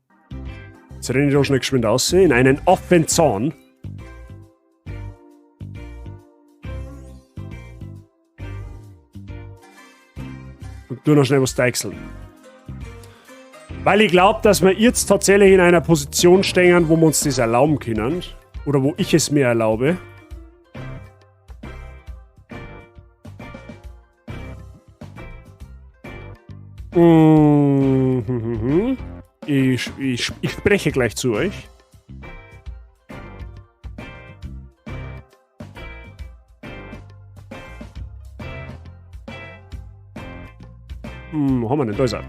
Jetzt renne ich da schnell geschwind aus. In einen Affenzahn. Und tu noch schnell was deichseln. Weil ich glaub, dass wir jetzt tatsächlich in einer Position stehen, wo wir uns das erlauben können. Oder wo ich es mir erlaube. Ich spreche gleich zu euch. Wo haben wir denn? Da ist er.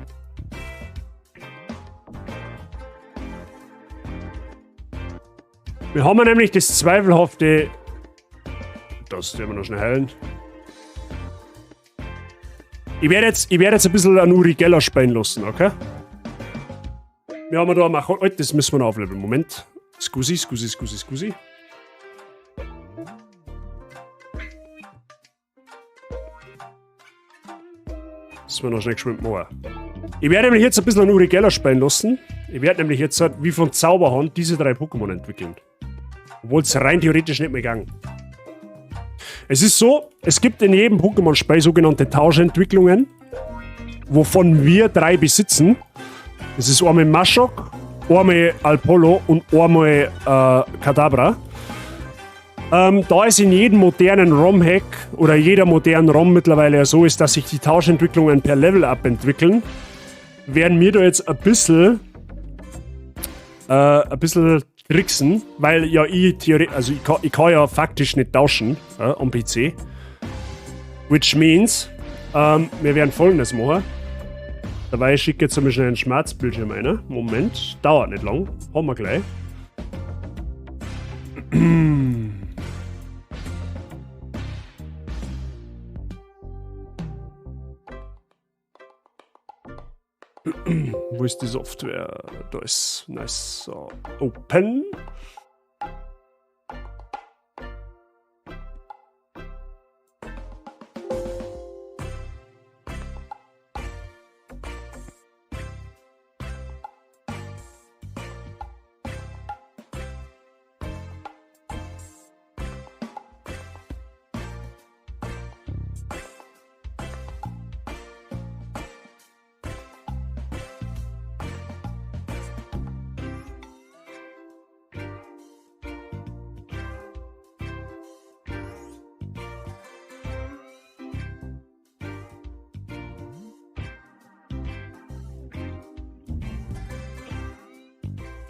Wir haben nämlich das zweifelhafte... Das werden wir noch schnell heilen. Ich werde jetzt ein bisschen an Uri Geller spielen lassen, okay? Wir haben da mal. Oh, das müssen wir noch aufleveln. Moment. Scusi, scusi, scusi, scusi. Das wir noch schnell geschwind machen. Ich werde nämlich jetzt ein bisschen an Uri Geller spielen lassen. Ich werde nämlich jetzt halt wie von Zauberhand diese drei Pokémon entwickeln. Obwohl es rein theoretisch nicht mehr gegangen. Es ist so, es gibt in jedem Pokémon-Spiel sogenannte Tauschentwicklungen, wovon wir drei besitzen. Es ist einmal Maschok, einmal Alpollo und einmal Kadabra. Da es in jedem modernen ROM-Hack oder jeder modernen ROM mittlerweile ja so ist, dass sich die Tauschentwicklungen per Level-Up entwickeln, werden wir da jetzt ein bisschen tricksen, weil ja ich theoretisch, also ich kann ja faktisch nicht tauschen am PC. Which means, wir werden Folgendes machen. Dabei schicke ich jetzt einmal schnell einen Schmerzbildschirm rein. Moment, dauert nicht lang. Haben wir gleich. Wo ist die Software? Da ist nice. So. Open.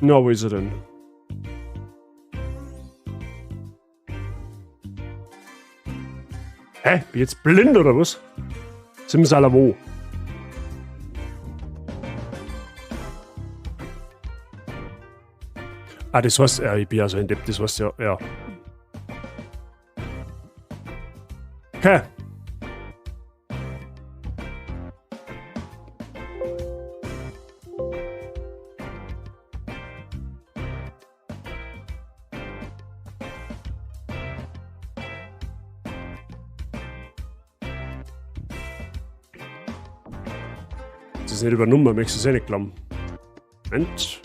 Na, wo ist er denn? Hä? Bin ich jetzt blind oder was? Simsalavo. Ah, das heißt, ja, ich bin ja so ein Depp, das heißt ja, ja. Okay. Das ist nicht übernommen, möchtest du es eh nicht glauben. Moment.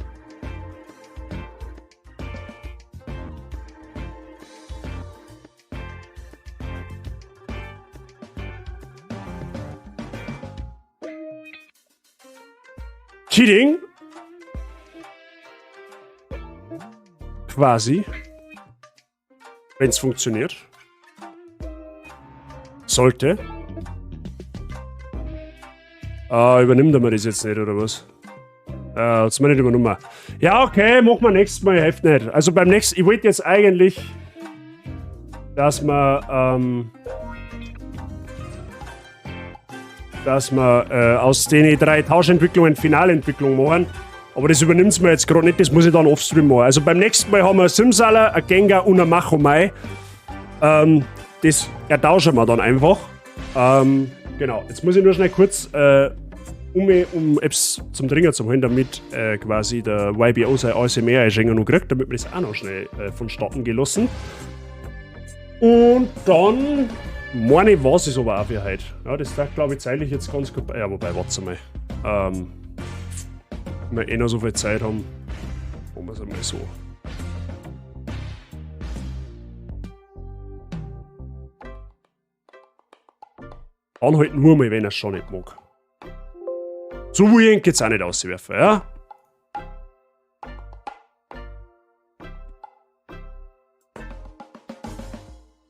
Cheating. Quasi. Wenn's funktioniert. Sollte. Ah, übernimmt er mir das jetzt nicht, oder was? Hat's mir nicht übernommen. Ja, okay, machen wir nächstes Mal, hilft nicht. Also beim nächsten, ich wollte jetzt eigentlich, dass wir aus den drei Tauschentwicklungen Finalentwicklung machen. Aber das übernimmt's mir jetzt gerade nicht, das muss ich dann offstream machen. Also beim nächsten Mal haben wir Simsala, ein Gengar und ein Machomei. Das ertauschen wir dann einfach. Genau, jetzt muss ich nur schnell kurz um Apps zum Dringer zu holen, damit quasi der YBO sein ASMR-Einschenker noch kriegt, damit wir das auch noch schnell vonstatten gelassen. Und dann meine ich, was ist aber auch für heute. Ja, das darf, glaube ich, zeitlich jetzt ganz gut. Ja, wobei, warte mal. Wenn wir eh noch so viel Zeit haben, machen wir es einmal so. Dann halt nur mal, wenn er schon nicht mag. So will ich ihn jetzt auch nicht auswerfen, ja?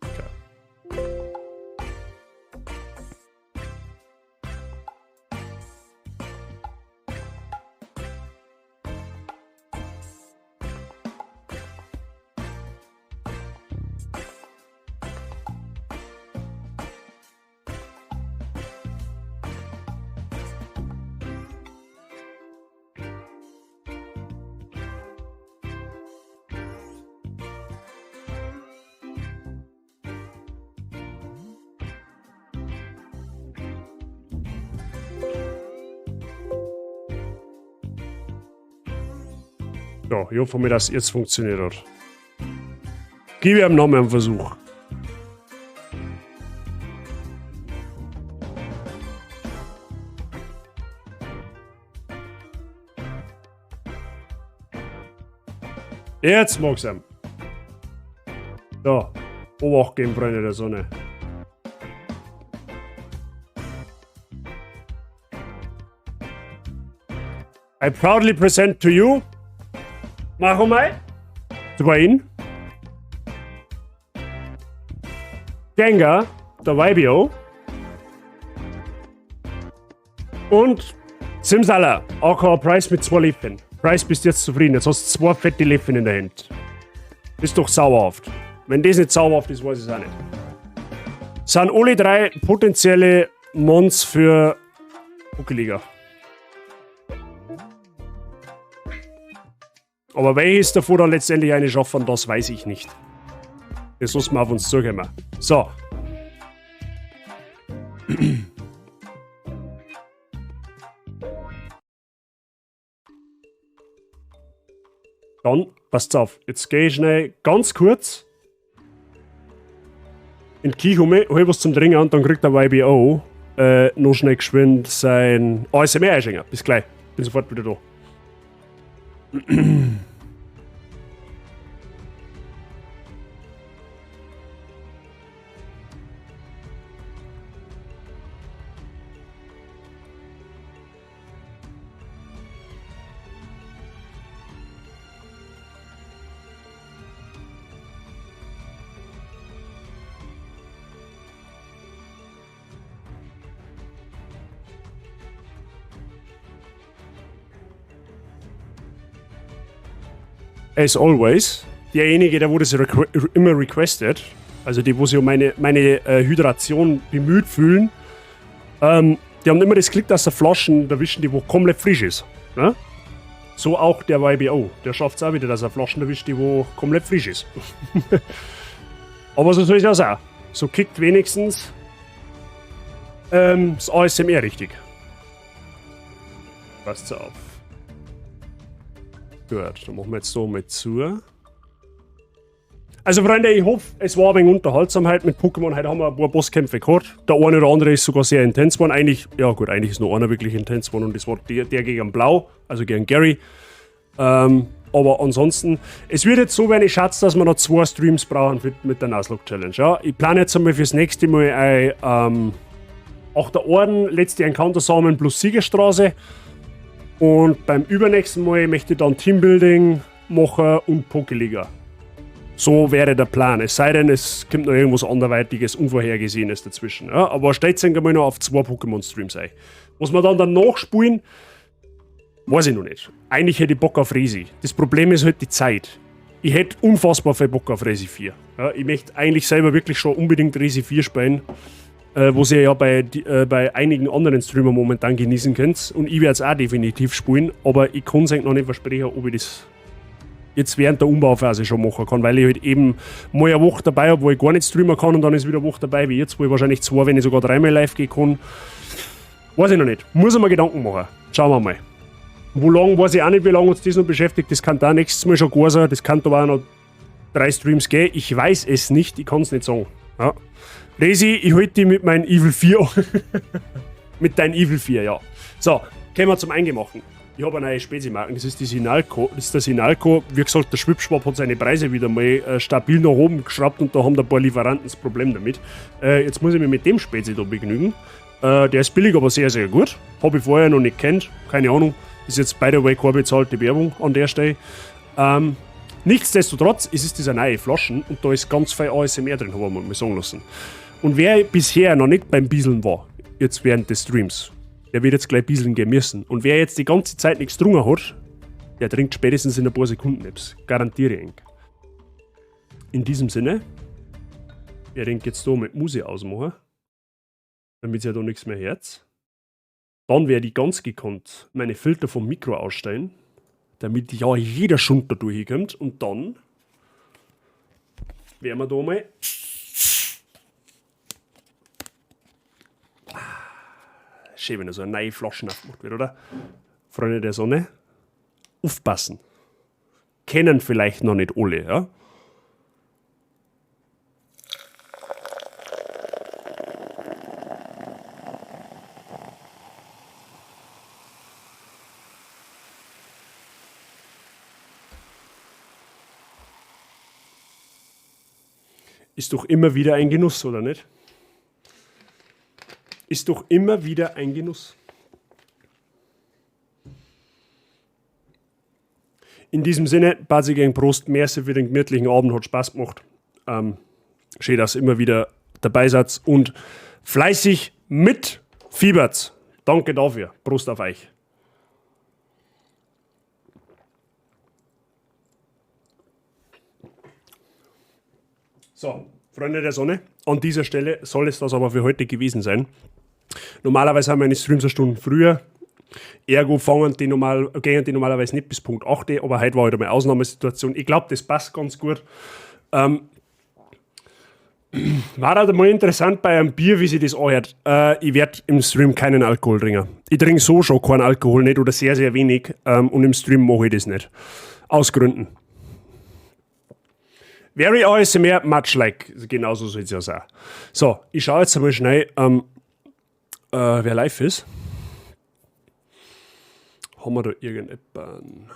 Okay. So, ich hoffe mal, dass es jetzt funktioniert hat. Gib ihm noch mal einen Versuch. Jetzt mag's ihm. So, Obacht geben, Freunde der Sonne. I proudly present to you Machomai, Dwayne, Gengar, der YBO und Simsala, aka Price mit 2 Leffen. Price, bist jetzt zufrieden? Jetzt hast du 2 fette Leffen in der Hand. Ist doch sauerhaft. Wenn das nicht sauerhaft ist, weiß ich es auch nicht. Sind alle 3 potenzielle Mons für Pokéliga. Aber welches davon dann letztendlich eine schaffen, das weiß ich nicht. Das lassen wir auf uns zukommen. So. Dann, passt auf, jetzt gehe ich schnell ganz kurz in die Küche um, hol was zum Trinken und dann kriegt der YBO noch schnell geschwind sein ASMR einschenken. Bis gleich, bin sofort wieder da. As always, derjenige, der wo das immer requestet, also die, wo sich um meine Hydration bemüht fühlen, die haben immer das Glück, dass sie Flaschen erwischen, die wo komplett frisch ist. Ne? So auch der YBO. Der schafft's auch wieder, dass er Flaschen erwischt, die wo komplett frisch ist. Aber so soll es ja sein. So kickt wenigstens das ASMR richtig. Passt auf. Gut, dann machen wir jetzt so mal zu. Also Freunde, ich hoffe, es war ein wenig unterhaltsam heute mit Pokémon. Heute haben wir ein paar Bosskämpfe gehabt. Der eine oder andere ist sogar sehr intens geworden. Eigentlich, ja gut, eigentlich ist nur einer wirklich intens geworden und das war der gegen Blau, also gegen Gary. Aber ansonsten, es wird jetzt so werden, ich schätze, dass wir noch 2 Streams brauchen mit der Nuzlocke Challenge. Ja, ich plane jetzt einmal fürs nächste Mal ein 8. Orden, letzte Encounter-Samen plus Siegerstraße. Und beim übernächsten Mal möchte ich dann Teambuilding machen und Pokéliga. So wäre der Plan. Es sei denn, es kommt noch irgendwas anderweitiges, Unvorhergesehenes dazwischen. Ja, aber stellt sich einmal noch auf 2 Pokémon-Streams ein. Was wir dann danach spielen, weiß ich noch nicht. Eigentlich hätte ich Bock auf Resi. Das Problem ist halt die Zeit. Ich hätte unfassbar viel Bock auf Resi 4. Ja, ich möchte eigentlich selber wirklich schon unbedingt Resi 4 spielen, was ihr ja bei einigen anderen Streamern momentan genießen könnt. Und ich werde es auch definitiv spielen, aber ich kann es eigentlich noch nicht versprechen, ob ich das jetzt während der Umbauphase schon machen kann, weil ich halt eben mal eine Woche dabei hab, wo ich gar nicht streamen kann und dann ist wieder eine Woche dabei, wie jetzt, wo ich wahrscheinlich 2, wenn nicht sogar 3-mal live gehen kann. Weiß ich noch nicht. Muss ich mir Gedanken machen. Schauen wir mal. Wo lang, weiß ich auch nicht, wie lange uns das noch beschäftigt. Das kann da nächstes Mal schon gar sein. Das kann da auch noch 3 Streams gehen. Ich weiß es nicht. Ich kann's nicht sagen. Ja. Resi, ich halte dich mit meinem Evil 4. Mit deinem Evil 4, ja. So, kommen wir zum Eingemachten. Ich habe eine neue Spezimarke, das ist die Sinalco. Das ist der Sinalco. Wie gesagt, der Schwipschwap hat seine Preise wieder mal stabil nach oben geschraubt und da haben da ein paar Lieferanten das Problem damit. Jetzt muss ich mich mit dem Spezi da begnügen. Der ist billig, aber sehr, sehr gut. Hab ich vorher noch nicht kennt. Keine Ahnung. Ist jetzt by the way keine bezahlte Werbung an der Stelle. Nichtsdestotrotz, es ist dieser neue Flaschen und da ist ganz viel ASMR drin, hab ich mir mal sagen lassen. Und wer bisher noch nicht beim Bieseln war, jetzt während des Streams, der wird jetzt gleich bieseln gehen müssen. Und wer jetzt die ganze Zeit nichts getrunken hat, der trinkt spätestens in ein paar Sekunden etwas. Garantiere ich. In diesem Sinne, wer denkt jetzt da mit Musik ausmachen, damit ja da nichts mehr hört. Dann werde ich ganz gekonnt meine Filter vom Mikro ausstellen, damit ja jeder Schund da durchkommt. Und dann werden wir da mal schön, wenn da so eine neue Flasche aufgemacht wird, oder? Freunde der Sonne, aufpassen. Kennen vielleicht noch nicht alle, ja? Ist doch immer wieder ein Genuss, oder nicht? Ist doch immer wieder ein Genuss. In diesem Sinne, Bazi Gang, Prost, merci für den gemütlichen Abend, hat Spaß gemacht. Schön, dass ihr immer wieder dabei seid und fleißig mitfiebert. Danke dafür. Prost auf euch. So, Freunde der Sonne, an dieser Stelle soll es das aber für heute gewesen sein. Normalerweise haben wir eine Streams eine Stunde früher. Ergo gehen die normalerweise nicht bis Punkt 8, aber heute war halt einmal Ausnahmesituation. Ich glaub, das passt ganz gut. War halt mal interessant bei einem Bier, wie sich das anhört. Ich werd im Stream keinen Alkohol trinken. Ich trinke so schon keinen Alkohol nicht oder sehr, sehr wenig. Und im Stream mache ich das nicht. Aus Gründen. Very ASMR, much like. Genauso soll's ja sein. So, ich schaue jetzt einmal schnell, wer live ist. Haben wir da irgendjemanden?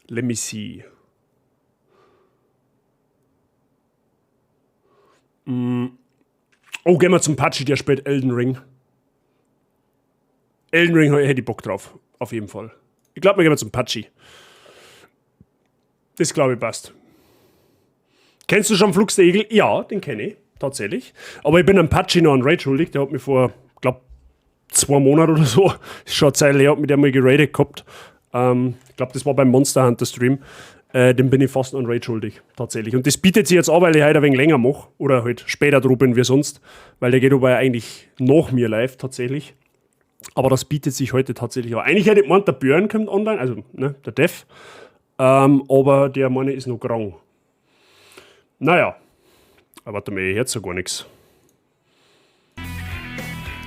Let me see. Oh, gehen wir zum Patschi, der spielt Elden Ring. Elden Ring hätte ich Bock drauf. Auf jeden Fall. Ich glaub, wir gehen zum Patschi. Das glaub ich passt. Kennst du schon Flux der Egel? Ja, den kenn ich. Tatsächlich. Aber ich bin einem Patschi noch einen Raid schuldig. Der hat mich vor, glaub, 2 Monaten oder so, ist schon eine Zeit her, hat mit dem mal geradet gehabt. Ich glaub, das war beim Monster Hunter Stream. Dem bin ich fast noch einen Raid schuldig, tatsächlich. Und das bietet sich jetzt an, weil ich heute ein wenig länger mach. Oder halt später dran bin wie sonst. Weil der geht aber eigentlich nach mir live, tatsächlich. Aber das bietet sich heute tatsächlich an. Eigentlich hätte ich gemeint, der Björn kommt online, also ne, der Dev. Aber der meine ist noch krank. Naja. Aber warte mal, ich hört so gar nix.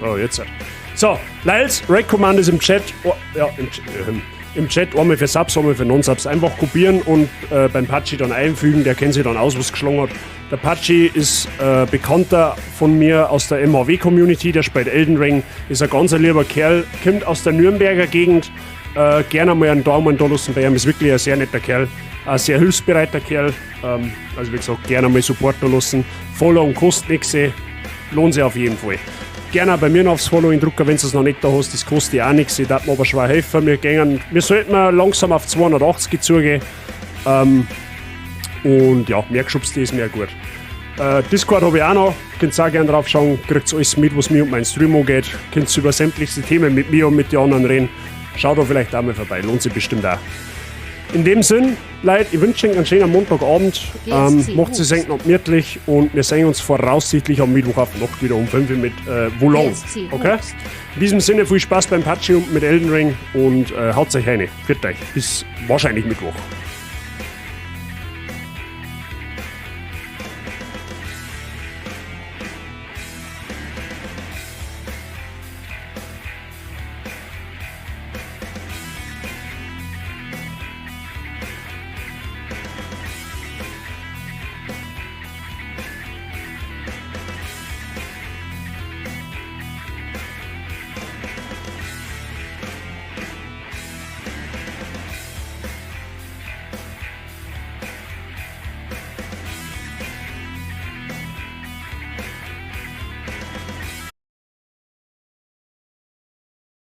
Oh, jetzt. So, Lels, Raid Command ist im Chat. Oh, ja, im Chat einmal für Subs, einmal für Non-Subs. Einfach kopieren und beim Patschi dann einfügen. Der kennt sich dann aus, was geschlagen hat. Der Patschi ist Bekannter von mir aus der M H W-Community. Der spielt Elden Ring. Ist ein ganz lieber Kerl. Kommt aus der Nürnberger Gegend. Gerne mal einen Daumen da lassen bei ihm. Ist wirklich ein sehr netter Kerl. Ein sehr hilfsbereiter Kerl. Also wie gesagt, gerne mal Support da lassen. Follow und kostet nichts. Lohnt sich auf jeden Fall. Gerne auch bei mir noch aufs Following drücken, wenn du es noch nicht da hast. Das kostet ja auch nichts. Ich darf mir aber schwer helfen. Wir sollten mal langsam auf 280 zugehen. Und ja, mehr geschubst ist mehr gut. Discord habe ich auch noch. Könnt ihr auch gerne drauf schauen. Kriegt alles mit, was mir und meinen Stream angeht. Könnt über sämtlichste Themen mit mir und mit den anderen reden. Schaut da vielleicht auch mal vorbei. Lohnt sich bestimmt auch. In dem Sinn, Leute, ich wünsche euch einen schönen Montagabend. GSC Macht es euch noch gemütlich und wir sehen uns voraussichtlich am Mittwoch auf Nacht wieder um 5 Uhr mit Wo Long. GSC Okay? Hubst. In diesem Sinne viel Spaß beim Patschi und mit Elden Ring und haut euch rein. Pfiat euch. Bis wahrscheinlich Mittwoch.